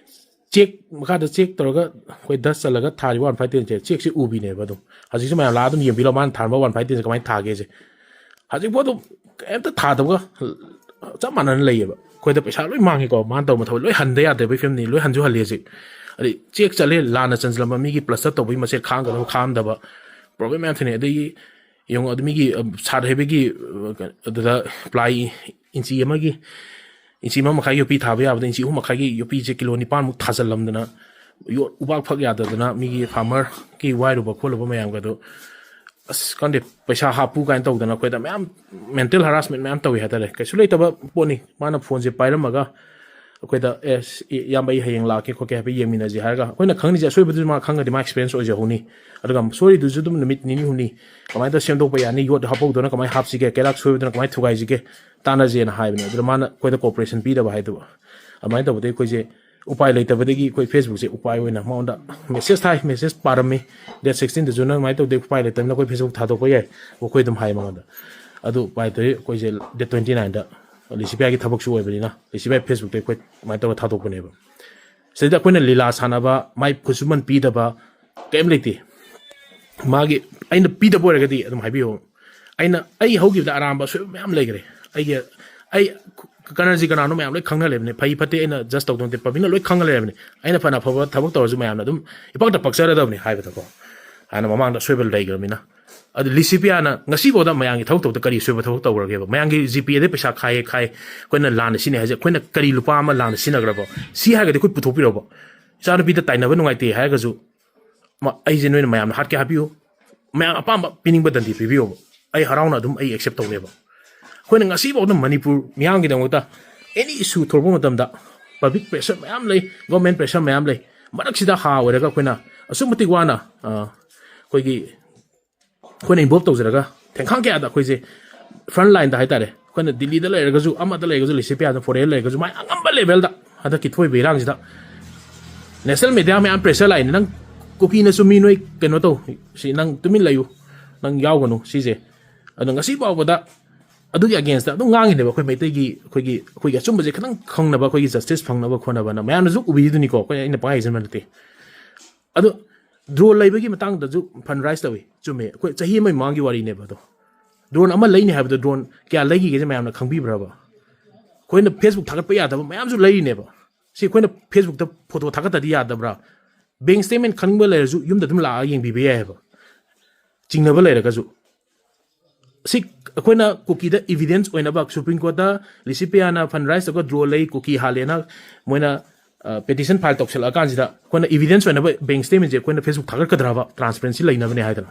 ꯆꯦꯛ ꯃꯈꯥꯗ ꯆꯦꯛ ꯇꯧꯔꯒ ꯑꯩꯈꯣꯏ dust ꯆꯜꯂꯒ ꯊꯥꯔꯤꯕ one five ten ꯁꯦ, ꯆꯦꯛꯁꯦ ꯎꯕꯤꯅꯦꯕ ꯑꯗꯨꯝ꯫ ꯍꯧꯖꯤꯛꯁꯨ ꯃꯌꯥꯝ ꯂꯥꯛꯑ ꯑꯗꯨꯝ ꯌꯦꯡꯕꯤꯔꯣ, ꯃꯥꯅ ꯊꯥꯔꯝꯕ one five ten ꯁꯦ ꯀꯃꯥꯏꯅ ꯊꯥꯒꯦꯁꯦ꯫ ꯍꯧꯖꯤꯛꯐꯥꯎ ꯑꯗꯨꯝ ꯀꯩꯝꯇ ꯊꯥꯗꯕꯒ ꯆꯞ ꯃꯥꯟꯅꯅ ꯂꯩꯌꯦꯕ꯫ ꯑꯩꯈꯣꯏꯗ ꯄꯩꯁꯥ ꯂꯣꯏ ꯃꯥꯡꯉꯦꯀꯣ, ꯃꯥꯅ ꯇꯧꯕ ꯊꯕꯛ ꯂꯣꯏ ꯍꯟꯗ ꯌꯥꯗ꯭ꯔꯦꯕ ꯐꯤꯕꯝꯅꯤ, ꯂꯣꯏ ꯍꯟꯁꯨ ꯍꯜꯂꯤ ꯍꯧꯖꯤꯛ꯫ ꯑꯗꯩ ꯆꯦꯛ ꯆꯠꯂꯦ, ꯂꯥꯟꯅ ꯆꯟꯁꯤꯜꯂꯝꯕ ꯃꯤꯒꯤ plaster ꯇꯧꯕꯒꯤ ꯃꯆꯦꯠ ꯈꯥꯡꯒꯗꯕ ꯈꯥꯝꯗꯕ, problem ꯃꯌꯥꯝ ꯊꯦꯡꯅꯩ꯫ ꯑꯗꯒꯤ ꯌꯦꯡꯉꯣ, ꯑꯗꯨ ꯃꯤꯒꯤ, ꯑ, ꯁꯥꯠ ꯍꯩꯕꯒꯤ, ꯑ, ꯑꯗꯨꯗ ply ꯏꯟꯆꯤ ꯑꯃꯒꯤ, ꯏꯟꯆꯤ ꯑꯃ ꯃꯈꯥꯏ ꯌꯣꯄꯤ ꯊꯥꯕ ꯌꯥꯕꯗ ꯏꯟꯆꯤ ꯑꯍꯨꯝ ꯃꯈꯥꯏꯒꯤ ꯌꯣꯄꯤꯁꯦ ꯀꯤꯂꯣ ꯅꯤꯄꯥꯟꯃꯨꯛ ꯊꯥꯖꯜꯂꯝꯗꯅ, ꯌꯣꯠ ꯎꯕꯥꯛ ꯐꯛ ꯌꯥꯗꯗꯅ ꯃꯤꯒꯤ farmerꯒꯤ ꯋꯥꯏꯔꯨꯕ ꯈꯣꯠꯂꯨꯕ ꯃꯌꯥꯝꯒꯗꯣ, ꯑꯁ, ꯈꯪꯗꯦ, ꯄꯩꯁꯥ ꯍꯥꯞꯄꯨ ꯀꯥꯏꯅ ꯇꯧꯗꯅ ꯑꯩꯈꯣꯏꯗ ꯃꯌꯥꯝ mental harassment ꯃꯌꯥꯝ ꯇꯧꯏ ꯍꯥꯏꯇꯥꯔꯦ꯫ ꯀꯩꯁꯨ ꯂꯩꯇꯕ ꯄꯣꯠꯅꯤ꯫ ꯃꯥꯅ phoneꯁꯦ ꯄꯥꯏꯔꯝꯃꯒ ꯑꯩꯈꯣꯏꯗ, "ꯑꯦ, ꯏꯌꯥꯝꯕ, ꯑꯩ ꯍꯌꯦꯡ ꯂꯥꯛꯀꯦ ꯈꯣꯠꯀꯦ ꯍꯥꯏꯐꯦꯠ ꯌꯦꯡꯃꯤꯟꯅꯁꯤ" ꯍꯥꯏꯔꯒ, ꯑꯩꯈꯣꯏꯅ ꯈꯪꯅꯤꯁꯦ ꯑꯁꯣꯏꯕꯗꯨꯁꯨ ꯃꯥ ꯈꯪꯉꯗꯤ ꯃꯥ experience ꯑꯣꯏꯖꯍꯧꯅꯤ꯫ ꯑꯗꯨꯒ ꯁꯣꯏꯔꯤꯗꯨꯁꯨ ꯑꯗꯨꯝ ꯅꯨꯃꯤꯠ ꯅꯤꯅꯤ ꯍꯨꯝꯅꯤ ꯀꯃꯥꯏꯅ ꯇꯧꯔ ꯁꯦꯝꯗꯣꯛꯄ ꯌꯥꯅꯤ, ꯌꯣꯠ ꯍꯥꯞꯍꯧꯗꯅ ꯀꯃꯥꯏꯅ ꯍꯥꯞꯁꯤꯒꯦ, ꯀꯩꯔꯥꯛ ꯁꯣꯏꯕꯗꯨꯅ ꯀꯃꯥꯏꯅ ꯊꯨꯒꯥꯏꯁꯤꯒꯦ, ꯇꯥꯟꯅꯁꯦꯅ ꯍꯥꯏꯕꯅꯦ꯫ ꯑꯗꯨꯗ ꯃꯥꯅ ꯑꯩꯈꯣꯏꯗ cooperation ꯄꯤꯗꯕ ꯍꯥꯏꯗꯨꯕ꯫ ꯑꯗꯨꯃꯥꯏꯅ ꯇꯧꯕꯗꯒꯤ ꯑꯩꯈꯣꯏꯁꯦ ꯎꯄꯥꯏ ꯂꯩꯇꯕꯗꯒꯤ ꯑꯩꯈꯣꯏ Facebookꯁꯦ ꯎꯄꯥꯏ ꯑꯣꯏꯅ ꯃꯉꯣꯟꯗ message ꯊꯥꯏ, message ꯄꯥꯔꯝꯃꯤ꯫ Date sixteenꯗꯁꯨ ꯅꯪ ꯑꯗꯨꯃꯥꯏꯅ ꯇꯧꯗꯦ, ꯎꯄꯥꯏ ꯂꯩꯇꯕꯅꯤꯅ ꯑꯩꯈꯣꯏ Facebook ꯊꯥꯗꯣꯛꯄ ꯌꯥꯏ, ꯑꯩꯈꯣꯏ ꯑꯗꯨꯝ ꯍꯥꯏ ꯃꯉꯣꯟꯗ꯫ ꯑꯗꯨ ꯎꯄꯥꯏ ꯂꯩꯇ꯭ꯔꯗꯤ ꯑꯩꯈꯣꯏꯁꯦ date twenty nineꯗ ꯂꯤꯁꯤꯄꯤꯌꯥꯒꯤ ꯊꯕꯛꯁꯨ ꯑꯣꯏꯕꯅꯤꯅ ꯂꯤꯁꯤꯄꯤꯌꯥ Facebookꯇ ꯑꯩꯈꯣꯏ ꯑꯗꯨꯃꯥꯏꯅ ꯇꯧꯔꯒ ꯊꯥꯗꯣꯛꯄꯅꯦꯕ꯫ ꯁꯤꯗꯩꯗ ꯑꯩꯈꯣꯏꯅ ꯂꯤꯂꯥ ꯁꯥꯟꯅꯕ, ꯃꯥꯏ ꯈꯨꯠꯁꯨꯃꯟ ꯄꯤꯗꯕ ꯀꯔꯤꯝ ꯂꯩꯇꯦ꯫ ꯃꯥꯒꯤ, ꯑꯩꯅ ꯄꯤꯗꯕ ꯑꯣꯏꯔꯒꯗꯤ ꯑꯗꯨꯝ ꯍꯥꯏꯕꯤꯌꯣ꯫ ꯑꯩꯅ, ꯑꯩ ꯍꯧꯈꯤꯕꯗ ꯑꯔꯥꯟꯕ ꯑꯁꯣꯏꯕ ꯃꯌꯥꯝ ꯂꯩꯈ꯭ꯔꯦ꯫ ꯑꯩꯒꯤ, ꯑꯩ ꯀꯔꯅꯖꯤꯠ ꯀꯅꯥꯅꯣ ꯃꯌꯥꯝ ꯂꯣꯏ ꯈꯪꯅ ꯂꯩꯕꯅꯤ꯫ ꯐꯩ ꯐꯠꯇꯦ ꯑꯩꯅ ꯖꯁ ꯇꯧꯗꯧ ꯅꯠꯇꯦ, ꯄꯕ꯭ꯂꯤꯛꯅ ꯂꯣꯏ ꯈꯪꯅ ꯂꯩꯔꯕꯅꯤ꯫ ꯑꯩꯅ ꯐꯅ ꯑꯐꯕ ꯊꯕꯛ ꯇꯧꯔꯁꯨ ꯃꯌꯥꯝꯅ ꯑꯗꯨꯝ ꯏꯄꯛꯇ ꯄꯛꯆꯔꯗꯕꯅꯤ ꯍꯥꯏꯕꯗꯀꯣ꯫ ꯍꯥꯟꯅ ꯃꯃꯥꯡꯗ ꯑꯁꯣꯏꯕ ꯂꯩꯈ꯭ꯔꯕꯅꯤꯅ꯫ ꯑꯗꯨ ꯂꯤꯁꯤꯄꯤꯌꯥꯅ ꯉꯁꯤꯐꯥꯎꯗ ꯃꯌꯥꯝꯒꯤ ꯊꯕꯛ ꯇꯧꯕꯗ ꯀꯔꯤ ꯑꯁꯣꯏꯕ ꯊꯕꯛ ꯇꯧꯈ꯭ꯔꯒꯦꯕ? ꯃꯌꯥꯝꯒꯤ ꯖꯤꯄꯦꯗꯩ ꯄꯩꯁꯥ ꯈꯥꯏꯌꯦ ꯈꯥꯏ, ꯑꯩꯈꯣꯏꯅ ꯂꯥꯟꯅ ꯁꯤꯖꯤꯟꯅꯩ ꯍꯥꯏꯁꯦ, ꯑꯩꯈꯣꯏꯅ ꯀꯔꯤ ꯂꯨꯄꯥ ꯑꯃ ꯂꯥꯟꯅ ꯁꯤꯖꯤꯟꯅꯈ꯭ꯔꯕꯣ? ꯁꯤ ꯍꯥꯏꯔꯒꯗꯤ ꯑꯩꯈꯣꯏ ꯄꯨꯊꯣꯛꯄꯤꯔꯛꯑꯣꯕ꯫ ꯏꯆꯥꯅꯨꯄꯤꯗ ꯇꯥꯏꯅꯕ ꯅꯨꯡꯉꯥꯏꯇꯦ ꯍꯥꯏꯔꯒꯁꯨ, ꯃ-, ꯑꯩꯁꯦ ꯅꯣꯏꯅ ꯃꯌꯥꯝꯅ ꯍꯥꯠꯀꯦ ꯍꯥꯠꯄꯤꯌꯨ, ꯃꯌꯥꯝ ꯑꯄꯥꯝꯕ ꯄꯤꯅꯤꯡꯕ ꯗꯟꯗꯤ ꯄꯤꯕꯤꯌꯣꯕ, ꯑꯩ ꯍꯔꯥꯎꯅ ꯑꯗꯨꯝ ꯑꯩ ꯑꯦꯛꯁꯦꯞ ꯇꯧꯅꯦꯕ꯫ ꯑꯩꯈꯣꯏꯅ ꯉꯁꯤꯐꯥꯎꯗ ꯃꯅꯤꯄꯨꯔ ꯃꯤꯌꯥꯝꯒꯤꯗꯃꯛꯇ ꯑꯦꯅꯤ ꯏꯁꯨ ꯊꯣꯛꯂꯛꯄ ꯃꯇꯝꯗ ꯄꯕ꯭ꯂꯤꯛ ꯄ꯭ꯔꯦꯁꯔ ꯃꯌꯥꯝ ꯂꯩ, ꯒꯣꯔꯃꯦꯟ ꯄ꯭ꯔꯦꯁꯔ ꯃꯌꯥꯝ ꯂꯩ, ꯃꯔꯛꯁꯤꯗ ꯍꯥ ꯑꯣꯏꯔꯒ ꯑꯩꯈꯣꯏꯅ ꯑꯁꯨꯛ ꯃꯇꯤꯛ ꯋꯥꯅ, ꯑ, ꯑꯩꯈꯣꯏꯒꯤ ꯑꯩꯈꯣꯏꯅ ꯏꯟꯚꯣꯜꯕ ꯇꯧꯖꯔꯒ ꯊꯦꯡꯈꯥꯡ ꯀꯌꯥꯗ ꯑꯩꯈꯣꯏꯁꯦ ꯐ꯭ꯔꯟ ꯂꯥꯏꯟꯗ ꯍꯥꯏꯇꯥꯔꯦ, ꯑꯩꯈꯣꯏꯅ ꯗꯤꯜꯂꯤꯗ ꯂꯩꯔꯒꯁꯨ, ꯑꯃꯗ ꯂꯩꯔꯒꯁꯨ, ꯂꯤꯁꯤꯄꯤꯌꯥꯗ ꯐꯣꯔꯦꯟ ꯂꯩꯔꯒꯁꯨ, ꯃꯥꯏ ꯑꯉꯝꯕ ꯂꯦꯚꯦꯜꯗ ꯍꯟꯗꯛꯀꯤ ꯊꯣꯛꯏꯕ ꯏꯔꯥꯡꯁꯤꯗ ꯅꯦꯁꯅꯦꯜ ꯃꯦꯗꯤꯌꯥ ꯃꯌꯥꯝ ꯄ꯭ꯔꯦꯁꯔ ꯂꯥꯛꯏꯅꯦ, "ꯅꯪ ꯀꯨꯀꯤꯅꯁꯨ ꯃꯤ ꯅꯣꯏ ꯀꯩꯅꯣ ꯇꯧ, ꯁꯤ ꯅꯪ ꯇꯨꯃꯤꯟ ꯂꯩꯌꯨ, ꯅꯪ ꯌꯥꯎꯒꯅꯨ ꯁꯤꯁꯦ"꯫ ꯑꯗꯣ ꯉꯁꯤ ꯐꯥꯎꯕꯗ ꯑꯗꯨꯒꯤ ꯑꯒꯦꯟꯁꯇ ꯑꯗꯨꯝ ꯉꯥꯡꯉꯤꯅꯦꯕ ꯑꯩꯈꯣꯏ ꯃꯩꯇꯩꯒꯤ, ꯑꯩꯈꯣꯏꯒꯤ, ꯑꯩꯈꯣꯏꯒꯤ ꯑꯆꯨꯝꯕꯁꯦ ꯈꯤꯇꯪ ꯈꯪꯅꯕ, ꯑꯩꯈꯣꯏꯒꯤ ꯖꯁꯇꯤꯁ ꯐꯪꯅꯕ ꯈꯣꯠꯅꯕꯅ꯫ ꯃꯌꯥꯝꯅꯁꯨ ꯎꯕꯤꯔꯤꯗꯨꯅꯤꯀꯣ, ꯑꯩꯈꯣꯏ, ꯑꯩꯅ ꯄꯪꯍꯥꯏ ꯍꯥꯏꯖꯟꯕ ꯅꯠꯇꯦ꯫ ꯑꯗꯣ ꯗ꯭ꯔꯣꯟ ꯂꯩꯕꯒꯤ ꯃꯇꯥꯡꯗꯁꯨ ꯐꯟ ꯔꯥꯏꯁ ꯇꯧꯏ, ꯆꯨꯝꯃꯦ꯫ ꯑꯩꯈꯣꯏ ꯆꯍꯤ ꯑꯃꯒꯤ ꯃꯃꯥꯡꯒꯤ ꯋꯥꯔꯤꯅꯦꯕ ꯑꯗꯣ꯫ ꯗ꯭ꯔꯣꯟ ꯑꯃ ꯂꯩꯅꯤ ꯍꯥꯏꯕꯗꯣ ꯗ꯭ꯔꯣꯟ ꯀꯌꯥ ꯂꯩꯈꯤꯒꯦꯁꯦ ꯃꯌꯥꯝꯅ ꯈꯪꯕꯤꯕ꯭ꯔꯕ? ꯑꯩꯈꯣꯏꯅ ꯐꯦꯁꯕꯨꯛ ꯊꯥꯒꯠꯄ ꯌꯥꯗꯕ ꯃꯌꯥꯝꯁꯨ ꯂꯩꯔꯤꯅꯦꯕ꯫ ꯁꯤ ꯑꯩꯈꯣꯏꯅ ꯐꯦꯁꯕꯨꯛꯇ ꯐꯣꯇꯣ ꯊꯥꯒꯠꯇꯗꯤ ꯌꯥꯗꯕ꯭ꯔꯥ? ꯕꯦꯡ ꯁ꯭ꯇꯦꯠꯃꯦꯟ ꯈꯪꯅꯤꯡꯕ ꯂꯩꯔꯁꯨ ꯌꯨꯝꯗ ꯑꯗꯨꯝ ꯂꯥꯛꯑꯒ ꯌꯦꯡꯕꯤꯕ ꯌꯥꯏ ꯍꯥꯏꯕ, ꯆꯤꯡꯅꯕ ꯂꯩꯔꯒꯁꯨ꯫ ꯁꯤ ꯑꯩꯈꯣꯏꯅ ꯀꯨꯀꯤꯗ ꯏꯚꯤꯗꯦꯟꯁ ꯑꯣꯏꯅꯕ ꯁꯨꯄ꯭ꯔꯤꯝ ꯀꯣꯔꯠꯇ ꯂꯤꯁꯤꯄꯤꯌꯥꯅ ꯐꯟ ꯔꯥꯏꯁ ꯇꯧꯔꯒ ꯗ꯭ꯔꯣꯟ ꯂꯩ, ꯀꯨꯀꯤ ꯍꯥꯠꯂꯦꯅ ꯃꯣꯏꯅ, ꯑ, ꯄꯦꯇꯤꯁꯟ ꯐꯥꯏꯜ ꯇꯧꯁꯜꯂꯛꯑꯀꯥꯟꯁꯤꯗ ꯑꯩꯈꯣꯏꯅ ꯏꯚꯤꯗꯦꯟꯁ ꯑꯣꯏꯅꯕ ꯕꯦꯡ ꯁ꯭ꯇꯦꯠꯃꯦꯟꯁꯦ ꯑꯩꯈꯣꯏꯅ ꯐꯦꯁꯕꯨꯛ ꯊꯥꯒꯠꯀꯗ꯭ꯔꯕ, ꯇ꯭ꯔꯥꯟꯁꯄꯦꯔꯦꯟꯁꯤ ꯂꯩꯅꯕꯅꯦ ꯍꯥꯏꯗꯅ?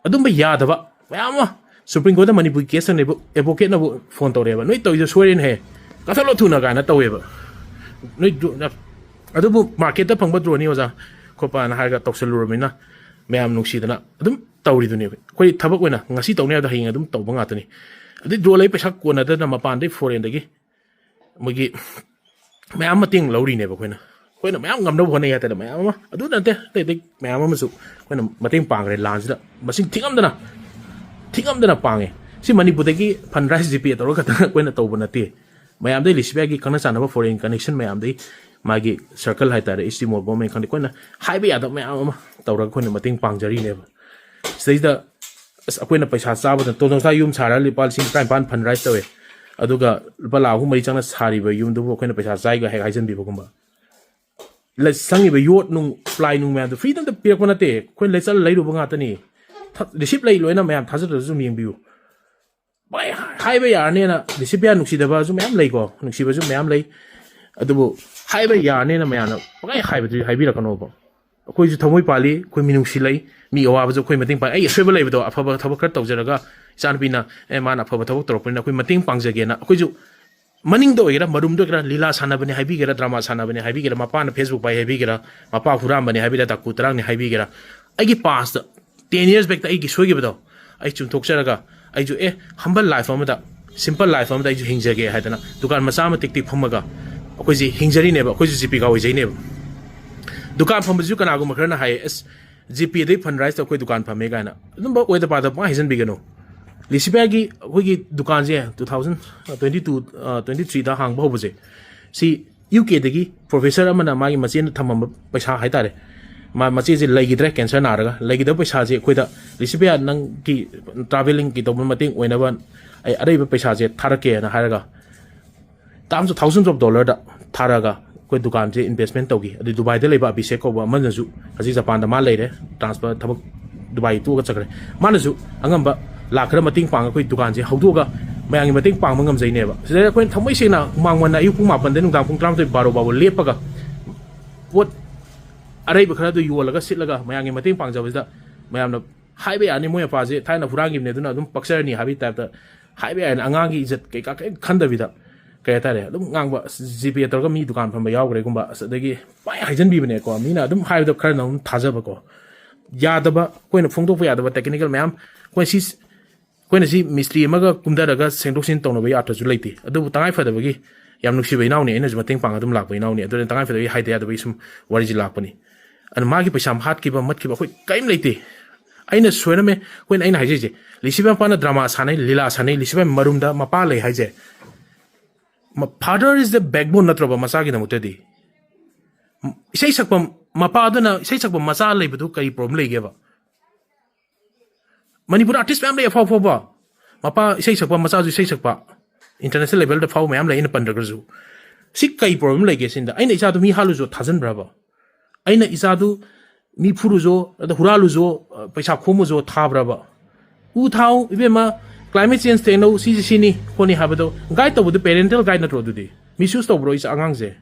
ꯑꯗꯨꯝꯕ ꯌꯥꯗꯕ ꯃꯌꯥꯝ ꯑꯃ ꯁꯨꯄ꯭ꯔꯤꯝ ꯀꯣꯔꯠꯇ ꯃꯅꯤꯄꯨꯔꯒꯤ ꯀꯦꯁ ꯊꯪꯅꯩꯕ ꯑꯦꯗꯚꯣꯀꯦꯠꯅꯕꯨ ꯐꯣꯟ ꯇꯧꯔꯛꯑꯦꯕ, "ꯅꯣꯏ ꯇꯧꯔꯤꯗꯣ ꯁꯣꯏꯔꯦꯅꯦꯍꯦ, ꯀꯛꯊꯠꯂꯣ ꯊꯨꯅ" ꯀꯥꯏꯅ ꯇꯧꯋꯦꯕ꯫ ꯅꯣꯏ ꯗ꯭ꯔꯣ-, ꯑꯗꯨꯕꯨ ꯃꯥꯔꯀꯦꯠꯇ ꯐꯪꯕ ꯗ꯭ꯔꯣꯟꯅꯤ ꯑꯣꯖꯥ ꯈꯣꯠꯄꯅ ꯍꯥꯏꯔꯒ ꯇꯧꯁꯜꯂꯨꯔꯕꯅꯤꯅ ꯃꯌꯥꯝ ꯅꯨꯡꯁꯤꯗꯅ ꯑꯗꯨꯝ ꯇꯧꯔꯤꯗꯨꯅꯦꯕ꯫ ꯑꯩꯈꯣꯏ ꯊꯕꯛ ꯑꯣꯏꯅ ꯉꯁꯤ ꯇꯧꯅꯤ ꯍꯥꯏꯕꯗ ꯍꯌꯦꯡ ꯑꯗꯨꯝ ꯇꯧꯕ ꯉꯥꯛꯇꯅꯤ꯫ ꯑꯗꯩ ꯗ꯭ꯔꯣꯟ ꯂꯩ ꯄꯩꯁꯥ ꯀꯣꯟꯅꯗꯅ ꯃꯄꯥꯟꯗꯩ ꯐꯣꯔꯦꯟꯗꯒꯤ ꯃꯣꯏꯒꯤ ꯃꯌꯥꯝ ꯃꯇꯦꯡ ꯂꯧꯔꯤꯅꯦꯕ ꯑꯩꯈꯣꯏꯅ꯫ ꯑꯩꯈꯣꯏꯅ ꯃꯌꯥꯝ ꯉꯝꯅꯕ ꯍꯣꯠꯅꯩ ꯍꯥꯏꯇꯥꯔꯦ, ꯃꯌꯥꯝ ꯑꯃ꯫ ꯑꯗꯨ ꯅꯠꯇꯦ, ꯑꯇꯩ ꯑꯇꯩ ꯃꯌꯥꯝ ꯑꯃꯁꯨ ꯑꯩꯈꯣꯏꯅ ꯃꯇꯦꯡ ꯄꯥꯡꯈ꯭ꯔꯦ ꯂꯥꯟꯁꯤꯗ, ꯃꯁꯤꯡ ꯊꯤꯉꯝꯗꯅ, ꯊꯤꯉꯝꯗꯅ ꯄꯥꯡꯉꯦ꯫ ꯁꯤ ꯃꯅꯤꯄꯨꯔꯗꯒꯤ ꯐꯟ ꯔꯥꯏꯁ ꯖꯤꯄꯦ ꯇꯧꯔꯒ ꯈꯛꯇꯪ ꯑꯩꯈꯣꯏꯅ ꯇꯧꯕ ꯅꯠꯇꯦ꯫ ꯃꯌꯥꯝꯗꯩ ꯂꯤꯁꯤꯄꯤꯌꯥꯒꯤ ꯈꯪꯅ ꯆꯥꯟꯅꯕ ꯐꯣꯔꯦꯟ ꯀꯅꯦꯛꯁꯟ ꯃꯌꯥꯝꯗꯩ, ꯃꯥꯒꯤ ꯁꯔꯀꯜ ꯍꯥꯏꯇꯥꯔꯦ, ꯏꯁꯇꯤꯃꯣꯜ ꯒꯣꯔꯃꯦꯟ ꯈꯪꯗꯦ, ꯑꯩꯈꯣꯏꯅ ꯍꯥꯏꯕ ꯌꯥꯗꯕ ꯃꯌꯥꯝ ꯑꯃ ꯇꯧꯔꯒ ꯑꯩꯈꯣꯏꯅ ꯃꯇꯦꯡ ꯄꯥꯡꯖꯔꯤꯅꯦꯕ꯫ ꯁꯤꯗꯩꯗ ꯑꯁ, ꯑꯩꯈꯣꯏꯅ ꯄꯩꯁꯥ ꯆꯥꯕꯗ ꯇꯣꯟ ꯇꯣꯟꯁꯥ ꯌꯨꯝ ꯁꯥꯔꯒ ꯂꯨꯄꯥ ꯂꯤꯁꯤꯡ ꯇꯔꯥꯅꯤꯄꯥꯟ ꯐꯟ ꯔꯥꯏꯁ ꯇꯧꯋꯦ꯫ ꯑꯗꯨꯒ ꯂꯨꯄꯥ ꯂꯥꯈ ꯑꯍꯨꯝ ꯃꯔꯤ ꯆꯪꯅ ꯁꯥꯔꯤꯕ ꯌꯨꯝꯗꯨꯕꯨ ꯑꯩꯈꯣꯏꯅ ꯄꯩꯁꯥ ꯆꯥꯏꯒ ꯍꯦꯛ ꯍꯥꯏꯖꯟꯕꯤꯕꯒꯨꯝꯕ꯫ ꯂ-, ꯆꯪꯉꯤꯕ ꯌꯣꯠ ꯅꯨꯡ, ꯄ꯭ꯂꯥꯏ ꯅꯨꯡ ꯃꯌꯥꯝꯗꯣ ꯐ꯭ꯔꯤꯗ ꯑꯝꯇ ꯄꯤꯔꯛꯄ ꯅꯠꯇꯦ, ꯑꯩꯈꯣꯏꯅ ꯂꯩ ꯆꯠꯂ ꯂꯩꯔꯨꯕ ꯉꯥꯛꯇꯅꯤ꯫ ꯊ-, ꯔꯤꯁꯤꯞ ꯂꯩ ꯂꯣꯏꯅ, ꯃꯌꯥꯝ ꯊꯥꯖꯗ꯭ꯔꯁꯨ ꯑꯗꯨꯝ ꯌꯦꯡꯕꯤꯌꯨ꯫ ꯚꯥꯏ, ꯍꯥꯏꯕ ꯌꯥꯔꯅꯦꯅ ꯔꯤꯁꯤꯞ ꯄꯤꯌꯥ ꯅꯨꯡꯁꯤꯗꯕꯁꯨ ꯃꯌꯥꯝ ꯂꯩꯀꯣ, ꯅꯨꯡꯁꯤꯕꯁꯨ ꯃꯌꯥꯝ ꯂꯩ꯫ ꯑꯗꯨꯕꯨ ꯍꯥꯏꯕ ꯌꯥꯔꯅꯦꯅ ꯃꯌꯥꯝꯅ ꯄꯪꯍꯥꯏ ꯍꯥꯏꯕꯗꯨꯗꯤ ꯍꯥꯏꯕꯤꯔꯛꯀꯅꯣꯕ꯫ ꯑꯩꯈꯣꯏꯁꯨ ꯊꯃꯣꯏ ꯄꯥꯜꯂꯤ, ꯑꯩꯈꯣꯏ ꯃꯤꯅꯨꯡꯁꯤ ꯂꯩ, ꯃꯤ ꯑꯋꯥꯕꯁꯨ ꯑꯩꯈꯣꯏ ꯃꯇꯦꯡ ꯄꯥꯡ-, ꯑꯩ ꯑꯁꯣꯏꯕ ꯂꯩꯕꯗꯣ, ꯑꯐꯕ ꯊꯕꯛ ꯈꯔ ꯇꯧꯖꯔꯒ ꯏꯆꯥꯅꯨꯄꯤꯅ, "ꯑꯦ, ꯃꯥꯅ ꯑꯐꯕ ꯊꯕꯛ ꯇꯧꯔꯛꯄꯅꯤꯅ ꯑꯩꯈꯣꯏ ꯃꯇꯦꯡ ꯄꯥꯡꯖꯒꯦꯅ", ꯑꯩꯈꯣꯏꯁꯨ ꯃꯅꯤꯡꯗ ꯑꯣꯏꯒꯦꯔꯥ, ꯃꯔꯨꯝꯗ ꯑꯣꯏꯒꯦꯔꯥ, ꯂꯤꯂꯥ ꯁꯥꯟꯅꯕꯅꯦ ꯍꯥꯏꯕꯤꯒꯦꯔꯥ, ꯗ꯭ꯔꯃꯥ ꯁꯥꯟꯅꯕꯅꯦ ꯍꯥꯏꯕꯤꯒꯦꯔꯥ, ꯃꯄꯥꯅ Facebook ꯄꯥꯏ ꯍꯥꯏꯕꯤꯒꯦꯔꯥ, ꯃꯄꯥ ꯍꯨꯔꯥꯟꯕꯅꯦ ꯍꯥꯏꯕꯤꯒꯦꯔꯥ, ꯇꯥꯀꯨ ꯇꯔꯥꯡꯅꯦ ꯍꯥꯏꯕꯤꯒꯦꯔꯥ, ꯑꯩꯒꯤ past ten years backꯇ ꯑꯩꯒꯤ ꯁꯣꯏꯈꯤꯕꯗꯣ ꯑꯩ ꯆꯨꯝꯊꯣꯛꯆꯔꯒ, ꯑꯩꯁꯨ, ꯑꯦ, humble life ꯑꯃꯗ, simple life ꯑꯃꯗ ꯑꯩꯁꯨ ꯍꯤꯡꯖꯒꯦ ꯍꯥꯏꯗꯅ ꯗꯨꯀꯥꯟ ꯃꯆꯥ ꯑꯃ ꯇꯤꯛ ꯇꯤꯛ ꯐꯝꯃꯒ ꯑꯩꯈꯣꯏꯁꯦ ꯍꯤꯡꯖꯔꯤꯅꯦꯕ, ꯑꯩꯈꯣꯏꯁꯨ ꯖꯤꯄꯤꯀꯥ ꯑꯣꯏꯖꯩꯅꯦꯕ꯫ ꯗꯨꯀꯥꯟ ꯐꯝꯕꯁꯤꯁꯨ ꯀꯅꯥꯒꯨꯝꯕ ꯈꯔꯅ ꯍꯥꯏꯌꯦ, "ꯑꯁ, ꯖꯤꯄꯤꯗꯒꯤ fund raise ꯇꯧ ꯑꯩꯈꯣꯏ ꯗꯨꯀꯥꯟ ꯐꯝꯃꯦ" ꯀꯥꯏꯅ꯫ ꯑꯗꯨꯝꯕ ꯑꯣꯏꯗ ꯄꯥꯗꯕ ꯄꯪꯍꯥꯏ ꯍꯥꯏꯖꯟꯕꯤꯒꯅꯨ꯫ ꯂꯤꯁꯤꯄꯤꯌꯥꯒꯤ ꯑꯩꯈꯣꯏꯒꯤ ꯗꯨꯀꯥꯟꯁꯦ two thousand twenty two, twenty threeꯗ ꯍꯥꯡꯕ ꯍꯧꯕꯁꯦ, ꯁꯤ ꯌꯨ ꯀꯦꯗꯒꯤ professor ꯑꯃꯅ ꯃꯥꯒꯤ ꯃꯆꯦꯅ ꯊꯝꯃꯝꯕ ꯄꯩꯁꯥ ꯍꯥꯏꯇꯥꯔꯦ, ꯃꯥ ꯃꯆꯦꯁꯦ ꯂꯩꯈꯤꯗ꯭ꯔꯦ, cancer ꯅꯥꯔꯒ꯫ ꯂꯩꯈꯤꯗꯕ ꯄꯩꯁꯥꯁꯦ ꯑꯩꯈꯣꯏꯗ, "ꯂꯤꯁꯤꯄꯤꯌꯥ, ꯅꯪꯒꯤ travelling ꯒꯤ ꯇꯧꯕ ꯃꯇꯦꯡ ꯑꯣꯏꯅꯕ ꯑꯩ ꯑꯔꯩꯕ ꯄꯩꯁꯥꯁꯦ ꯊꯥꯔꯛꯀꯦꯅ" ꯍꯥꯏꯔꯒ, tens of thousands of dollarꯗ ꯊꯥꯔꯒ ꯑꯩꯈꯣꯏ ꯗꯨꯀꯥꯟꯁꯦ investment ꯇꯧꯈꯤ꯫ ꯑꯗꯨ ꯗꯨꯕꯥꯏꯗ ꯂꯩꯕ ꯑꯕꯤꯁꯦꯛ ꯀꯧꯕ ꯑꯃꯅꯁꯨ, ꯍꯧꯖꯤꯛ ꯖꯄꯥꯟꯗ ꯃꯥ ꯂꯩꯔꯦ, transfer ꯊꯕꯛ ꯗꯨꯕꯥꯏ ꯇꯣꯛꯑꯒ ꯆꯠꯈ꯭ꯔꯦ꯫ ꯃꯥꯅꯁꯨ ꯑꯉꯝꯕ ꯂꯥꯛ ꯈꯔ ꯃꯇꯦꯡ ꯄꯥꯡꯉꯒ ꯑꯩꯈꯣꯏ ꯗꯨꯀꯥꯟꯁꯦ ꯍꯧꯗꯣꯛꯑꯒ ꯃꯌꯥꯝꯒꯤ ꯃꯇꯦꯡ ꯄꯥꯡꯕ ꯉꯝꯖꯩꯅꯦꯕ꯫ ꯁꯤꯗ ꯑꯩꯈꯣꯏꯅ ꯊꯃꯣꯏ ꯁꯦꯡꯅ ꯍꯨꯃꯥꯡ ꯃꯟꯅ ꯑꯌꯨꯛ ꯄꯨꯡ ꯃꯥꯄꯟꯗꯩ ꯅꯨꯡꯗꯥꯡ ꯄꯨꯡ ꯇꯔꯥꯃꯥꯊꯣꯏ ꯕꯥꯔꯣ ꯐꯥꯎꯕ ꯂꯦꯞꯄꯒ ꯄꯣꯠ ꯑꯔꯩꯕ ꯈꯔ ꯑꯗꯨ ꯌꯣꯜꯂꯒ ꯁꯤꯠꯂꯒ ꯃꯌꯥꯝꯒꯤ ꯃꯇꯦꯡ ꯄꯥꯡꯖꯕꯁꯤꯗ ꯃꯌꯥꯝꯅ ꯍꯥꯏꯕ ꯌꯥꯅꯤ, "ꯃꯣꯏ ꯃꯄꯥꯁꯦ ꯊꯥꯏꯅ ꯍꯨꯔꯥꯟꯈꯤꯕꯅꯦ, ꯑꯗꯨꯅ ꯑꯗꯨꯝ ꯄꯛꯆꯔꯅꯤ" ꯍꯥꯏꯕꯒꯤ typeꯇ ꯍꯥꯏꯕ ꯌꯥꯏꯅ, ꯑꯉꯥꯡꯒꯤ ꯏꯖꯠ ꯀꯩꯀꯥ ꯀꯩꯝ ꯈꯟꯗꯕꯤꯗ, ꯀꯩ ꯍꯥꯏꯇꯥꯔꯦ, ꯑꯗꯨꯝ ꯉꯥꯡꯕ꯫ ꯑꯁ, ꯖꯤꯄꯦ ꯇꯧꯔꯒ ꯃꯤ ꯗꯨꯀꯥꯟ ꯐꯝꯕ ꯌꯥꯎꯈ꯭ꯔꯦꯒꯨꯝꯕ, ꯑꯁ, ꯑꯗꯒꯤ ꯄꯥꯏ ꯍꯥꯏꯖꯟꯕꯤꯕꯅꯦꯀꯣ, ꯃꯤꯅ ꯑꯗꯨꯝ ꯍꯥꯏꯕꯗꯣ ꯈꯔꯅ ꯑꯗꯨꯝ ꯊꯥꯖꯕꯀꯣ꯫ ꯌꯥꯗꯕ, ꯑꯩꯈꯣꯏꯅ ꯐꯣꯡꯗꯣꯛꯄ ꯌꯥꯗꯕ technical ꯃꯌꯥꯝ, ꯑꯩꯈꯣꯏ ꯁꯤ, ꯑꯩꯈꯣꯏꯅ ꯁꯤ ꯃꯤꯁꯇ꯭ꯔꯤ ꯑꯃꯒ ꯀꯨꯝꯊꯔꯒ ꯁꯦꯡꯗꯣꯛ ꯁꯦꯡꯖꯤꯟ ꯇꯧꯅꯕꯒꯤ ꯑꯥꯔꯊꯁꯨ ꯂꯩꯇꯦ꯫ ꯑꯗꯨꯕꯨ ꯇꯉꯥꯏ ꯐꯗꯕꯒꯤ, ꯌꯥꯝ ꯅꯨꯡꯁꯤꯕ ꯏꯅꯥꯎꯅꯤ, ꯑꯩꯅꯁꯨ ꯃꯇꯦꯡ ꯄꯥꯡꯉ ꯑꯗꯨꯝ ꯂꯥꯛꯄ ꯏꯅꯥꯎꯅꯤ, ꯑꯗꯨꯅ ꯇꯉꯥꯏ ꯐꯗꯕꯒꯤ ꯍꯥꯏꯗ ꯌꯥꯗꯕꯒꯤ ꯁꯨꯝ ꯋꯥꯔꯤꯁꯤ ꯂꯥꯛꯄꯅꯤ꯫ ꯑꯗꯨꯅ ꯃꯥꯒꯤ ꯄꯩꯁꯥ ꯍꯥꯠꯈꯤꯕ, ꯃꯠꯈꯤꯕ ꯑꯩꯈꯣꯏ ꯀꯔꯤꯝ ꯂꯩꯇꯦ꯫ ꯑꯩꯅ ꯁꯣꯏꯔꯝꯃꯦ꯫ ꯑꯩꯈꯣꯏꯅ, ꯑꯩꯅ ꯍꯥꯏꯖꯩꯁꯦ, ꯂꯤꯁꯤꯕꯥꯏ ꯃꯄꯥꯅ ꯗ꯭ꯔꯃꯥ ꯁꯥꯟꯅꯩ, ꯂꯤꯂꯥ ꯁꯥꯟꯅꯩ, ꯂꯤꯁꯤꯕꯥꯏ ꯃꯔꯨꯝꯗ ꯃꯄꯥ ꯂꯩ ꯍꯥꯏꯁꯦ, ꯃ-, father is the backbone ꯅꯠꯇ꯭ꯔꯣꯕ ꯃꯆꯥꯒꯤꯗꯃꯛꯇꯗꯤ? ꯏꯁꯩ ꯁꯛꯄ ꯃꯄꯥꯗꯨꯅ ꯏꯁꯩ ꯁꯛꯄ ꯃꯆꯥ ꯂꯩꯕꯗꯨ ꯀꯔꯤ problem ꯂꯩꯒꯦꯕ? ꯃꯅꯤꯄꯨꯔ artist ꯃꯌꯥꯝ ꯂꯩ ꯑꯐꯥꯎ ꯑꯐꯥꯎꯕ, ꯃꯄꯥ ꯏꯁꯩ ꯁꯛꯄ, ꯃꯆꯥꯁꯨ ꯏꯁꯩ ꯁꯛꯄ꯫ International levelꯗ ꯐꯥꯎꯕ ꯃꯌꯥꯝ ꯂꯩ, ꯑꯩꯅ ꯄꯟꯗ꯭ꯔꯒꯁꯨ꯫ ꯁꯤ ꯀꯩ problem ꯂꯩꯒꯦ ꯁꯤꯅꯤꯗ? ꯑꯩꯅ ꯏꯆꯥꯗꯨ ꯃꯤ ꯍꯥꯠꯂꯨꯁꯨ ꯊꯥꯖꯟꯕ꯭ꯔꯕ? ꯑꯩꯅ ꯏꯆꯥꯗꯨ ꯃꯤ ꯐꯨꯔꯨꯁꯨ, ꯑꯗ ꯍꯨꯔꯥꯜꯂꯨꯁꯨ, ꯑ, ꯄꯩꯁꯥ ꯈꯣꯝꯃꯨꯁꯨ ꯊꯥꯕ꯭ꯔꯕ? ꯎ ꯊꯥꯎ, ꯏꯕꯦꯝꯃ, climate change ꯊꯦꯡꯅꯧ, ꯁꯤꯁꯤ ꯁꯤꯅꯤ ꯈꯣꯠꯅꯤ ꯍꯥꯏꯕꯗꯣ guide ꯇꯧꯕꯗꯨ parental guide ꯅꯠꯇ꯭ꯔꯣ? ꯑꯗꯨꯗꯤ misuse ꯇꯧꯕ꯭ꯔꯣ ꯏꯆꯥ ꯑꯉꯥꯡꯁꯦ?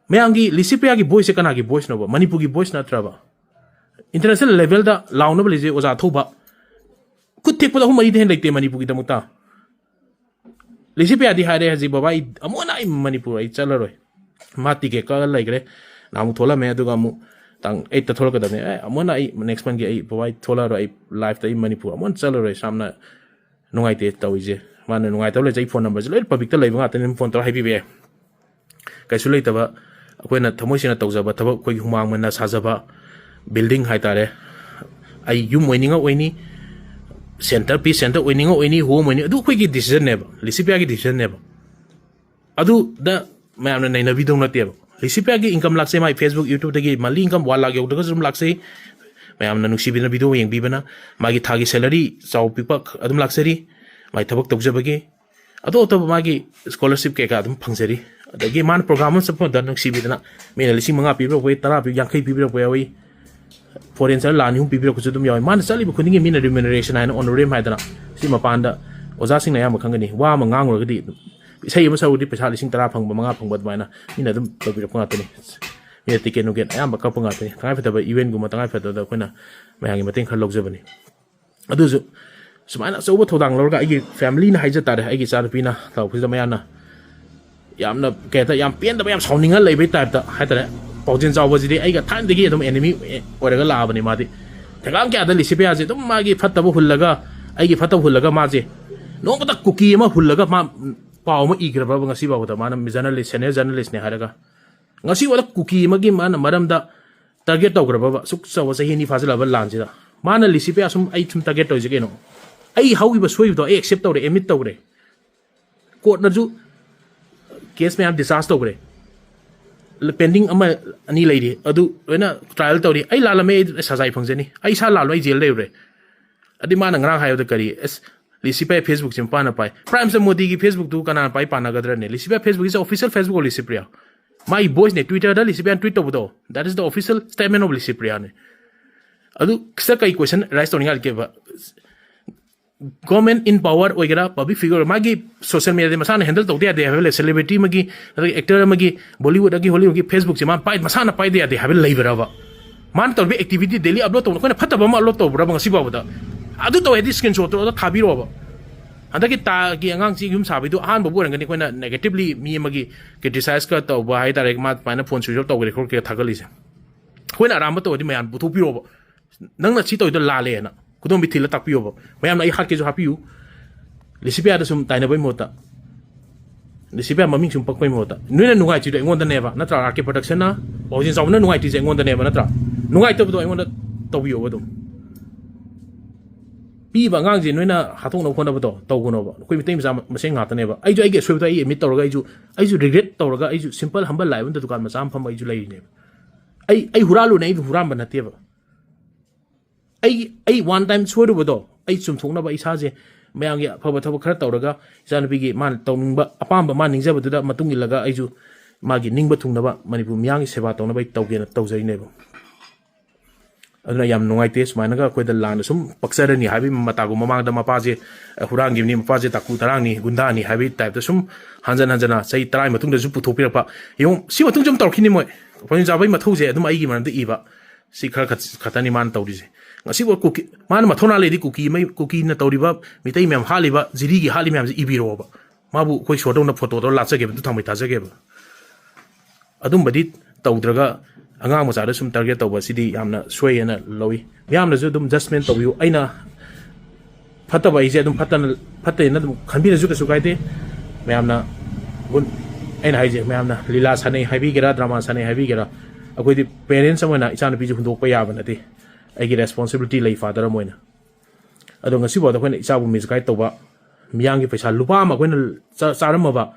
ꯃꯌꯥꯝꯒꯤ ꯂꯤꯁꯤꯄ꯭ꯔꯤꯌꯥꯒꯤ voiceꯁꯦ ꯀꯅꯥꯒꯤ voiceꯅꯣꯕ? ꯃꯅꯤꯄꯨꯔꯒꯤ voice ꯅꯠꯇ꯭ꯔꯕ? International levelꯗ ꯂꯥꯎꯅꯕ ꯂꯩꯖꯩ ꯑꯣꯖꯥ ꯊꯧꯕ꯫ ꯈꯨꯠ ꯊꯦꯛꯄꯗ ꯑꯍꯨꯝ ꯃꯔꯤꯗ ꯍꯦꯟꯅ ꯂꯩꯇꯦ ꯃꯅꯤꯄꯨꯔꯒꯤꯗꯃꯛꯇ꯫ ꯂꯤꯁꯤꯄ꯭ꯔꯤꯌꯥꯗꯤ ꯍꯥꯏꯔꯦ ꯍꯧꯖꯤꯛ, "ꯕꯕꯥ, ꯑꯩ ꯑꯃꯨꯛ ꯍꯟꯅ ꯑꯩ ꯃꯅꯤꯄꯨꯔ ꯑꯩ ꯆꯠꯂꯔꯣꯏ"꯫ ꯃꯥ ticket ꯀꯛꯑ ꯂꯩꯈ꯭ꯔꯦ꯫ ꯅꯍꯥꯟꯃꯨꯛ ꯊꯣꯛꯂꯝꯃꯦ, ꯑꯗꯨꯒ ꯑꯃꯨꯛ ꯇꯥꯡ eightꯇ ꯊꯣꯛꯂꯛꯀꯗꯕꯅꯦ꯫ "ꯑꯦ, ꯑꯃꯨꯛ ꯍꯟꯅ ꯑꯩ next monthꯀꯤ ꯑꯩ, ꯕꯕꯥ, ꯑꯩ ꯊꯣꯛꯂꯛꯑꯔꯣꯏ, ꯑꯩ lifeꯇ ꯑꯩ ꯃꯅꯤꯄꯨꯔ ꯑꯃꯨꯛ ꯍꯟꯅ ꯆꯠꯂꯔꯣꯏ, ꯁꯥꯝꯅ ꯅꯨꯡꯉꯥꯏꯇꯦ ꯇꯧꯔꯤꯁꯦ"꯫ ꯃꯥꯅ ꯅꯨꯡꯉꯥꯏꯇꯕ ꯂꯩꯇꯦ, ꯑꯩ phone numberꯁꯦ ꯂꯣꯏꯅ publicꯇ ꯂꯩꯕ ꯉꯥꯛꯇꯅꯤ, ꯑꯗꯨꯝ phone ꯇꯧꯔ ꯍꯥꯏꯕꯤꯕ ꯌꯥꯏ꯫ ꯀꯩꯁꯨ ꯂꯩꯇꯕ, ꯑꯩꯈꯣꯏꯅ ꯊꯃꯣꯏ ꯁꯦꯡꯅ ꯇꯧꯖꯕ ꯊꯕꯛ, ꯑꯩꯈꯣꯏꯒꯤ ꯍꯨꯃꯥꯡ ꯃꯟꯅ ꯁꯥꯖꯕ building ꯍꯥꯏꯇꯥꯔꯦ, ꯑꯩ ꯌꯨꯝ ꯑꯣꯏꯅꯤꯡꯉ ꯑꯣꯏꯅꯤ, centre, peace centre ꯑꯣꯏꯅꯤꯡꯉ ꯑꯣꯏꯅꯤ, home ꯑꯣꯏꯅꯤ, ꯑꯗꯨ ꯑꯩꯈꯣꯏꯒꯤ decisionꯅꯦꯕ, ꯂꯤꯁꯤꯄ꯭ꯔꯤꯌꯥꯒꯤ decisionꯅꯦꯕ꯫ ꯑꯗꯨꯗ ꯃꯌꯥꯝꯅ ꯅꯩꯅꯕꯤꯗꯧ ꯅꯠꯇꯦꯕ꯫ ꯂꯤꯁꯤꯄ꯭ꯔꯤꯌꯥꯒꯤ income ꯂꯥꯛꯆꯩ, ꯃꯥꯏ Facebook, YouTubeꯇꯒꯤ monthly income one lakh ꯌꯧꯗ꯭ꯔꯒꯁꯨ ꯑꯗꯨꯝ ꯂꯥꯛꯆꯩ꯫ ꯃꯌꯥꯝꯅ ꯅꯨꯡꯁꯤꯕꯤꯗꯅ video ꯌꯦꯡꯕꯤꯕꯅ, ꯃꯥꯒꯤ ꯊꯥꯒꯤ salary ꯆꯥꯎ ꯄꯤꯛꯄ ꯑꯗꯨꯝ ꯂꯥꯛꯆꯔꯤ, ꯃꯥꯏ ꯊꯕꯛ ꯇꯧꯖꯕꯒꯤ꯫ ꯑꯇꯣꯞ ꯑꯇꯣꯞꯄ ꯃꯥꯒꯤ scholarship ꯀꯩꯀꯥ ꯑꯗꯨꯝ ꯐꯪꯖꯔꯤ꯫ ꯑꯗꯒꯤ ꯃꯥꯅ program ꯑꯃ ꯆꯠꯄ ꯃꯇꯝꯗ ꯅꯨꯡꯁꯤꯕꯤꯗꯅ ꯃꯤꯅ ꯂꯤꯁꯤꯡ ꯃꯉꯥ ꯄꯤꯕꯤꯔꯛꯄ ꯌꯥꯎꯏ, ꯇꯔꯥ ꯄꯤ-, ꯌꯥꯡꯈꯩ ꯄꯤꯕꯤꯔꯛꯄ ꯌꯥꯎꯏ, foreign ꯆꯠꯂ ꯂꯥꯛ ꯑꯅꯤ ꯑꯍꯨꯝ ꯄꯤꯕꯤꯔꯛꯄꯁꯨ ꯑꯗꯨꯝ ꯌꯥꯎꯏ꯫ ꯃꯥꯅ ꯆꯠꯂꯤꯕ ꯈꯨꯗꯤꯡꯒꯤ ꯃꯤꯅ remuneration ꯍꯥꯏꯅ honorarium ꯍꯥꯏꯗꯅ ꯁꯤ ꯃꯄꯥꯟꯗ ꯑꯣꯖꯥꯁꯤꯡꯅ ꯑꯌꯥꯝꯕ ꯈꯪꯒꯅꯤ꯫ ꯋꯥ ꯑꯃ ꯉꯥꯡꯉꯨꯔꯒꯗꯤ ꯑꯗꯨꯝ ꯏꯁꯩ ꯑꯃ ꯁꯛꯎꯔꯗꯤ ꯄꯩꯁꯥ ꯂꯤꯁꯤꯡ ꯇꯔꯥ ꯐꯪꯕ, ꯃꯉꯥ ꯐꯪꯕ ꯑꯗꯨꯃꯥꯏꯅ ꯃꯤꯅ ꯑꯗꯨꯝ ꯇꯧꯕꯤꯔꯛꯄ ꯉꯥꯛꯇꯅꯤ꯫ ꯃꯤꯅ ticket ꯅꯨꯡꯀꯦꯠ ꯑꯌꯥꯝꯕ ꯀꯛꯄ ꯉꯥꯛꯇꯅꯤ꯫ ꯇꯉꯥꯏ ꯐꯗꯕ eventꯒꯨꯝꯕ ꯇꯉꯥꯏ ꯐꯗꯕꯗ ꯑꯩꯈꯣꯏꯅ ꯃꯌꯥꯝꯒꯤ ꯃꯇꯦꯡ ꯈꯔ ꯂꯧꯖꯕꯅꯤ꯫ ꯑꯗꯨꯁꯨ ꯁꯨꯃꯥꯏꯅ ꯑꯆꯧꯕ ꯊꯧꯗꯥꯡ ꯂꯧꯔꯒ ꯑꯩꯒꯤ familyꯅ ꯍꯥꯏꯖ ꯇꯥꯔꯦ, ꯑꯩꯒꯤ ꯏꯆꯥꯅꯨꯄꯤꯅ ꯇꯧꯔꯛꯄꯁꯤꯗ ꯃꯌꯥꯝꯅ ꯌꯥꯝꯅ ꯀꯩ ꯍꯥꯏꯇꯥꯔꯦ, ꯌꯥꯝ ꯄꯦꯟꯗꯕ, ꯌꯥꯝ ꯁꯥꯎꯅꯤꯡꯉ ꯂꯩꯕꯩ typeꯇ ꯍꯥꯏꯇꯥꯔꯦ꯫ ꯄꯥꯎꯖꯦꯜ ꯆꯥꯎꯕꯁꯤꯗꯤ ꯑꯩꯒ ꯊꯥꯏꯅꯗꯒꯤ ꯑꯗꯨꯝ enemy ꯑꯣꯏꯔꯒ ꯂꯥꯛꯑꯕꯅꯤ꯫ ꯃꯥꯗꯤ ꯊꯦꯡꯒꯥꯡ ꯀꯌꯥꯗ ꯂꯤꯁꯤꯄ꯭ꯔꯤꯌꯥꯁꯦ ꯑꯗꯨꯝ ꯃꯥꯒꯤ ꯐꯠꯇꯕ ꯍꯨꯜꯂꯒ, ꯑꯩꯒꯤ ꯐꯠꯇꯕ ꯍꯨꯜꯂꯒ ꯃꯥꯁꯦ ꯅꯣꯡꯃꯇ ꯀꯨꯀꯤ ꯑꯃ ꯍꯨꯜꯂꯒ ꯃꯥ ꯄꯥꯎ ꯑꯃ ꯏꯈ꯭ꯔꯕꯕ ꯉꯁꯤ ꯐꯥꯎꯕꯗ? ꯃꯥꯅ journalist, senior journalistꯅꯦ ꯍꯥꯏꯔꯒ ꯉꯁꯤ ꯐꯥꯎꯗ ꯀꯨꯀꯤ ꯑꯃꯒꯤ ꯃꯥꯅ ꯃꯔꯝꯗ target ꯇꯧꯈ꯭ꯔꯕꯕ? ꯑꯁꯨꯛ ꯆꯥꯎꯕ ꯆꯍꯤ ꯑꯅꯤ ꯐꯥꯖꯤꯜꯂꯛꯑꯕ ꯂꯥꯟꯁꯤꯗ ꯃꯥꯅ ꯂꯤꯁꯤꯄ꯭ꯔꯤꯌꯥ ꯁꯨꯝ, ꯑꯩ ꯁꯨꯝ target ꯇꯧꯔꯤꯁꯦ ꯀꯩꯅꯣ? ꯑꯩ ꯍꯧꯈꯤꯕ ꯁꯣꯏꯕꯗꯣ ꯑꯩ accept ꯇꯧꯔꯦ, admit ꯇꯧꯔꯦ꯫ Courtꯅꯁꯨ case ꯃꯌꯥꯝ discharge ꯇꯧꯈ꯭ꯔꯦ꯫ Pending ꯑꯃ ꯑꯅꯤ ꯂꯩꯔꯤ, ꯑꯗꯨ ꯂꯣꯏꯅ trial ꯇꯧꯔꯤ꯫ ꯑꯩ ꯂꯥꯜꯂꯝꯃꯦ, ꯑꯩ ꯁꯖꯥꯏ ꯐꯪꯖꯅꯤ꯫ ꯑꯩ ꯏꯁꯥ ꯂꯥꯜꯂꯣ, ꯑꯩ jail ꯂꯩꯔꯨꯔꯦ꯫ ꯑꯗꯨꯗꯤ ꯃꯥꯅ ꯉꯔꯥꯡ ꯍꯥꯏꯕꯗ ꯀꯔꯤ, ꯑꯁ, ꯂꯤꯁꯤꯄ꯭ꯔꯤꯌꯥ Facebook ꯁꯤ ꯃꯄꯥꯅ ꯄꯥꯏ꯫ Prime Minister ꯃꯣꯗꯤꯒꯤ Facebook ꯇꯨ ꯀꯅꯥꯅ ꯄꯥꯏ ꯄꯥꯟꯅꯒꯗ꯭ꯔꯅꯦ? Licypriya Facebook is official Facebook of Licypriya. ꯃꯥꯒꯤ voice ꯅꯦ, Twitter ꯗ ꯂꯤꯁꯤꯄ꯭ꯔꯤꯌꯥꯅ tweet ꯇꯧꯕꯗꯣ, that is the official statement of ꯂꯤꯁꯤꯄ꯭ꯔꯤꯌꯥꯅꯦ꯫ ꯑꯗꯨ ꯁꯤꯗ ꯀꯩ question raise ꯇꯧꯅꯤꯡꯉꯥꯏ ꯂꯩꯒꯦꯕ? Government in power ꯑꯣꯏꯒꯦꯔꯥ, public figure ꯑꯣꯏꯒꯦꯔꯥ, ꯃꯥꯒꯤ social media ꯗꯤ ꯃꯁꯥꯅ handle ꯇꯧꯗ ꯌꯥꯗꯦ ꯍꯥꯏꯕ ꯂꯩ꯫ Celebrity ꯑꯃꯒꯤ, ꯑꯗꯒꯤ actor ꯑꯃꯒꯤ, Bollywood ꯑꯃꯒꯤ, Hollywood ꯀꯤ Facebook ꯁꯦ ꯃꯥꯅ ꯄꯥꯏ-, ꯃꯁꯥꯅ ꯄꯥꯏꯗ ꯌꯥꯗꯦ ꯍꯥꯏꯕ ꯂꯩꯕ꯭ꯔꯕ? ꯃꯥꯅ ꯇꯧꯔꯤꯕ activity, daily upload ꯇꯧꯕꯗ ꯑꯩꯈꯣꯏꯅ ꯐꯠꯇꯕ ꯑꯃ upload ꯇꯧꯕ꯭ꯔꯕ ꯉꯁꯤ ꯐꯥꯎꯕꯗ? ꯑꯗꯨ ꯇꯧꯋꯦꯗꯤ screenshot ꯇꯧꯔꯒ ꯊꯥꯕꯤꯔꯛꯑꯣꯕ꯫ ꯍꯟꯗꯛꯀꯤ ꯇꯥꯒꯤ ꯑꯉꯥꯡꯁꯤ ꯌꯨꯝ ꯁꯥꯕꯩꯗꯨ ꯑꯍꯥꯟꯕꯕꯨ ꯑꯣꯏꯔꯝꯒꯅꯤ ꯑꯩꯈꯣꯏꯅ negatively ꯃꯤ ꯑꯃꯒꯤ criticize ꯀ ꯇꯧꯕ ꯍꯥꯏꯇꯥꯔꯦ, ꯃꯥ ꯑꯗꯨꯃꯥꯏꯅ phone switch off ꯇꯧꯈ꯭ꯔꯦ ꯈꯣꯠꯈ꯭ꯔꯦ ꯊꯥꯒꯠꯂꯤꯁꯦ꯫ ꯑꯩꯈꯣꯏꯅ ꯑꯔꯥꯟꯕ ꯇꯧꯔꯗꯤ ꯃꯌꯥꯝ ꯄꯨꯊꯣꯛꯄꯤꯔꯛꯑꯣꯕ꯫ ꯅꯪꯅ ꯁꯤ ꯇꯧꯔꯤꯗꯣ ꯂꯥꯜꯂꯦꯅ ꯈꯨꯗꯣꯝꯕꯤ ꯊꯤꯜꯂ ꯇꯥꯛꯄꯤꯌꯣꯕ꯫ ꯃꯌꯥꯝꯅ ꯑꯩ ꯍꯥꯠꯀꯦꯁꯨ ꯍꯥꯠꯄꯤꯌꯨ꯫ ꯂꯤꯁꯤꯄ꯭ꯔꯤꯌꯥꯗ ꯁꯨꯝ ꯇꯥꯏꯅꯕꯩ ꯃꯍꯨꯠꯇ, ꯂꯤꯁꯤꯄ꯭ꯔꯤꯌꯥ ꯃꯃꯤꯡ ꯁꯨꯝ ꯄꯛꯄꯩ ꯃꯍꯨꯠꯇ, ꯅꯣꯏꯅ ꯅꯨꯡꯉꯥꯏꯇ꯭ꯔꯤꯗꯣ ꯑꯩꯉꯣꯟꯗꯅꯦꯕ, ꯅꯠꯇ꯭ꯔꯥ? RK Production ꯅ, ꯋꯥꯡꯖꯤꯡ ꯆꯥꯎꯕꯅ ꯅꯨꯡꯉꯥꯏꯇ꯭ꯔꯤꯁꯦ ꯑꯩꯉꯣꯟꯗꯅꯦꯕ, ꯅꯠꯇ꯭ꯔꯥ? ꯅꯨꯡꯉꯥꯏꯇꯕꯗꯣ ꯑꯩꯉꯣꯟꯗ ꯇꯧꯕꯤꯌꯣꯕ ꯑꯗꯨꯝ꯫ ꯄꯤꯕ ꯑꯉꯥꯡꯁꯦ ꯅꯣꯏꯅ ꯍꯥꯠꯇꯣꯛꯅꯕ ꯈꯣꯠꯅꯕꯗꯣ ꯇꯧꯒꯅꯣꯕ꯫ ꯑꯩꯈꯣꯏ ꯃꯩꯇꯩ ꯃꯆꯥ ꯃꯁꯦꯟ ꯉꯥꯛꯇꯅꯦꯕ꯫ ꯑꯩꯁꯨ ꯑꯩꯒꯤ ꯑꯁꯣꯏꯕꯗꯣ ꯑꯩ admit ꯇꯧꯔꯒ, ꯑꯩꯁꯨ, ꯑꯩꯁꯨ regret ꯇꯧꯔꯒ, ꯑꯩꯁꯨ simple humble life ꯑꯃꯗ ꯗꯨꯀꯥꯟ ꯃꯆꯥ ꯑꯃ ꯐꯝꯕ ꯑꯩꯁꯨ ꯂꯩꯔꯤꯅꯦꯕ꯫ ꯑꯩ, ꯑꯩ ꯍꯨꯔꯥꯜꯂꯨꯅꯦ, ꯑꯩꯗꯤ ꯍꯨꯔꯥꯟꯕ ꯅꯠꯇꯦꯕ꯫ ꯑꯩ, ꯑꯩ one time ꯁꯣꯏꯔꯨꯕꯗꯣ ꯑꯩ ꯆꯨꯝꯊꯣꯛꯅꯕ ꯏꯁꯥꯁꯦ ꯃꯌꯥꯝꯒꯤ ꯑꯐꯕ ꯊꯕꯛ ꯈꯔ ꯇꯧꯔꯒ, ꯏꯆꯥꯅꯨꯄꯤꯒꯤ ꯃꯥꯅ ꯇꯧꯅꯤꯡꯕ ꯑꯄꯥꯝꯕ, ꯃꯥ ꯅꯤꯡꯖꯕꯗꯨꯗ ꯃꯇꯨꯡ ꯏꯜꯂꯒ ꯑꯩꯁꯨ ꯃꯥꯒꯤ ꯅꯤꯡꯕ ꯊꯨꯡꯅꯕ ꯃꯅꯤꯄꯨꯔ ꯃꯤꯌꯥꯝꯒꯤ ꯁꯦꯕꯥ ꯇꯧꯅꯕ ꯑꯩ ꯇꯧꯒꯦꯅ ꯇꯧꯖꯔꯤꯅꯦꯕ꯫ ꯑꯗꯨꯅ ꯌꯥꯝ ꯅꯨꯡꯉꯥꯏꯇꯦ, ꯁꯨꯃꯥꯏꯅꯒ ꯑꯩꯈꯣꯏꯗ ꯂꯥꯟꯅ ꯁꯨꯝ ꯄꯛꯆꯔꯅꯤ ꯍꯥꯏꯕꯒꯤ ꯃꯇꯥꯒꯨꯝ ꯃꯃꯥꯡꯗ ꯃꯄꯥꯁꯦ, ꯑ, ꯍꯨꯔꯥꯟꯈꯤꯕꯅꯤ, ꯃꯄꯥꯁꯦ ꯇꯥꯀꯨ ꯇꯔꯥꯡꯅꯤ, ꯒꯨꯟꯗꯥꯅꯤ ꯍꯥꯏꯕꯒꯤ type ꯇ ꯁꯨꯝ ꯍꯟꯖꯟ ꯍꯟꯖꯟꯅ ꯆꯍꯤ ꯇꯔꯥꯒꯤ ꯃꯇꯨꯡꯗꯁꯨ ꯄꯨꯊꯣꯛꯄꯤꯔꯛꯄ꯫ ꯌꯦꯡꯉꯨ, ꯁꯤ ꯃꯇꯨꯡꯁꯨ ꯑꯗꯨꯝ ꯇꯧꯔꯛꯈꯤꯅꯤ ꯃꯣꯏ꯫ ꯄ꯭ꯔꯣꯕꯤꯟ ꯆꯥꯕꯒꯤ ꯃꯊꯧꯁꯦ ꯑꯗꯨꯝ ꯑꯩꯒꯤ ꯃꯔꯝꯗ ꯏꯕ꯫ ꯁꯤ ꯈꯔ ꯈꯛ-, ꯈꯛꯇꯅꯤ ꯃꯥꯅ ꯇꯧꯔꯤꯁꯦ꯫ ꯉꯁꯤꯐꯥꯎ ꯀꯨꯀꯤ, ꯃꯥꯅ ꯃꯊꯧꯅꯥ ꯂꯩꯔꯗꯤ ꯀꯨꯀꯤ ꯃꯩ-, ꯀꯨꯀꯤꯅ ꯇꯧꯔꯤꯕ, ꯃꯤꯇꯩ ꯃꯌꯥꯝ ꯍꯥꯠꯂꯤꯕ, ꯖꯤꯔꯤꯒꯤ ꯍꯥꯠꯂꯤ ꯃꯌꯥꯝꯁꯦ ꯏꯕꯤꯔꯛꯑꯣꯕ꯫ ꯃꯥꯕꯨ ꯑꯩꯈꯣꯏ ꯏꯁꯣꯔꯗꯧꯅ photo ꯇꯧꯔ ꯂꯥꯠꯆꯒꯦꯕ, ꯑꯗꯨ ꯊꯥꯡꯃꯩ ꯊꯥꯖꯒꯦꯕ꯫ ꯑꯗꯨꯝꯕꯗꯤ ꯇꯧꯗ꯭ꯔꯒ ꯑꯉꯥꯡ ꯃꯆꯥꯗ ꯁꯨꯝ target ꯇꯧꯕ ꯑꯁꯤꯗꯤ ꯌꯥꯝꯅ ꯁꯣꯏ ꯍꯥꯏꯅ ꯂꯧꯏ꯫ ꯃꯤꯌꯥꯝꯅꯁꯨ ꯑꯗꯨꯝ judgement ꯇꯧꯕꯤꯌꯨ꯫ ꯑꯩꯅ ꯐꯠꯇꯕ ꯑꯩꯁꯦ ꯑꯗꯨꯝ ꯐꯠꯇꯅ, ꯐꯠꯇꯦꯅ ꯑꯗꯨꯝ ꯈꯟꯕꯤꯔꯁꯨ ꯀꯩꯁꯨ ꯀꯥꯏꯗꯦ꯫ ꯃꯌꯥꯝꯅ ꯒꯨꯟ-, ꯑꯩꯅ ꯍꯥꯏꯁꯦ, ꯃꯌꯥꯝꯅ ꯂꯤꯂꯥ ꯁꯥꯟꯅꯩ ꯍꯥꯏꯕꯤꯒꯦꯔꯥ, drama ꯁꯥꯟꯅꯩ ꯍꯥꯏꯕꯤꯒꯦꯔꯥ, ꯑꯩꯈꯣꯏꯗꯤ parents ꯑꯃ ꯑꯣꯏꯅ ꯏꯆꯥꯅꯨꯄꯤꯁꯦ ꯍꯨꯟꯗꯣꯛꯄ ꯌꯥꯕ ꯅꯠꯇꯦ꯫ ꯑꯩꯒꯤ responsibility ꯂꯩ father ꯑꯃ ꯑꯣꯏꯅ꯫ ꯑꯗꯣ ꯉꯁꯤꯐꯥꯎꯗ ꯑꯩꯈꯣꯏꯅ ꯏꯆꯥꯕꯨ misguide ꯇꯧꯕ, ꯃꯤꯌꯥꯝꯒꯤ ꯄꯩꯁꯥ ꯂꯨꯄꯥ ꯑꯃ ꯑꯩꯈꯣꯏꯅ ꯆꯥ-, ꯆꯥꯔꯝꯃꯕ,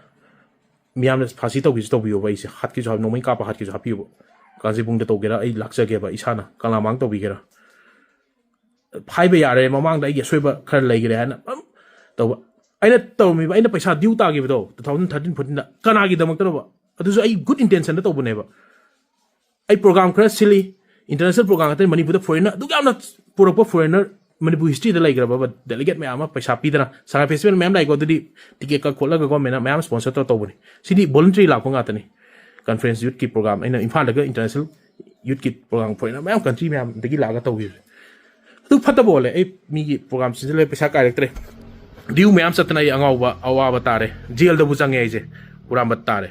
ꯃꯤꯌꯥꯝꯅ ꯐꯥꯁꯤ ꯇꯧꯒꯦꯁꯨ ꯇꯧꯕꯤꯌꯣꯕ, ꯑꯩꯁꯦ ꯍꯥꯠꯀꯦꯁꯨ ꯍꯥꯠ-, ꯅꯣꯡꯃꯩ ꯀꯥꯞꯄ ꯍꯥꯠꯀꯦꯁꯨ ꯍꯥꯠꯄꯤꯌꯣꯕ꯫ ꯀꯥꯟꯆꯤꯄꯨꯔꯗ ꯇꯧꯒꯦꯔꯥ, ꯑꯩ ꯂꯥꯛꯆꯒꯦꯕ ꯏꯁꯥꯅ, ꯀꯪꯂꯥꯃꯥꯡ ꯇꯧꯕꯤꯒꯦꯔꯥ꯫ ꯍꯥꯏꯕ ꯌꯥꯔꯦ, ꯃꯃꯥꯡꯗ ꯑꯩꯒꯤ ꯑꯁꯣꯏꯕ ꯈꯔ ꯂꯩꯈ꯭ꯔꯦ ꯍꯥꯏꯅ ꯑꯗꯨꯝ ꯇꯧꯕ꯫ ꯑꯩꯅ ꯇꯧꯔꯝꯃꯤꯕ, ꯑꯩꯅ ꯄꯩꯁꯥ due ꯇꯥꯈꯤꯕꯗꯣ two thousand thirteen fourteen ꯗ ꯀꯅꯥꯒꯤꯗꯃꯛꯇꯅꯣꯕ? ꯑꯗꯨꯁꯨ ꯑꯩ good intention ꯗ ꯇꯧꯕꯅꯦꯕ꯫ ꯑꯩ program ꯈꯔ ꯁꯤꯜꯂꯤ, international program ꯉꯥꯛꯇꯅꯤ, ꯃꯅꯤꯄꯨꯔꯗ foreigner ꯑꯗꯨꯛ ꯌꯥꯝꯅ ꯄꯨꯔꯛꯄ foreigner, ꯃꯅꯤꯄꯨꯔ history ꯗ ꯂꯩꯈ꯭ꯔꯕ delegate ꯃꯌꯥꯝ ꯑꯃ ꯄꯩꯁꯥ ꯄꯤꯗꯅ, ꯁꯉꯥꯏ festival ꯃꯌꯥꯝ ꯂꯥꯛꯏꯀꯣ, ꯑꯗꯨꯗꯤ ticket ꯀꯛ ꯈꯣꯠꯂꯒ government ꯅ ꯃꯌꯥꯝ sponsor ꯇꯧꯔ ꯇꯧꯕꯅꯤ꯫ ꯁꯤꯗꯤ voluntary ꯂꯥꯛꯄ ꯉꯥꯛꯇꯅꯤ꯫ Conference youth ꯀꯤ program, ꯑꯩꯅ ꯏꯝꯐꯥꯜꯗꯒ international youth ꯀꯤ program foreigner ꯃꯌꯥꯝ country ꯃꯌꯥꯝꯗꯒꯤ ꯂꯥꯛꯑꯒ ꯇꯧꯈꯤꯕꯁꯦ꯫ ꯑꯗꯨ ꯐꯠꯇꯕ ꯑꯣꯜꯂꯦ꯫ ꯑꯩ ꯃꯤꯒꯤ program ꯁꯤꯟꯖꯜꯂꯦ, ꯄꯩꯁꯥ ꯀꯥꯏꯔꯛꯇ꯭ꯔꯦ, due ꯃꯌꯥꯝ ꯆꯠꯇꯅ ꯑꯩ ꯑꯉꯥꯎꯕ ꯑꯋꯥꯕ ꯇꯥꯔꯦ, jail ꯗꯕꯨ ꯆꯪꯉꯦ ꯑꯩꯁꯦ, ꯍꯨꯔꯥꯟꯕ ꯇꯥꯔꯦ꯫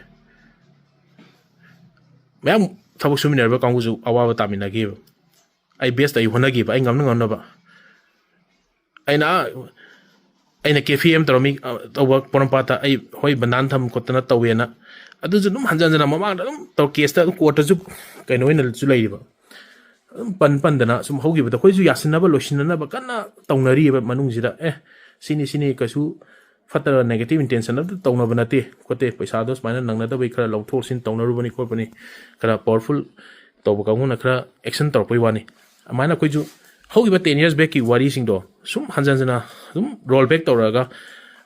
ꯃꯌꯥꯝ ꯊꯕꯛ ꯁꯨꯃꯤꯟꯅꯔꯤꯕ ꯀꯥꯡꯕꯨꯁꯨ ꯑꯋꯥꯕ ꯇꯥꯃꯤꯟꯅꯈꯤꯕ꯫ ꯑꯩ best ꯑꯩ ꯍꯣꯠꯅꯈꯤꯕ, ꯑꯩ ꯉꯝꯅ ꯉꯝꯅꯕ꯫ ꯑꯩꯅ ꯑꯥ, ꯑꯩꯅ cafe ꯑꯃ ꯇꯧꯔꯝꯃꯤ, ꯑ, ꯇꯧꯕ ꯄꯣꯔꯣꯝꯄꯥꯠꯇ ꯑꯩ ꯍꯣꯏ ꯕꯟꯗꯥꯟ ꯊꯝ ꯈꯣꯠꯇꯅ ꯇꯧꯋꯦꯅ꯫ ꯑꯗꯨꯁꯨ ꯑꯗꯨꯝ ꯍꯟꯖꯟ ꯍꯟꯖꯟꯅ ꯃꯃꯥꯡꯗ ꯑꯗꯨꯝ ꯇꯧ-, case ꯇ ꯑꯗꯨꯝ court ꯇꯁꯨ ꯀꯩꯅꯣ ꯑꯣꯏꯅꯁꯨ ꯂꯩꯔꯤꯕ꯫ ꯑꯗꯨꯝ ꯄꯟ ꯄꯟꯗꯅ ꯁꯨꯝ ꯍꯧꯈꯤꯕꯗ ꯑꯩꯈꯣꯏꯁꯨ ꯌꯥꯁꯤꯟꯅꯕ ꯂꯣꯏꯁꯤꯟꯅꯅꯕ ꯀꯟꯅ ꯇꯧꯅꯔꯤꯑꯕ ꯃꯅꯨꯡꯁꯤꯗ꯫ ꯑꯦ, ꯁꯤꯅꯤ ꯁꯤꯅꯤ, ꯀꯩꯁꯨ ꯐꯠꯇꯅ negative intention ꯑꯝꯇ ꯇꯧꯅꯕ ꯅꯠꯇꯦ ꯈꯣꯠꯇꯦ, ꯄꯩꯁꯥꯗꯣ ꯁꯨꯃꯥꯏꯅ ꯅꯪꯅꯗꯕꯩ ꯈꯔ ꯂꯧꯊꯣꯛ ꯂꯧꯁꯤꯟ ꯇꯧꯅꯔꯨꯕꯅꯤ ꯈꯣꯠꯄꯅꯤ, ꯈꯔ powerful ꯇꯧꯕ ꯀꯥꯡꯕꯨꯅ ꯈꯔ action ꯇꯧꯔꯛꯄꯩ ꯋꯥꯅꯤ꯫ ꯑꯗꯨꯃꯥꯏꯅ ꯑꯩꯈꯣꯏꯁꯨ ꯍꯧꯈꯤꯕ ten years back ꯀꯤ ꯋꯥꯔꯤꯁꯤꯡꯗꯣ ꯁꯨꯝ ꯍꯟꯖꯟ ꯍꯟꯖꯟꯅ ꯑꯗꯨꯝ roll back ꯇꯧꯔꯒ,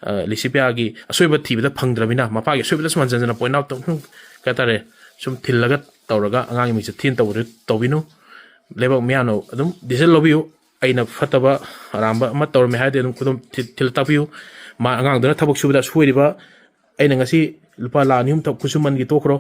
ꯑ, ꯂꯤꯁꯤꯄꯤꯌꯥꯒꯤ ꯑꯁꯣꯏꯕ ꯊꯤꯕꯗ ꯐꯪꯗ꯭ꯔꯕꯅꯤꯅ, ꯃꯄꯥꯒꯤ ꯑꯁꯣꯏꯕꯗ ꯁꯨꯝ ꯍꯟꯖꯟ ꯍꯟꯖꯟꯅ point out ꯇꯧ-, ꯁꯨꯝ, ꯀꯩ ꯍꯥꯏꯇꯥꯔꯦ, ꯁꯨꯝ ꯊꯤꯜꯂꯒ ꯇꯧꯔꯒ ꯑꯉꯥꯡꯒꯤ ꯃꯤꯡꯆꯠ ꯊꯤꯅ ꯇꯧꯕꯗꯨ ꯇꯧꯕꯤꯅꯨ꯫ ꯂꯩꯕꯥꯛ ꯃꯤꯌꯥꯝꯅ ꯑꯗꯨꯝ decision ꯂꯧꯕꯤꯌꯨ꯫ ꯑꯩꯅ ꯐꯠꯇꯕ ꯑꯔꯥꯟꯕ ꯑꯃ ꯇꯧꯔꯝꯃꯦ ꯍꯥꯏꯔꯗꯤ ꯑꯗꯨꯝ ꯈꯨꯗꯣꯝ ꯊꯤ-, ꯊꯤꯜꯂ ꯇꯥꯛꯄꯤꯌꯨ꯫ ꯃꯥ ꯑꯉꯥꯡꯗꯨꯅ ꯊꯕꯛ ꯁꯨꯕꯗ ꯁꯣꯏꯔꯤꯕ, ꯑꯩꯅ ꯉꯁꯤ ꯂꯨꯄꯥ ꯂꯥꯈ ꯑꯅꯤ ꯑꯍꯨꯝ ꯊꯕꯛ ꯈꯨꯠꯁꯨꯃꯟꯒꯤ ꯇꯣꯛꯈ꯭ꯔꯣ,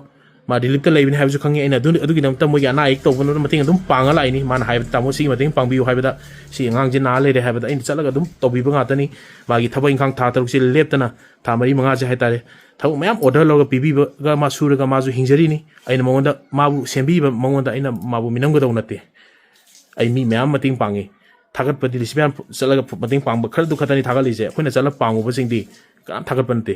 ꯃꯥ relief ꯇ ꯂꯩꯕꯅꯤ ꯍꯥꯏꯕꯁꯨ ꯈꯪꯉꯤ꯫ ꯑꯩꯅ ꯑꯗꯨ, ꯑꯗꯨꯒꯤꯗꯃꯛꯇ ꯃꯣꯏꯒꯤ ꯑꯅꯥ ꯑꯌꯦꯛ ꯇꯧꯕꯗ ꯃꯇꯦꯡ ꯑꯗꯨꯝ ꯄꯥꯡꯉ ꯂꯥꯛꯏꯅꯤ꯫ ꯃꯥꯅ ꯍꯥꯏꯕꯗ, "ꯇꯥꯃꯣ, ꯁꯤꯒꯤ ꯃꯇꯦꯡ ꯄꯥꯡꯕꯤꯌꯨ" ꯍꯥꯏꯕꯗ, "ꯁꯤ ꯑꯉꯥꯡꯁꯦ ꯅꯥ ꯂꯩꯔꯦ" ꯍꯥꯏꯕꯗ ꯑꯩꯅ ꯆꯠꯂꯒ ꯑꯗꯨꯝ ꯇꯧꯕꯤꯕ ꯉꯥꯛꯇꯅꯤ꯫ ꯃꯥꯒꯤ ꯊꯕꯛ ꯏꯪꯈꯥꯡ ꯊꯥ ꯇꯔꯨꯛꯁꯦ ꯂꯦꯞꯇꯅ, ꯊꯥ ꯃꯔꯤ ꯃꯉꯥꯁꯦ ꯍꯥꯏꯇꯥꯔꯦ, ꯊꯕꯛ ꯃꯌꯥꯝ order ꯂꯧꯔꯒ ꯄꯤꯕꯤꯕꯒ ꯃꯥ ꯁꯨꯔꯒ ꯃꯥꯁꯨ ꯍꯤꯡꯖꯔꯤꯅꯤ꯫ ꯑꯩꯅ ꯃꯉꯣꯟꯗ, ꯃꯥꯕꯨ ꯁꯦꯝꯕꯤꯕ, ꯃꯉꯣꯟꯗ ꯑꯩꯅ ꯃꯥꯕꯨ ꯃꯤꯅꯝꯒꯗꯧ ꯅꯠꯇꯦ꯫ ꯑꯩ ꯃꯤ ꯃꯌꯥꯝ ꯃꯇꯦꯡ ꯄꯥꯡꯉꯤ꯫ ꯊꯥꯒꯠꯄꯗꯤ ꯂꯤꯁꯤꯄꯤꯌꯥꯅ ꯆꯠꯂꯒ ꯃꯇꯦꯡ ꯄꯥꯡꯕ ꯈꯔꯗꯨ ꯈꯛꯇꯅꯤ ꯊꯥꯒꯠꯂꯤꯁꯦ꯫ ꯑꯩꯈꯣꯏꯅ ꯆꯠꯂ ꯄꯥꯡꯉꯨꯕꯁꯤꯡꯗꯤ ꯀꯅꯥꯝ ꯊꯥꯒꯠꯄ ꯅꯠꯇꯦ꯫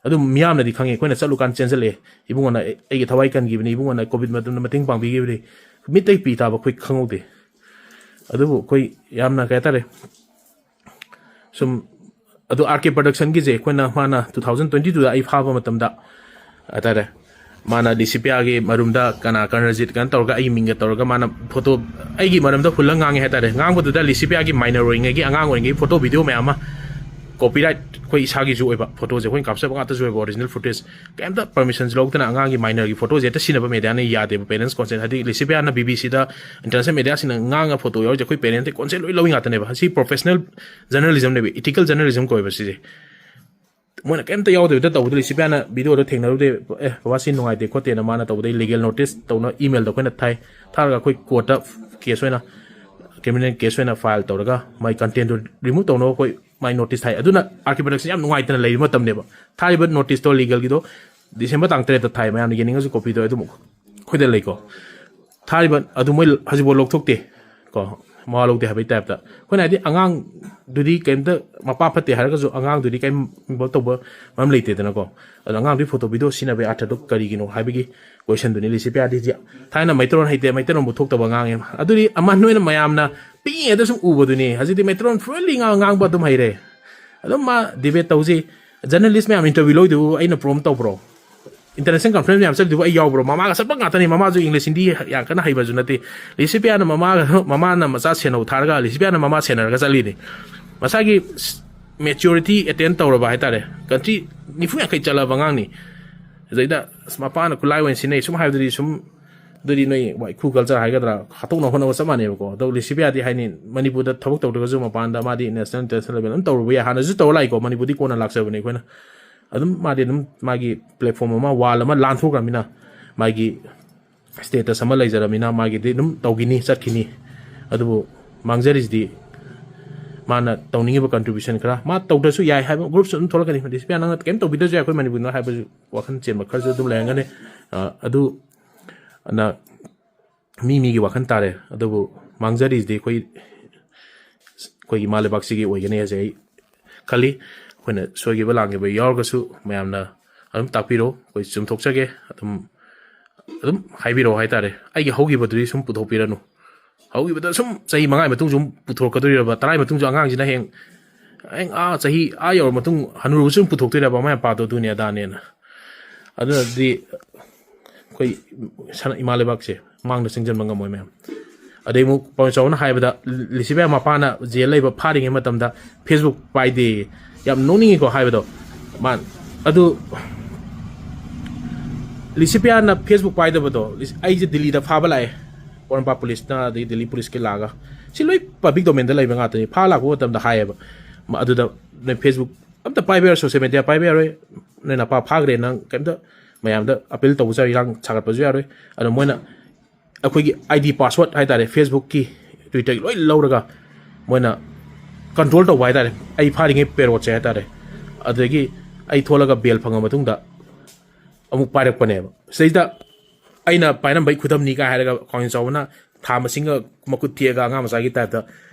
ꯑꯗꯨ ꯃꯤꯌꯥꯝꯅꯗꯤ ꯈꯪꯉꯤ, ꯑꯩꯈꯣꯏꯅ ꯆꯠꯂꯨꯀꯥꯟꯗ ꯆꯦꯟꯁꯤꯜꯂꯛꯑꯦ, "ꯏꯕꯨꯡꯉꯣꯅ ꯑꯩ-, ꯑꯩꯒꯤ ꯊꯋꯥꯏ ꯀꯟꯈꯤꯕꯅꯤ, ꯏꯕꯨꯡꯉꯣꯅ COVID ꯃꯇꯝꯗ ꯃꯇꯦꯡ ꯄꯥꯡꯕꯤꯈꯤꯕꯅꯤ"꯫ ꯃꯤꯠꯇꯩ ꯄꯤ ꯇꯥꯕ ꯑꯩꯈꯣꯏ ꯈꯪꯍꯧꯗꯦ꯫ ꯑꯗꯨꯕꯨ ꯑꯩꯈꯣꯏ ꯌꯥꯝꯅ, ꯀꯩ ꯍꯥꯏꯇꯥꯔꯦ, ꯁꯨꯝ, ꯑꯗꯨ RK Production ꯒꯤꯁꯦ ꯑꯩꯈꯣꯏꯅ, ꯃꯥꯅ two thousand twenty two ꯗ ꯑꯩ ꯐꯥꯕ ꯃꯇꯝꯗ ꯍꯥꯏꯇꯥꯔꯦ, ꯃꯥꯅ ꯂꯤꯁꯤꯄꯤꯌꯥꯒꯤ ꯃꯔꯨꯝꯗ ꯀꯅꯥ, ꯀꯔꯅꯖꯤꯠ ꯀꯥꯏꯅ ꯇꯧꯔꯒ ꯑꯩꯒꯤ ꯃꯤꯡꯒ ꯇꯧꯔꯒ ꯃꯥꯅ photo, ꯑꯩꯒꯤ ꯃꯔꯝꯗ ꯍꯨꯜꯂ ꯉꯥꯡꯉꯦ ꯍꯥꯏꯇꯥꯔꯦ꯫ ꯉꯥꯡꯕꯗꯨꯗ ꯂꯤꯁꯤꯄꯤꯌꯥꯒꯤ minor ꯑꯣꯏꯔꯤꯉꯩꯒꯤ, ꯑꯉꯥꯡ ꯑꯣꯏꯔꯤꯉꯩꯒꯤ photo video ꯃꯌꯥꯝ ꯑꯃ ꯀꯣꯄꯤꯔꯥꯏꯠ ꯑꯩꯈꯣꯏ ꯏꯁꯥꯒꯤꯁꯨ ꯑꯣꯏꯕ, ꯐꯣꯇꯣꯁꯦ ꯑꯩꯈꯣꯏꯅ ꯀꯥꯞꯆꯕ ꯉꯥꯛꯇꯁꯨ ꯑꯣꯏꯕ, ꯑꯣꯔꯤꯖꯤꯅꯦꯜ ꯐꯨꯇꯦꯖ꯫ ꯀꯩꯝꯇ ꯄꯔꯃꯤꯁꯟꯁꯨ ꯂꯧꯗꯅ ꯑꯉꯥꯡꯒꯤ ꯃꯥꯏꯅꯔꯒꯤ ꯐꯣꯇꯣꯁꯦ ꯍꯦꯛꯇ ꯁꯤꯖꯤꯟꯅꯕ ꯃꯦꯗꯤꯌꯥꯅ ꯌꯥꯗꯦꯕ, ꯄꯦꯔꯦꯟꯁ ꯀꯣꯟꯁꯦꯟ꯫ ꯍꯥꯏꯗꯤ ꯂꯤꯁꯤꯄꯤꯌꯥꯅ ꯕꯤ ꯕꯤ ꯁꯤꯗ, ꯏꯟꯇꯔꯅꯦꯁꯅꯦꯜ ꯃꯦꯗꯤꯌꯥꯁꯤꯡꯅ ꯉꯥꯡꯉ ꯐꯣꯇꯣ ꯌꯥꯎꯔꯤꯁꯦ ꯑꯩꯈꯣꯏ ꯄꯦꯔꯦꯟꯁꯇꯩ ꯀꯣꯟꯁꯦꯟ ꯂꯣꯏ ꯂꯧꯏ ꯉꯥꯛꯇꯅꯦꯕ꯫ ꯁꯤ ꯄ꯭ꯔꯣꯐꯦꯁꯅꯦꯜ ꯖꯔꯅꯦꯂꯤꯖꯝꯅꯦꯕ, ꯏꯊꯤꯀꯦꯜ ꯖꯔꯅꯦꯂꯤꯖꯝ ꯀꯧꯋꯦꯕ ꯁꯤꯁꯦ꯫ ꯃꯣꯏꯅ ꯀꯩꯝꯇ ꯌꯥꯎꯗꯕꯤꯗ ꯇꯧꯕꯗ ꯂꯤꯁꯤꯄꯤꯌꯥꯅ ꯚꯤꯗꯤꯑꯣꯗꯣ ꯊꯦꯡꯅꯔꯨꯗꯦ, "ꯑꯦ ꯕꯕꯥ, ꯁꯤ ꯅꯨꯡꯉꯥꯏꯇꯦ ꯈꯣꯠꯇꯦꯅ" ꯃꯥꯅ ꯇꯧꯕꯗꯩ ꯂꯤꯒꯦꯜ ꯅꯣꯇꯤꯁ ꯇꯧꯅ ꯏꯃꯦꯜꯗ ꯑꯩꯈꯣꯏꯅ ꯊꯥꯏ꯫ ꯊꯥꯔꯒ ꯑꯩꯈꯣꯏ ꯀꯣꯔꯠꯇ ꯀꯦꯁ ꯑꯣꯏꯅ, ꯀ꯭ꯔꯤꯃꯤꯅꯦꯜ ꯀꯦꯁ ꯑꯣꯏꯅ ꯐꯥꯏꯜ ꯇꯧꯔꯒ ꯃꯥꯏ ꯀꯟꯇꯦꯟꯗꯨ ꯔꯤꯃꯨꯚ ꯇꯧꯅꯕ ꯑꯩꯈꯣꯏ ꯃꯥꯏ ꯅꯣꯇꯤꯁ ꯊꯥꯏ꯫ ꯑꯗꯨꯅ ꯑꯥꯔ ꯀꯦ ꯄ꯭ꯔꯗꯛꯁꯟ ꯌꯥꯝ ꯅꯨꯡꯉꯥꯏꯇꯅ ꯂꯩꯔꯤꯕ ꯃꯇꯝꯅꯦꯕ꯫ ꯊꯥꯔꯤꯕ ꯅꯣꯇꯤꯁꯇꯣ ꯂꯤꯒꯦꯜꯒꯤꯗꯣ ꯗꯤꯁꯦꯝꯕꯔ ꯇꯥꯡ ꯇꯔꯦꯠꯇ ꯊꯥꯏ, ꯃꯌꯥꯝꯅ ꯌꯦꯡꯅꯤꯡꯉꯁꯨ ꯀꯣꯄꯤꯗꯣ ꯑꯗꯨꯝ ꯑꯩꯈꯣꯏꯗ ꯂꯩꯀꯣ꯫ ꯊꯥꯔꯤꯕ ꯑꯗꯨ ꯃꯣꯏ ꯍꯧꯖꯤꯛꯐꯥꯎ ꯂꯧꯊꯣꯛꯇꯦ ꯀꯣ, ꯃꯋꯥ ꯂꯧꯗꯦ ꯍꯥꯏꯕꯒꯤ ꯇꯥꯏꯞꯇ꯫ ꯑꯩꯈꯣꯏꯅ ꯍꯥꯏꯗꯤ ꯑꯉꯥꯡꯗꯨꯗꯤ ꯀꯩꯝꯇ, ꯃꯄꯥ ꯐꯠꯇꯦ ꯍꯥꯏꯔꯒꯁꯨ ꯑꯉꯥꯡꯗꯨꯗꯤ ꯀꯩꯝ ꯏꯟꯚꯣꯜꯕ ꯇꯧꯕ ꯃꯔꯝ ꯂꯩꯇꯦꯗꯅꯀꯣ꯫ ꯑꯗꯣ ꯑꯉꯥꯡꯗꯨꯒꯤ ꯐꯣꯇꯣ ꯚꯤꯗꯤꯑꯣ ꯁꯤꯖꯤꯟꯅꯕꯒꯤ ꯑꯥꯔꯊꯗꯣ ꯀꯔꯤꯒꯤꯅꯣ ꯍꯥꯏꯕꯒꯤ ꯀꯣꯏꯁꯟꯗꯨꯅꯤ ꯂꯤꯁꯤꯄꯤꯌꯥꯗꯤ꯫ ꯊꯥꯏꯅ ꯃꯩꯇꯩꯂꯣꯟ ꯍꯩꯇꯦ, ꯃꯩꯇꯩꯂꯣꯟꯕꯨ ꯊꯣꯛꯇꯕ ꯑꯉꯥꯡꯅꯦ꯫ ꯑꯗꯨꯗꯤ ꯑꯃ ꯅꯣꯏꯅ ꯃꯌꯥꯝꯅ ꯄꯤꯛꯏꯉꯩꯗ ꯁꯨꯝ ꯎꯕꯗꯨꯅꯤ꯫ ꯍꯧꯖꯤꯛꯇꯤ ꯃꯩꯇꯩꯂꯣꯟ ꯐ꯭ꯂꯨꯋꯦꯟꯂꯤ ꯉꯥꯡ-, ꯉꯥꯡꯕ ꯑꯗꯨꯝ ꯍꯩꯔꯦ꯫ ꯑꯗꯨꯝ ꯃꯥ ꯗꯤꯕꯦꯠ ꯇꯧꯁꯤ꯫ ꯖꯔꯅꯦꯂꯤꯁ ꯃꯌꯥꯝ ꯏꯟꯇꯔꯚ꯭ꯌꯨ ꯂꯧꯗꯨꯕꯨ ꯑꯩꯅ ꯄ꯭ꯔꯣꯝ ꯇꯧꯕ꯭ꯔꯣ? ꯏꯟꯇꯔꯅꯦꯁꯅꯦꯜ ꯀꯟꯐ꯭ꯔꯦꯟꯁ ꯃꯌꯥꯝ ꯆꯠꯂꯤꯗꯨꯕꯨ ꯑꯩ ꯌꯥꯎꯕ꯭ꯔꯣ? ꯃꯃꯥꯒ ꯆꯠꯄ ꯉꯥꯛꯇꯅꯤ꯫ ꯃꯃꯥꯁꯨ ꯏꯪꯂꯤꯁ ꯍꯤꯟꯗꯤ ꯌꯥꯝ ꯀꯟꯅ ꯍꯩꯕꯁꯨ ꯅꯠꯇꯦ꯫ ꯂꯤꯁꯤꯄꯤꯌꯥꯅ ꯃꯃꯥꯒ, ꯃꯃꯥꯅ ꯃꯆꯥ ꯁꯦꯟꯅꯧ ꯊꯥꯔꯒ ꯂꯤꯁꯤꯄꯤꯌꯥꯅ ꯃꯃꯥ ꯁꯦꯟꯅꯔꯒ ꯆꯠꯂꯤꯅꯤ꯫ ꯃꯁꯥꯒꯤ ꯃꯦꯆꯨꯔꯤꯇꯤ ꯑꯦꯇꯦꯟ ꯇꯧꯔꯕ ꯍꯥꯏꯇꯥꯔꯦ꯫ ꯀꯟꯇ꯭ꯔꯤ ꯅꯤꯐꯨ ꯌꯥꯡꯈꯩ ꯆꯠꯂꯕ ꯑꯉꯥꯡꯅꯤ꯫ ꯑꯗꯩꯗ ꯑꯁ, ꯃꯄꯥꯅ ꯈꯨꯠꯂꯥꯏ ꯑꯣꯏꯅ ꯁꯤꯖꯤꯟꯅꯩ ꯁꯨꯝ ꯍꯥꯏꯕꯗꯨꯗꯤ ꯁꯨꯝ, ꯑꯗꯨꯗꯤ ꯅꯣꯏ ꯋꯥꯏꯈꯨ ꯀꯜꯆꯔ ꯍꯥꯏꯒꯗ꯭ꯔꯥ, ꯍꯥꯠꯇꯣꯛꯅꯕ ꯍꯣꯠꯅꯕ ꯆꯞ ꯃꯥꯟꯅꯩꯕꯀꯣ꯫ ꯑꯗꯣ ꯂꯤꯁꯤꯄꯤꯌꯥꯗꯤ ꯍꯥꯏꯅꯤ, ꯃꯅꯤꯄꯨꯔꯗ ꯊꯕꯛ ꯇꯧꯗ꯭ꯔꯒꯁꯨ ꯃꯄꯥꯟꯗ ꯃꯥꯗꯤ ꯅꯦꯁꯅꯦꯜ ꯏꯟꯇꯔꯅꯦꯁꯅꯦꯜ ꯂꯦꯚꯦꯜ ꯑꯗꯨꯝ ꯇꯧꯔꯨꯕ ꯌꯥꯏ꯫ ꯍꯥꯟꯅꯁꯨ ꯇꯧꯔ ꯂꯥꯛꯏꯀꯣ, ꯃꯅꯤꯄꯨꯔꯗꯤ ꯀꯣꯟꯅ ꯂꯥꯛꯆꯕꯅꯦ ꯑꯩꯈꯣꯏꯅ꯫ ꯑꯗꯨꯝ ꯃꯥꯗꯤ ꯑꯗꯨꯝ ꯃꯥꯒꯤ ꯄ꯭ꯂꯦꯠꯐꯣꯝ ꯑꯃ, ꯋꯥꯜ ꯑꯃ ꯂꯥꯟꯊꯣꯛꯈ꯭ꯔꯃꯤꯅ, ꯃꯥꯒꯤ ꯁ꯭ꯇꯦꯇꯁ ꯑꯃ ꯂꯩꯖꯔꯃꯤꯅ ꯃꯥꯒꯤꯗꯤ ꯑꯗꯨꯝ ꯇꯧꯈꯤꯅꯤ, ꯆꯠꯈꯤꯅꯤ꯫ ꯑꯗꯨꯕꯨ ꯃꯥꯡꯖꯔꯤꯁꯤꯗꯤ ꯃꯥꯅ ꯇꯧꯅꯤꯡꯉꯤꯕ ꯀꯟꯇ꯭ꯔꯤꯕ꯭ꯌꯨꯁꯟ ꯈꯔ, ꯃꯥ ꯇꯧꯗ꯭ꯔꯁꯨ ꯌꯥꯏ ꯍꯥꯏꯕ ꯒ꯭ꯔꯨꯞꯁꯨ ꯑꯗꯨꯝ ꯊꯣꯛꯂꯛꯀꯅꯤ꯫ ꯂꯤꯁꯤꯄꯤꯌꯥ, ꯅꯪꯅ ꯀꯩꯝ ꯇꯧꯕꯤꯗ꯭ꯔꯁꯨ ꯌꯥꯏ, ꯑꯩꯈꯣꯏ ꯃꯅꯤꯄꯨꯔꯗ ꯍꯥꯏꯕꯁꯨ ꯋꯥꯈꯜ ꯆꯦꯟꯕ ꯈꯔꯁꯨ ꯑꯗꯨꯝ ꯂꯩꯔꯝꯒꯅꯤ꯫ ꯑ, ꯑꯗꯨ, ꯑꯅ, ꯃꯤ ꯃꯤꯒꯤ ꯋꯥꯈꯜ ꯇꯥꯔꯦ꯫ ꯑꯗꯨꯕꯨ ꯃꯥꯡꯖꯔꯤꯁꯤꯗꯤ ꯑꯩꯈꯣꯏ, ꯑꯩꯈꯣꯏ ꯏꯃꯥ ꯂꯩꯕꯥꯛꯁꯤꯒꯤ ꯑꯣꯏꯒꯅꯤ ꯍꯥꯏꯁꯦ ꯑꯩ ꯈꯜꯂꯤ꯫ ꯑꯩꯈꯣꯏꯅ ꯁꯣꯏꯈꯤꯕ ꯂꯥꯟꯈꯤꯕ ꯌꯥꯎꯔꯒꯁꯨ ꯃꯌꯥꯝꯅ ꯑꯗꯨꯝ ꯇꯥꯛꯄꯤꯔꯣ, ꯑꯩꯈꯣꯏ ꯆꯨꯝꯊꯣꯛꯆꯒꯦ꯫ ꯑꯗꯨꯝ, ꯑꯗꯨꯝ ꯍꯥꯏꯕꯤꯔꯛꯑꯣ ꯍꯥꯏꯇꯥꯔꯦ꯫ ꯑꯩꯒꯤ ꯍꯧꯈꯤꯕꯗꯨꯗꯤ ꯁꯨꯝ ꯄꯨꯊꯣꯛꯄꯤꯔꯅꯨ꯫ ꯍꯧꯈꯤꯕꯗ ꯁꯨꯝ ꯆꯍꯤ ꯃꯉꯥꯒꯤ ꯃꯇꯨꯡ ꯁꯨꯝ ꯄꯨꯊꯣꯔꯛꯀꯗꯣꯔꯤꯔꯕ, ꯇꯔꯥꯒꯤ ꯃꯇꯨꯡꯁꯨ ꯑꯉꯥꯡꯁꯤꯅ ꯍꯌꯦꯡ, ꯍꯌꯦꯡ ꯑꯥ ꯆꯍꯤ ꯑꯥ ꯌꯧꯔ ꯃꯇꯨꯡ ꯍꯅꯨꯔꯕꯁꯨ ꯑꯗꯨꯝ ꯄꯨꯊꯣꯛꯇꯣꯏꯔꯕ, "ꯃꯃꯥ ꯃꯄꯥꯗꯣ ꯑꯗꯨꯅꯦ ꯑꯗꯥꯅꯦꯅ"? ꯑꯗꯨꯅꯗꯤ ꯑꯩꯈꯣꯏ ꯁꯅ-, ꯏꯃꯥ ꯂꯩꯕꯥꯛꯁꯦ ꯃꯥꯡꯗ ꯆꯪꯁꯤꯟꯕ ꯉꯝꯃꯣꯏ ꯃꯌꯥꯝ꯫ ꯑꯗꯩ ꯑꯃꯨꯛ ꯄꯥꯎꯃꯤ ꯆꯥꯎꯕꯅ ꯍꯥꯏꯕꯗ, ꯂꯤꯁꯤꯕꯥꯏ ꯃꯄꯥꯅ ꯖꯦꯜ ꯂꯩꯕ ꯐꯥꯔꯤꯉꯩ ꯃꯇꯝꯗ ꯐꯦꯁꯕꯨꯛ ꯄꯥꯏꯗꯦ, ꯌꯥꯝ ꯅꯣꯛꯅꯤꯡꯉꯤꯀꯣ ꯍꯥꯏꯕꯗꯣ꯫ ꯃꯥ ꯑꯗꯨ ꯂꯤꯁꯤꯄꯤꯌꯥꯅ Facebook ꯄꯥꯏꯗꯕꯗꯣ, ꯂꯤꯁ-, ꯑꯩꯁꯦ ꯗꯤꯜꯂꯤꯗ ꯐꯥꯕ ꯂꯥꯛꯑꯦ, ꯄꯣꯔꯣꯝꯄꯥꯠ ꯄꯨꯂꯤꯁꯅ, ꯑꯗꯩ ꯗꯤꯜꯂꯤ ꯄꯨꯂꯤꯁꯀꯤ ꯂꯥꯛꯑꯒ, ꯁꯤ ꯂꯣꯏ ꯄꯕ꯭ꯂꯤꯛ ꯗꯣꯃꯦꯟꯗ ꯂꯩꯕ ꯉꯥꯛꯇꯅꯤ꯫ ꯐꯥ ꯂꯥꯛꯄ ꯃꯇꯝꯗ ꯍꯥꯏꯌꯦꯕ, ꯃ-, ꯑꯗꯨꯗ ꯅꯣꯏ Facebook ꯑꯝꯇ ꯄꯥꯏꯕ ꯌꯥꯔꯣꯏ, ꯁꯣꯁꯦꯜ ꯃꯦꯗꯤꯌꯥ ꯄꯥꯏꯕ ꯌꯥꯔꯣꯏ, ꯅꯣꯏ ꯅꯄꯥ ꯐꯥꯈ꯭ꯔꯦ, ꯅꯪ ꯀꯩꯝꯇ ꯃꯌꯥꯝꯗ ꯑꯄꯤꯜ ꯇꯧꯕꯁꯨ ꯌꯥꯔꯣꯏ, ꯏꯔꯥꯡ ꯁꯥꯒꯠꯄꯁꯨ ꯌꯥꯔꯣꯏ꯫ ꯑꯗꯣ ꯃꯣꯏꯅ ꯑꯩꯈꯣꯏꯒꯤ ID password ꯍꯥꯏ ꯇꯥꯔꯦ, Facebook-ꯀꯤ, Twitter-ꯒꯤ ꯂꯣꯏ ꯂꯧꯔꯒ ꯃꯣꯏꯅ ꯀꯟꯇ꯭ꯔꯣꯜ ꯇꯧꯕ ꯍꯥꯏ ꯇꯥꯔꯦ, ꯑꯩ ꯐꯥꯔꯤꯉꯩ ꯄꯦꯔꯣꯠꯁꯦ ꯍꯥꯏ ꯇꯥꯔꯦ꯫ ꯑꯗꯒꯤ ꯑꯩ ꯊꯣꯛꯂꯒ ꯕꯦꯜ ꯐꯪꯉ ꯃꯇꯨꯡꯗ ꯑꯃꯨꯛ ꯄꯥꯏꯔꯛꯄꯅꯦꯕ꯫ ꯁꯤꯗꯩꯗ ꯑꯩꯅ ꯄꯥꯏꯔꯝꯕꯩ ꯈꯨꯗꯝꯅꯤ ꯀꯥꯏ ꯍꯥꯏꯔꯒ ꯈ꯭ꯋꯥꯡꯖꯤꯟ ꯆꯥꯎꯕꯅ ꯊꯥ ꯃꯁꯤꯡꯒ ꯃꯈꯨꯠ ꯊꯦꯛꯑꯒ ꯑꯉꯥꯡ ꯃꯆꯥꯒꯤ ꯇꯥꯏꯞꯇ,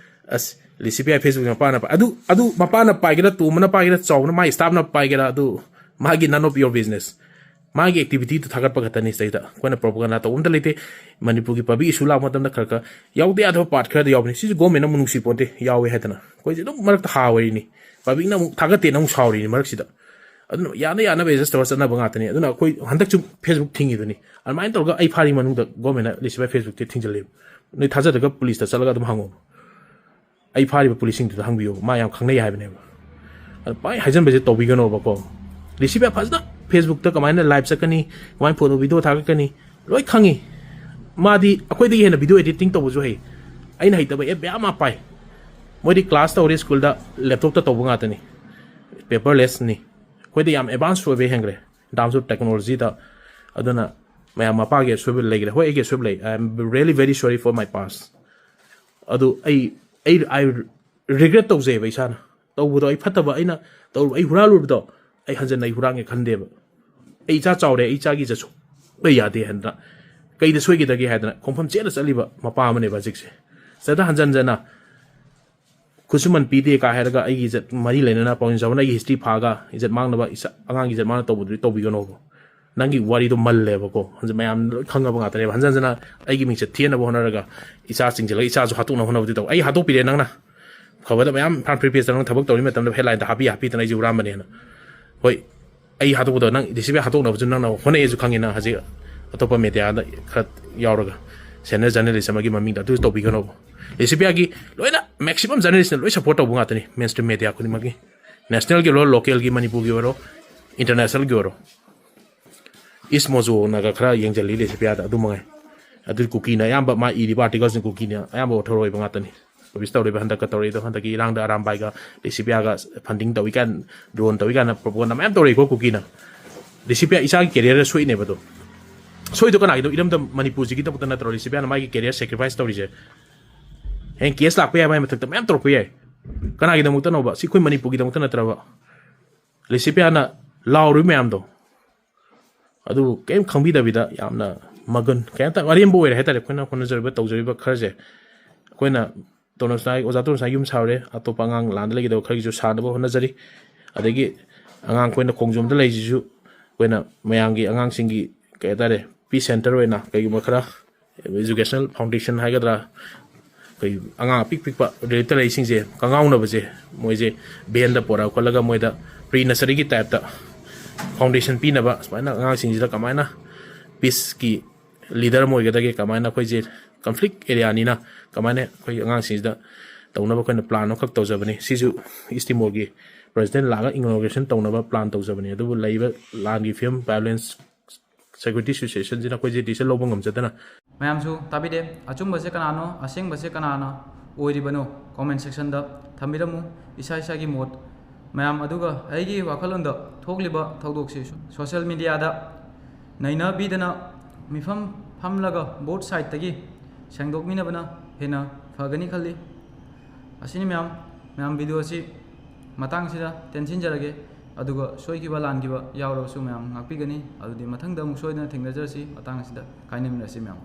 ꯑꯁ, ꯂꯤꯁꯤꯄꯤꯌꯥ Facebook ꯃꯄꯥꯅ ꯄꯥꯏ-, ꯑꯗꯨ, ꯑꯗꯨ ꯃꯄꯥꯅ ꯄꯥꯏꯒꯦꯔꯥ, ꯇꯣꯝꯕꯅ ꯄꯥꯏꯒꯦꯔꯥ, ꯆꯥꯎꯕꯅ, ꯃꯥꯒꯤ staff-ꯅ ꯄꯥꯏꯒꯦꯔꯥ, ꯑꯗꯨ ꯃꯥꯒꯤ none of your business꯫ ꯃꯥꯒꯤ activity-ꯗꯨ ꯊꯥꯒꯠꯄ ꯈꯛꯇꯅꯤ꯫ ꯁꯤꯗꯩꯗ ꯑꯩꯈꯣꯏꯅ propaganda ꯇꯧꯕ ꯑꯝꯇ ꯂꯩꯇꯦ꯫ ꯃꯅꯤꯄꯨꯔꯒꯤ public issue ꯂꯥꯛꯄ ꯃꯇꯝꯗ ꯈꯔ ꯈꯔ ꯌꯥꯎꯗ ꯌꯥꯗꯕ part ꯈꯔꯗꯤ ꯌꯥꯎꯕꯅꯤ꯫ ꯁꯤꯁꯨ government-ꯅ ꯑꯃꯨꯛ ꯅꯨꯡꯁꯤ ꯄꯣꯟꯇꯦ, ꯌꯥꯎꯋꯦ ꯍꯥꯏꯗꯅ꯫ ꯑꯩꯈꯣꯏꯁꯦ ꯑꯗꯨꯝ ꯃꯔꯛꯇ ꯍꯥ ꯑꯣꯏꯔꯤꯅꯤ꯫ Public-ꯅ ꯑꯃꯨꯛ ꯊꯥꯒꯠꯇꯦꯅ ꯑꯃꯨꯛ ꯁꯥꯎꯔꯤꯅꯤ ꯃꯔꯛꯁꯤꯗ꯫ ꯑꯗꯨꯅ ꯌꯥꯅ ꯌꯥꯅꯕ adjust ꯇꯧꯔ ꯆꯠꯅꯕ ꯉꯥꯛꯇꯅꯤ꯫ ꯑꯗꯨꯅ ꯑꯩꯈꯣꯏ ꯍꯟꯗꯛꯁꯨ Facebook ꯊꯤꯡꯉꯤꯗꯨꯅꯤ꯫ ꯑꯗꯨꯃꯥꯏꯅ ꯇꯧꯔꯒ ꯑꯩ ꯐꯥꯔꯤ ꯃꯅꯨꯡꯗ government-ꯅ ꯂꯤꯁꯤꯄꯤꯌꯥ Facebook-ꯇꯤ ꯊꯤꯡꯖꯤꯜꯂꯦꯕ꯫ ꯅꯣꯏ ꯊꯥꯖꯗ꯭ꯔꯒ police-ꯇ ꯆꯠꯂꯒ ꯑꯗꯨꯝ ꯍꯪꯉꯣ꯫ ꯑꯩ ꯐꯥꯔꯤꯕ police-ꯁꯤꯡꯗꯨꯗ ꯍꯪꯕꯤꯌꯣ, ꯃꯥ ꯌꯥꯝ ꯈꯪꯅꯩ ꯍꯥꯏꯕꯅꯦꯕ꯫ ꯑꯗꯨ ꯄꯥꯏ ꯍꯥꯏꯖꯟꯕꯁꯦ ꯇꯧꯕꯤꯒꯅꯣꯕꯀꯣ꯫ ꯂꯤꯁꯤꯄꯤꯌꯥ ꯐꯖꯅ Facebook-ꯇ ꯀꯃꯥꯏꯅ live ꯆꯠꯀꯅꯤ, ꯀꯃꯥꯏꯅ photo video ꯊꯥꯒꯠꯀꯅꯤ, ꯂꯣꯏ ꯈꯪꯉꯤ꯫ ꯃꯥꯗꯤ ꯑꯩꯈꯣꯏꯗꯒꯤ ꯍꯦꯟꯅ video editing ꯇꯧꯕꯁꯨ ꯍꯩ꯫ ꯑꯩꯅ ꯍꯩꯇꯕ app ꯃꯌꯥꯝ ꯑꯃ ꯄꯥꯏ꯫ ꯃꯣꯏꯗꯤ class ꯇꯧꯔꯦ school-ꯗ, laptop-ꯇ ꯇꯧꯕ ꯉꯥꯛꯇꯅꯤ, paperless-ꯅꯤ꯫ ꯑꯩꯈꯣꯏꯗ ꯌꯥꯝ advance ꯑꯣꯏꯕ ꯍꯦꯟꯈ꯭ꯔꯦ in terms of technology-ꯗ꯫ ꯑꯗꯨꯅ ꯃꯌꯥꯝ, ꯃꯄꯥꯒꯤ ꯑꯁꯣꯏꯕ ꯂꯩꯈ꯭ꯔꯦ꯫ ꯍꯣꯏ, ꯑꯩꯒꯤ ꯑꯁꯣꯏꯕ ꯂꯩ, I am really very sorry for my past꯫ ꯑꯗꯨ ꯑꯩ, ꯑꯩ, I regret ꯇꯧꯖꯩꯕ ꯏꯁꯥꯅ꯫ ꯇꯧꯕꯗꯣ ꯑꯩ ꯐꯠꯇꯕ, ꯑꯩꯅ ꯇꯧꯔꯨꯕ, ꯑꯩ ꯍꯨꯔꯥꯜꯂꯨꯕꯗꯣ ꯑꯩ ꯍꯟꯖꯟꯅ ꯑꯩ ꯍꯨꯔꯥꯟꯒꯦ ꯈꯟꯗꯦꯕ꯫ ꯑꯩ ꯏꯆꯥ ꯆꯥꯎꯔꯦ, ꯑꯩ ꯏꯆꯥꯒꯤ ꯏꯖꯠ ꯁꯣꯛꯄ ꯌꯥꯗꯦ ꯍꯥꯏꯗꯅ, ꯀꯩꯗ ꯁꯣꯏꯈꯤꯗꯒꯦ ꯍꯥꯏꯗꯅ ꯈꯣꯡꯐꯝ ꯆꯦꯠꯅ ꯆꯠꯂꯤꯕ ꯃꯄꯥ ꯑꯃꯅꯦꯕ ꯍꯧꯖꯤꯛꯁꯦ꯫ ꯁꯤꯗ ꯍꯟꯖꯟ ꯍꯟꯖꯟꯅ ꯈꯨꯠꯁꯨꯃꯟ ꯄꯤꯗꯦ ꯀꯥ ꯍꯥꯏꯔꯒ ꯑꯩꯒꯤ ꯏꯖꯠ ꯃꯔꯤ ꯂꯩꯅꯅ ꯄꯥꯎꯖꯦꯜ ꯆꯥꯎꯕꯅ ꯑꯩꯒꯤ history ꯐꯥꯒ ꯏꯖꯠ ꯃꯥꯡꯅꯕ ꯏꯆꯥ-, ꯑꯉꯥꯡꯒꯤ ꯏꯖꯠ ꯃꯥꯡꯅ ꯇꯧꯕꯗꯨꯗꯤ ꯇꯧꯕꯤꯒꯅꯣꯕ꯫ ꯅꯪꯒꯤ ꯋꯥꯔꯤꯗꯣ ꯃꯜꯂꯦꯕꯀꯣ꯫ ꯍꯧꯖꯤꯛ ꯃꯌꯥꯝ ꯂꯣꯏ ꯈꯪꯉꯕ ꯉꯥꯛꯇꯅꯦꯕ꯫ ꯍꯟꯖꯟ ꯍꯟꯖꯟꯅ ꯑꯩꯒꯤ ꯃꯤꯡꯆꯠ ꯊꯤꯅꯕ ꯍꯣꯠꯅꯔꯒ ꯏꯆꯥ ꯆꯤꯡꯁꯤꯜꯂꯒ ꯏꯆꯥꯁꯨ ꯍꯥꯠꯇꯣꯛꯅꯕ ꯍꯣꯠꯅꯕꯗꯤ ꯇꯧ-, ꯑꯩ ꯍꯥꯠꯇꯣꯛꯄꯤꯔꯦ ꯅꯪꯅ꯫ ꯐꯕꯗ ꯃꯌꯥꯝ front page-ꯇ ꯅꯪ ꯊꯕꯛ ꯇꯧꯔꯤ ꯃꯇꯝꯗ headline-ꯗ ꯍꯥꯞꯄꯤ ꯍꯥꯞꯄꯤꯗꯅ ꯑꯩꯁꯦ ꯍꯨꯔꯥꯟꯕꯅꯦꯅ꯫ ꯍꯣꯏ, ꯑꯩ ꯍꯥꯠꯇꯣꯛꯄꯗꯣ ꯅꯪ ꯂꯤꯁꯤꯄꯤꯌꯥ ꯍꯥꯠꯇꯣꯛꯅꯕꯁꯨ ꯅꯪꯅ ꯍꯣꯠꯅꯩꯁꯨ ꯈꯪꯉꯤ, ꯅꯪ ꯍꯧꯖꯤꯛ ꯑꯇꯣꯞꯄ media-ꯗ ꯈꯔ ꯌꯥꯎꯔꯒ senior journalist ꯑꯃꯒꯤ ꯃꯃꯤꯡꯗ ꯑꯗꯨꯁꯨ ꯇꯧꯕꯤꯒꯅꯣꯕ꯫ ꯂꯤꯁꯤꯄꯤꯌꯥꯒꯤ ꯂꯣꯏꯅ maximum journalist-ꯅ ꯂꯣꯏ support ꯇꯧꯕ ꯉꯥꯛꯇꯅꯤ, mainstream media ꯈꯨꯗꯤꯡꯃꯛꯀꯤ꯫ ꯅꯦꯁꯅꯦꯜꯒꯤ ꯑꯣꯏꯔꯣ, ꯂꯣꯀꯦꯜꯒꯤ, ꯃꯅꯤꯄꯨꯔꯒꯤ ꯑꯣꯏꯔꯣ, ꯏꯟꯇꯔꯅꯦꯁꯅꯦꯜꯒꯤ ꯑꯣꯏꯔꯣ, ꯏꯁ ꯃꯣꯖꯣꯅꯒ ꯈꯔ ꯌꯦꯡꯁꯤꯜꯂꯤ ꯂꯤꯁꯤꯄꯤꯌꯥꯗ, ꯑꯗꯨ ꯃꯉꯥꯏ꯫ ꯑꯗꯨ ꯀꯨꯀꯤꯅ ꯑꯌꯥꯝꯕ, ꯃꯥ ꯏꯔꯤꯕ ꯑꯥꯔꯇꯤꯀꯜꯁꯤꯡ ꯀꯨꯀꯤꯅ ꯑꯌꯥꯝꯕ ꯑꯣꯊꯔ ꯑꯣꯏꯕ ꯉꯥꯛꯇꯅꯤ꯫ ꯄꯕ꯭ꯂꯤꯁ ꯇꯧꯔꯤꯕ ꯍꯟꯗꯛꯀ ꯇꯧꯔꯤꯗꯣ, ꯍꯟꯗꯛꯀꯤ ꯏꯔꯥꯡꯗ ꯑꯔꯥꯝꯕꯥꯏꯒ ꯂꯤꯁꯤꯄꯤꯌꯥꯒ ꯐꯟꯗꯤꯡ ꯇꯧꯏ ꯀꯥꯏꯅ, ꯗ꯭ꯔꯣꯟ ꯇꯧꯏ ꯀꯥꯏꯅ ꯄ꯭ꯔꯣꯄꯣꯒꯟꯗꯥ ꯃꯌꯥꯝ ꯇꯧꯔꯛꯏꯀꯣ ꯀꯨꯀꯤꯅ꯫ ꯂꯤꯁꯤꯄꯤꯌꯥ ꯏꯆꯥꯒꯤ ꯀꯦꯔꯤꯌꯔꯗ ꯁꯣꯛꯏꯅꯦꯕ ꯑꯗꯣ꯫ ꯁꯣꯏꯗꯣ ꯀꯅꯥꯒꯤꯅꯣ? ꯏꯔꯝꯗꯝ ꯃꯅꯤꯄꯨꯔꯁꯤꯒꯤꯗꯃꯛꯇ ꯅꯠꯇ꯭ꯔꯣ ꯂꯤꯁꯤꯄꯤꯌꯥꯅ ꯃꯥꯒꯤ ꯀꯦꯔꯤꯌꯔ ꯁꯦꯀ꯭ꯔꯤꯐꯥꯏꯁ ꯇꯧꯔꯤꯁꯦ? ꯍꯌꯦꯡ ꯀꯦꯁ ꯂꯥꯛꯄ ꯌꯥꯏ, ꯃꯥꯏ ꯃꯊꯛꯇ ꯃꯌꯥꯝ ꯇꯧꯔꯛꯄ ꯌꯥꯏ꯫ ꯀꯅꯥꯒꯤꯗꯃꯛꯇꯅꯣꯕ? ꯁꯤ ꯑꯩꯈꯣꯏ ꯃꯅꯤꯄꯨꯔꯒꯤꯗꯃꯛꯇ ꯅꯠꯇ꯭ꯔꯕ? ꯂꯤꯁꯤꯄꯤꯌꯥꯅ ꯂꯥꯎꯔꯤꯕ ꯃꯌꯥꯝꯗꯣ, ꯑꯗꯨꯕꯨ ꯀꯔꯤꯝ ꯈꯪꯕꯤꯗꯕꯤꯗ ꯌꯥꯝꯅ ꯃꯒꯨꯟ, ꯀꯩ ꯍꯥꯏꯇꯥꯔꯦ, ꯑꯔꯦꯝꯕ ꯑꯣꯏꯔꯦ ꯍꯥꯏꯇꯥꯔꯦ꯫ ꯑꯩꯈꯣꯏꯅ ꯍꯣꯠꯅꯖꯔꯤꯕ, ꯇꯧꯖꯔꯤꯕ ꯈꯔꯁꯦ, ꯑꯩꯈꯣꯏꯅ ꯇꯣꯅꯣꯁꯅꯥꯏ, ꯑꯣꯖꯥ ꯇꯣꯅꯣꯁꯅꯥꯏ ꯌꯨꯝ ꯁꯥꯔꯨꯔꯦ, ꯑꯇꯣꯞꯄ ꯑꯉꯥꯡ ꯂꯥꯟꯗ ꯂꯩꯒꯗꯕ ꯈꯔꯒꯤꯁꯨ ꯁꯥꯅꯕ ꯍꯣꯠꯅꯖꯔꯤ꯫ ꯑꯗꯒꯤ ꯑꯉꯥꯡ ꯑꯩꯈꯣꯏꯅ ꯈꯣꯡꯖꯣꯝꯗ ꯂꯩꯔꯤꯁꯤꯁꯨ ꯑꯩꯈꯣꯏꯅ ꯃꯌꯥꯝꯒꯤ, ꯑꯉꯥꯡꯁꯤꯡꯒꯤ, ꯀꯩ ꯍꯥꯏꯇꯥꯔꯦ, ꯄꯤꯁ ꯁꯦꯟꯇꯔ ꯑꯣꯏꯅ ꯀꯩꯒꯨꯝꯕ ꯈꯔ, ꯏꯖꯨꯀꯦꯁꯅꯦꯜ ꯐꯥꯎꯟꯗꯦꯁꯟ ꯍꯥꯏꯒꯗ꯭ꯔꯥ, ꯑꯩꯈꯣꯏ ꯑꯉꯥꯡ ꯑꯄꯤꯛ ꯄꯤꯛꯄ ꯔꯤꯂꯤꯞꯇ ꯂꯩꯔꯤꯁꯤꯡꯁꯦ, ꯀꯪꯉꯥꯎꯅꯕꯁꯦ, ꯃꯣꯏꯁꯦ ꯚꯦꯟꯗ ꯄꯣꯔꯛꯑ ꯈꯣꯠꯂꯒ ꯃꯣꯏꯗ ꯄ꯭ꯔꯤ ꯅꯁꯔꯤꯒꯤ ꯇꯥꯏꯞꯇ ꯐꯥꯎꯟꯗꯦꯁꯟ ꯄꯤꯅꯕ, ꯁꯨꯃꯥꯏꯅ ꯑꯉꯥꯡꯁꯤꯡꯁꯤꯗ ꯀꯃꯥꯏꯅ ꯄꯤꯁꯀꯤ ꯂꯤꯗꯔ ꯑꯃ ꯑꯣꯏꯒꯗꯒꯦ, ꯀꯃꯥꯏꯅ ꯑꯩꯈꯣꯏꯁꯦ ꯀꯟꯐ꯭ꯂꯤꯛ ꯑꯦꯔꯤꯌꯥꯅꯤꯅ ꯀꯃꯥꯏꯅ ꯑꯩꯈꯣꯏ ꯑꯉꯥꯡꯁꯤꯡꯁꯤꯗ ꯇꯧꯅꯕ ꯑꯩꯈꯣꯏꯅ ꯄ꯭ꯂꯥꯟ ꯑꯃꯈꯛ ꯇꯧꯖꯕꯅꯤ꯫ ꯁꯤꯁꯨ ꯏꯁ ꯇꯤꯃꯣꯔꯒꯤ ꯄ꯭ꯔꯁꯤꯗꯦꯟ ꯂꯥꯛꯑꯒ ꯏꯅꯣꯒ꯭ꯔꯦꯁꯟ ꯇꯧꯅꯕ ꯄ꯭ꯂꯥꯟ ꯇꯧꯖꯕꯅꯤ꯫ ꯑꯗꯨꯕꯨ ꯂꯩꯔꯤꯕ ꯂꯥꯟꯒꯤ ꯐꯤꯕꯝ, ꯚꯥꯏꯑꯣꯂꯦꯟꯁ, ꯁꯦꯀ꯭ꯌꯨꯔꯤꯇꯤ ꯁꯤꯆꯨꯋꯦꯁꯟꯁꯤꯅ ꯑꯩꯈꯣꯏꯁꯦ ꯗꯤꯁꯤꯖꯟ ꯂꯧꯕ ꯉꯝꯖꯗꯅ꯫ ꯃꯌꯥꯝꯁꯨ ꯇꯥꯕꯤꯔꯦ꯫ ꯑꯆꯨꯝꯕꯁꯦ ꯀꯅꯥꯅꯣ, ꯑꯁꯦꯡꯕꯁꯦ ꯀꯅꯥꯅ ꯑꯣꯏꯔꯤꯕꯅꯣ? ꯀꯣꯃꯦꯟ ꯁꯦꯛꯁꯟꯗ ꯊꯝꯕꯤꯔꯝꯃꯨ ꯏꯁꯥ ꯏꯁꯥꯒꯤ ꯃꯣꯠ꯫ ꯃꯌꯥꯝ ꯑꯗꯨꯒ ꯑꯩꯒꯤ ꯋꯥꯈꯜꯂꯣꯟꯗ ꯊꯣꯛꯂꯤꯕ ꯊꯧꯗꯣꯛꯁꯤ ꯁꯣꯁꯤꯌꯦꯜ ꯃꯤꯗꯤꯌꯥꯗ ꯅꯩꯅꯕꯤꯗꯅ ꯃꯤꯐꯝ ꯐꯝꯂꯒ ꯕꯣꯠ ꯁꯥꯏꯠꯇꯒꯤ ꯁꯦꯡꯗꯣꯛꯃꯤꯟꯅꯕꯅ ꯍꯦꯟꯅ ꯐꯒꯅꯤ ꯈꯜꯂꯤ꯫ ꯑꯁꯤꯅꯤ ꯃꯌꯥꯝ꯫ ꯃꯌꯥꯝ, ꯚꯤꯗꯤꯑꯣ ꯑꯁꯤ ꯃꯇꯥꯡꯁꯤꯗ ꯇꯦꯟꯁꯤꯟꯖꯔꯒꯦ꯫ ꯑꯗꯨꯒ ꯁꯣꯏꯈꯤꯕ ꯂꯥꯟꯈꯤꯕ ꯌꯥꯎꯔꯕꯁꯨ ꯃꯌꯥꯝ ꯉꯥꯛꯄꯤꯒꯅꯤ꯫ ꯑꯗꯨꯗꯤ ꯃꯊꯪꯗ ꯑꯃꯨꯛ ꯁꯣꯏꯗꯅ ꯊꯦꯡꯅꯖꯔꯁꯤ꯫ ꯃꯇꯥꯡ ꯑꯁꯤꯗ ꯀꯥꯏꯅꯃꯤꯟꯅꯔꯁꯤ ꯃꯌꯥꯝ꯫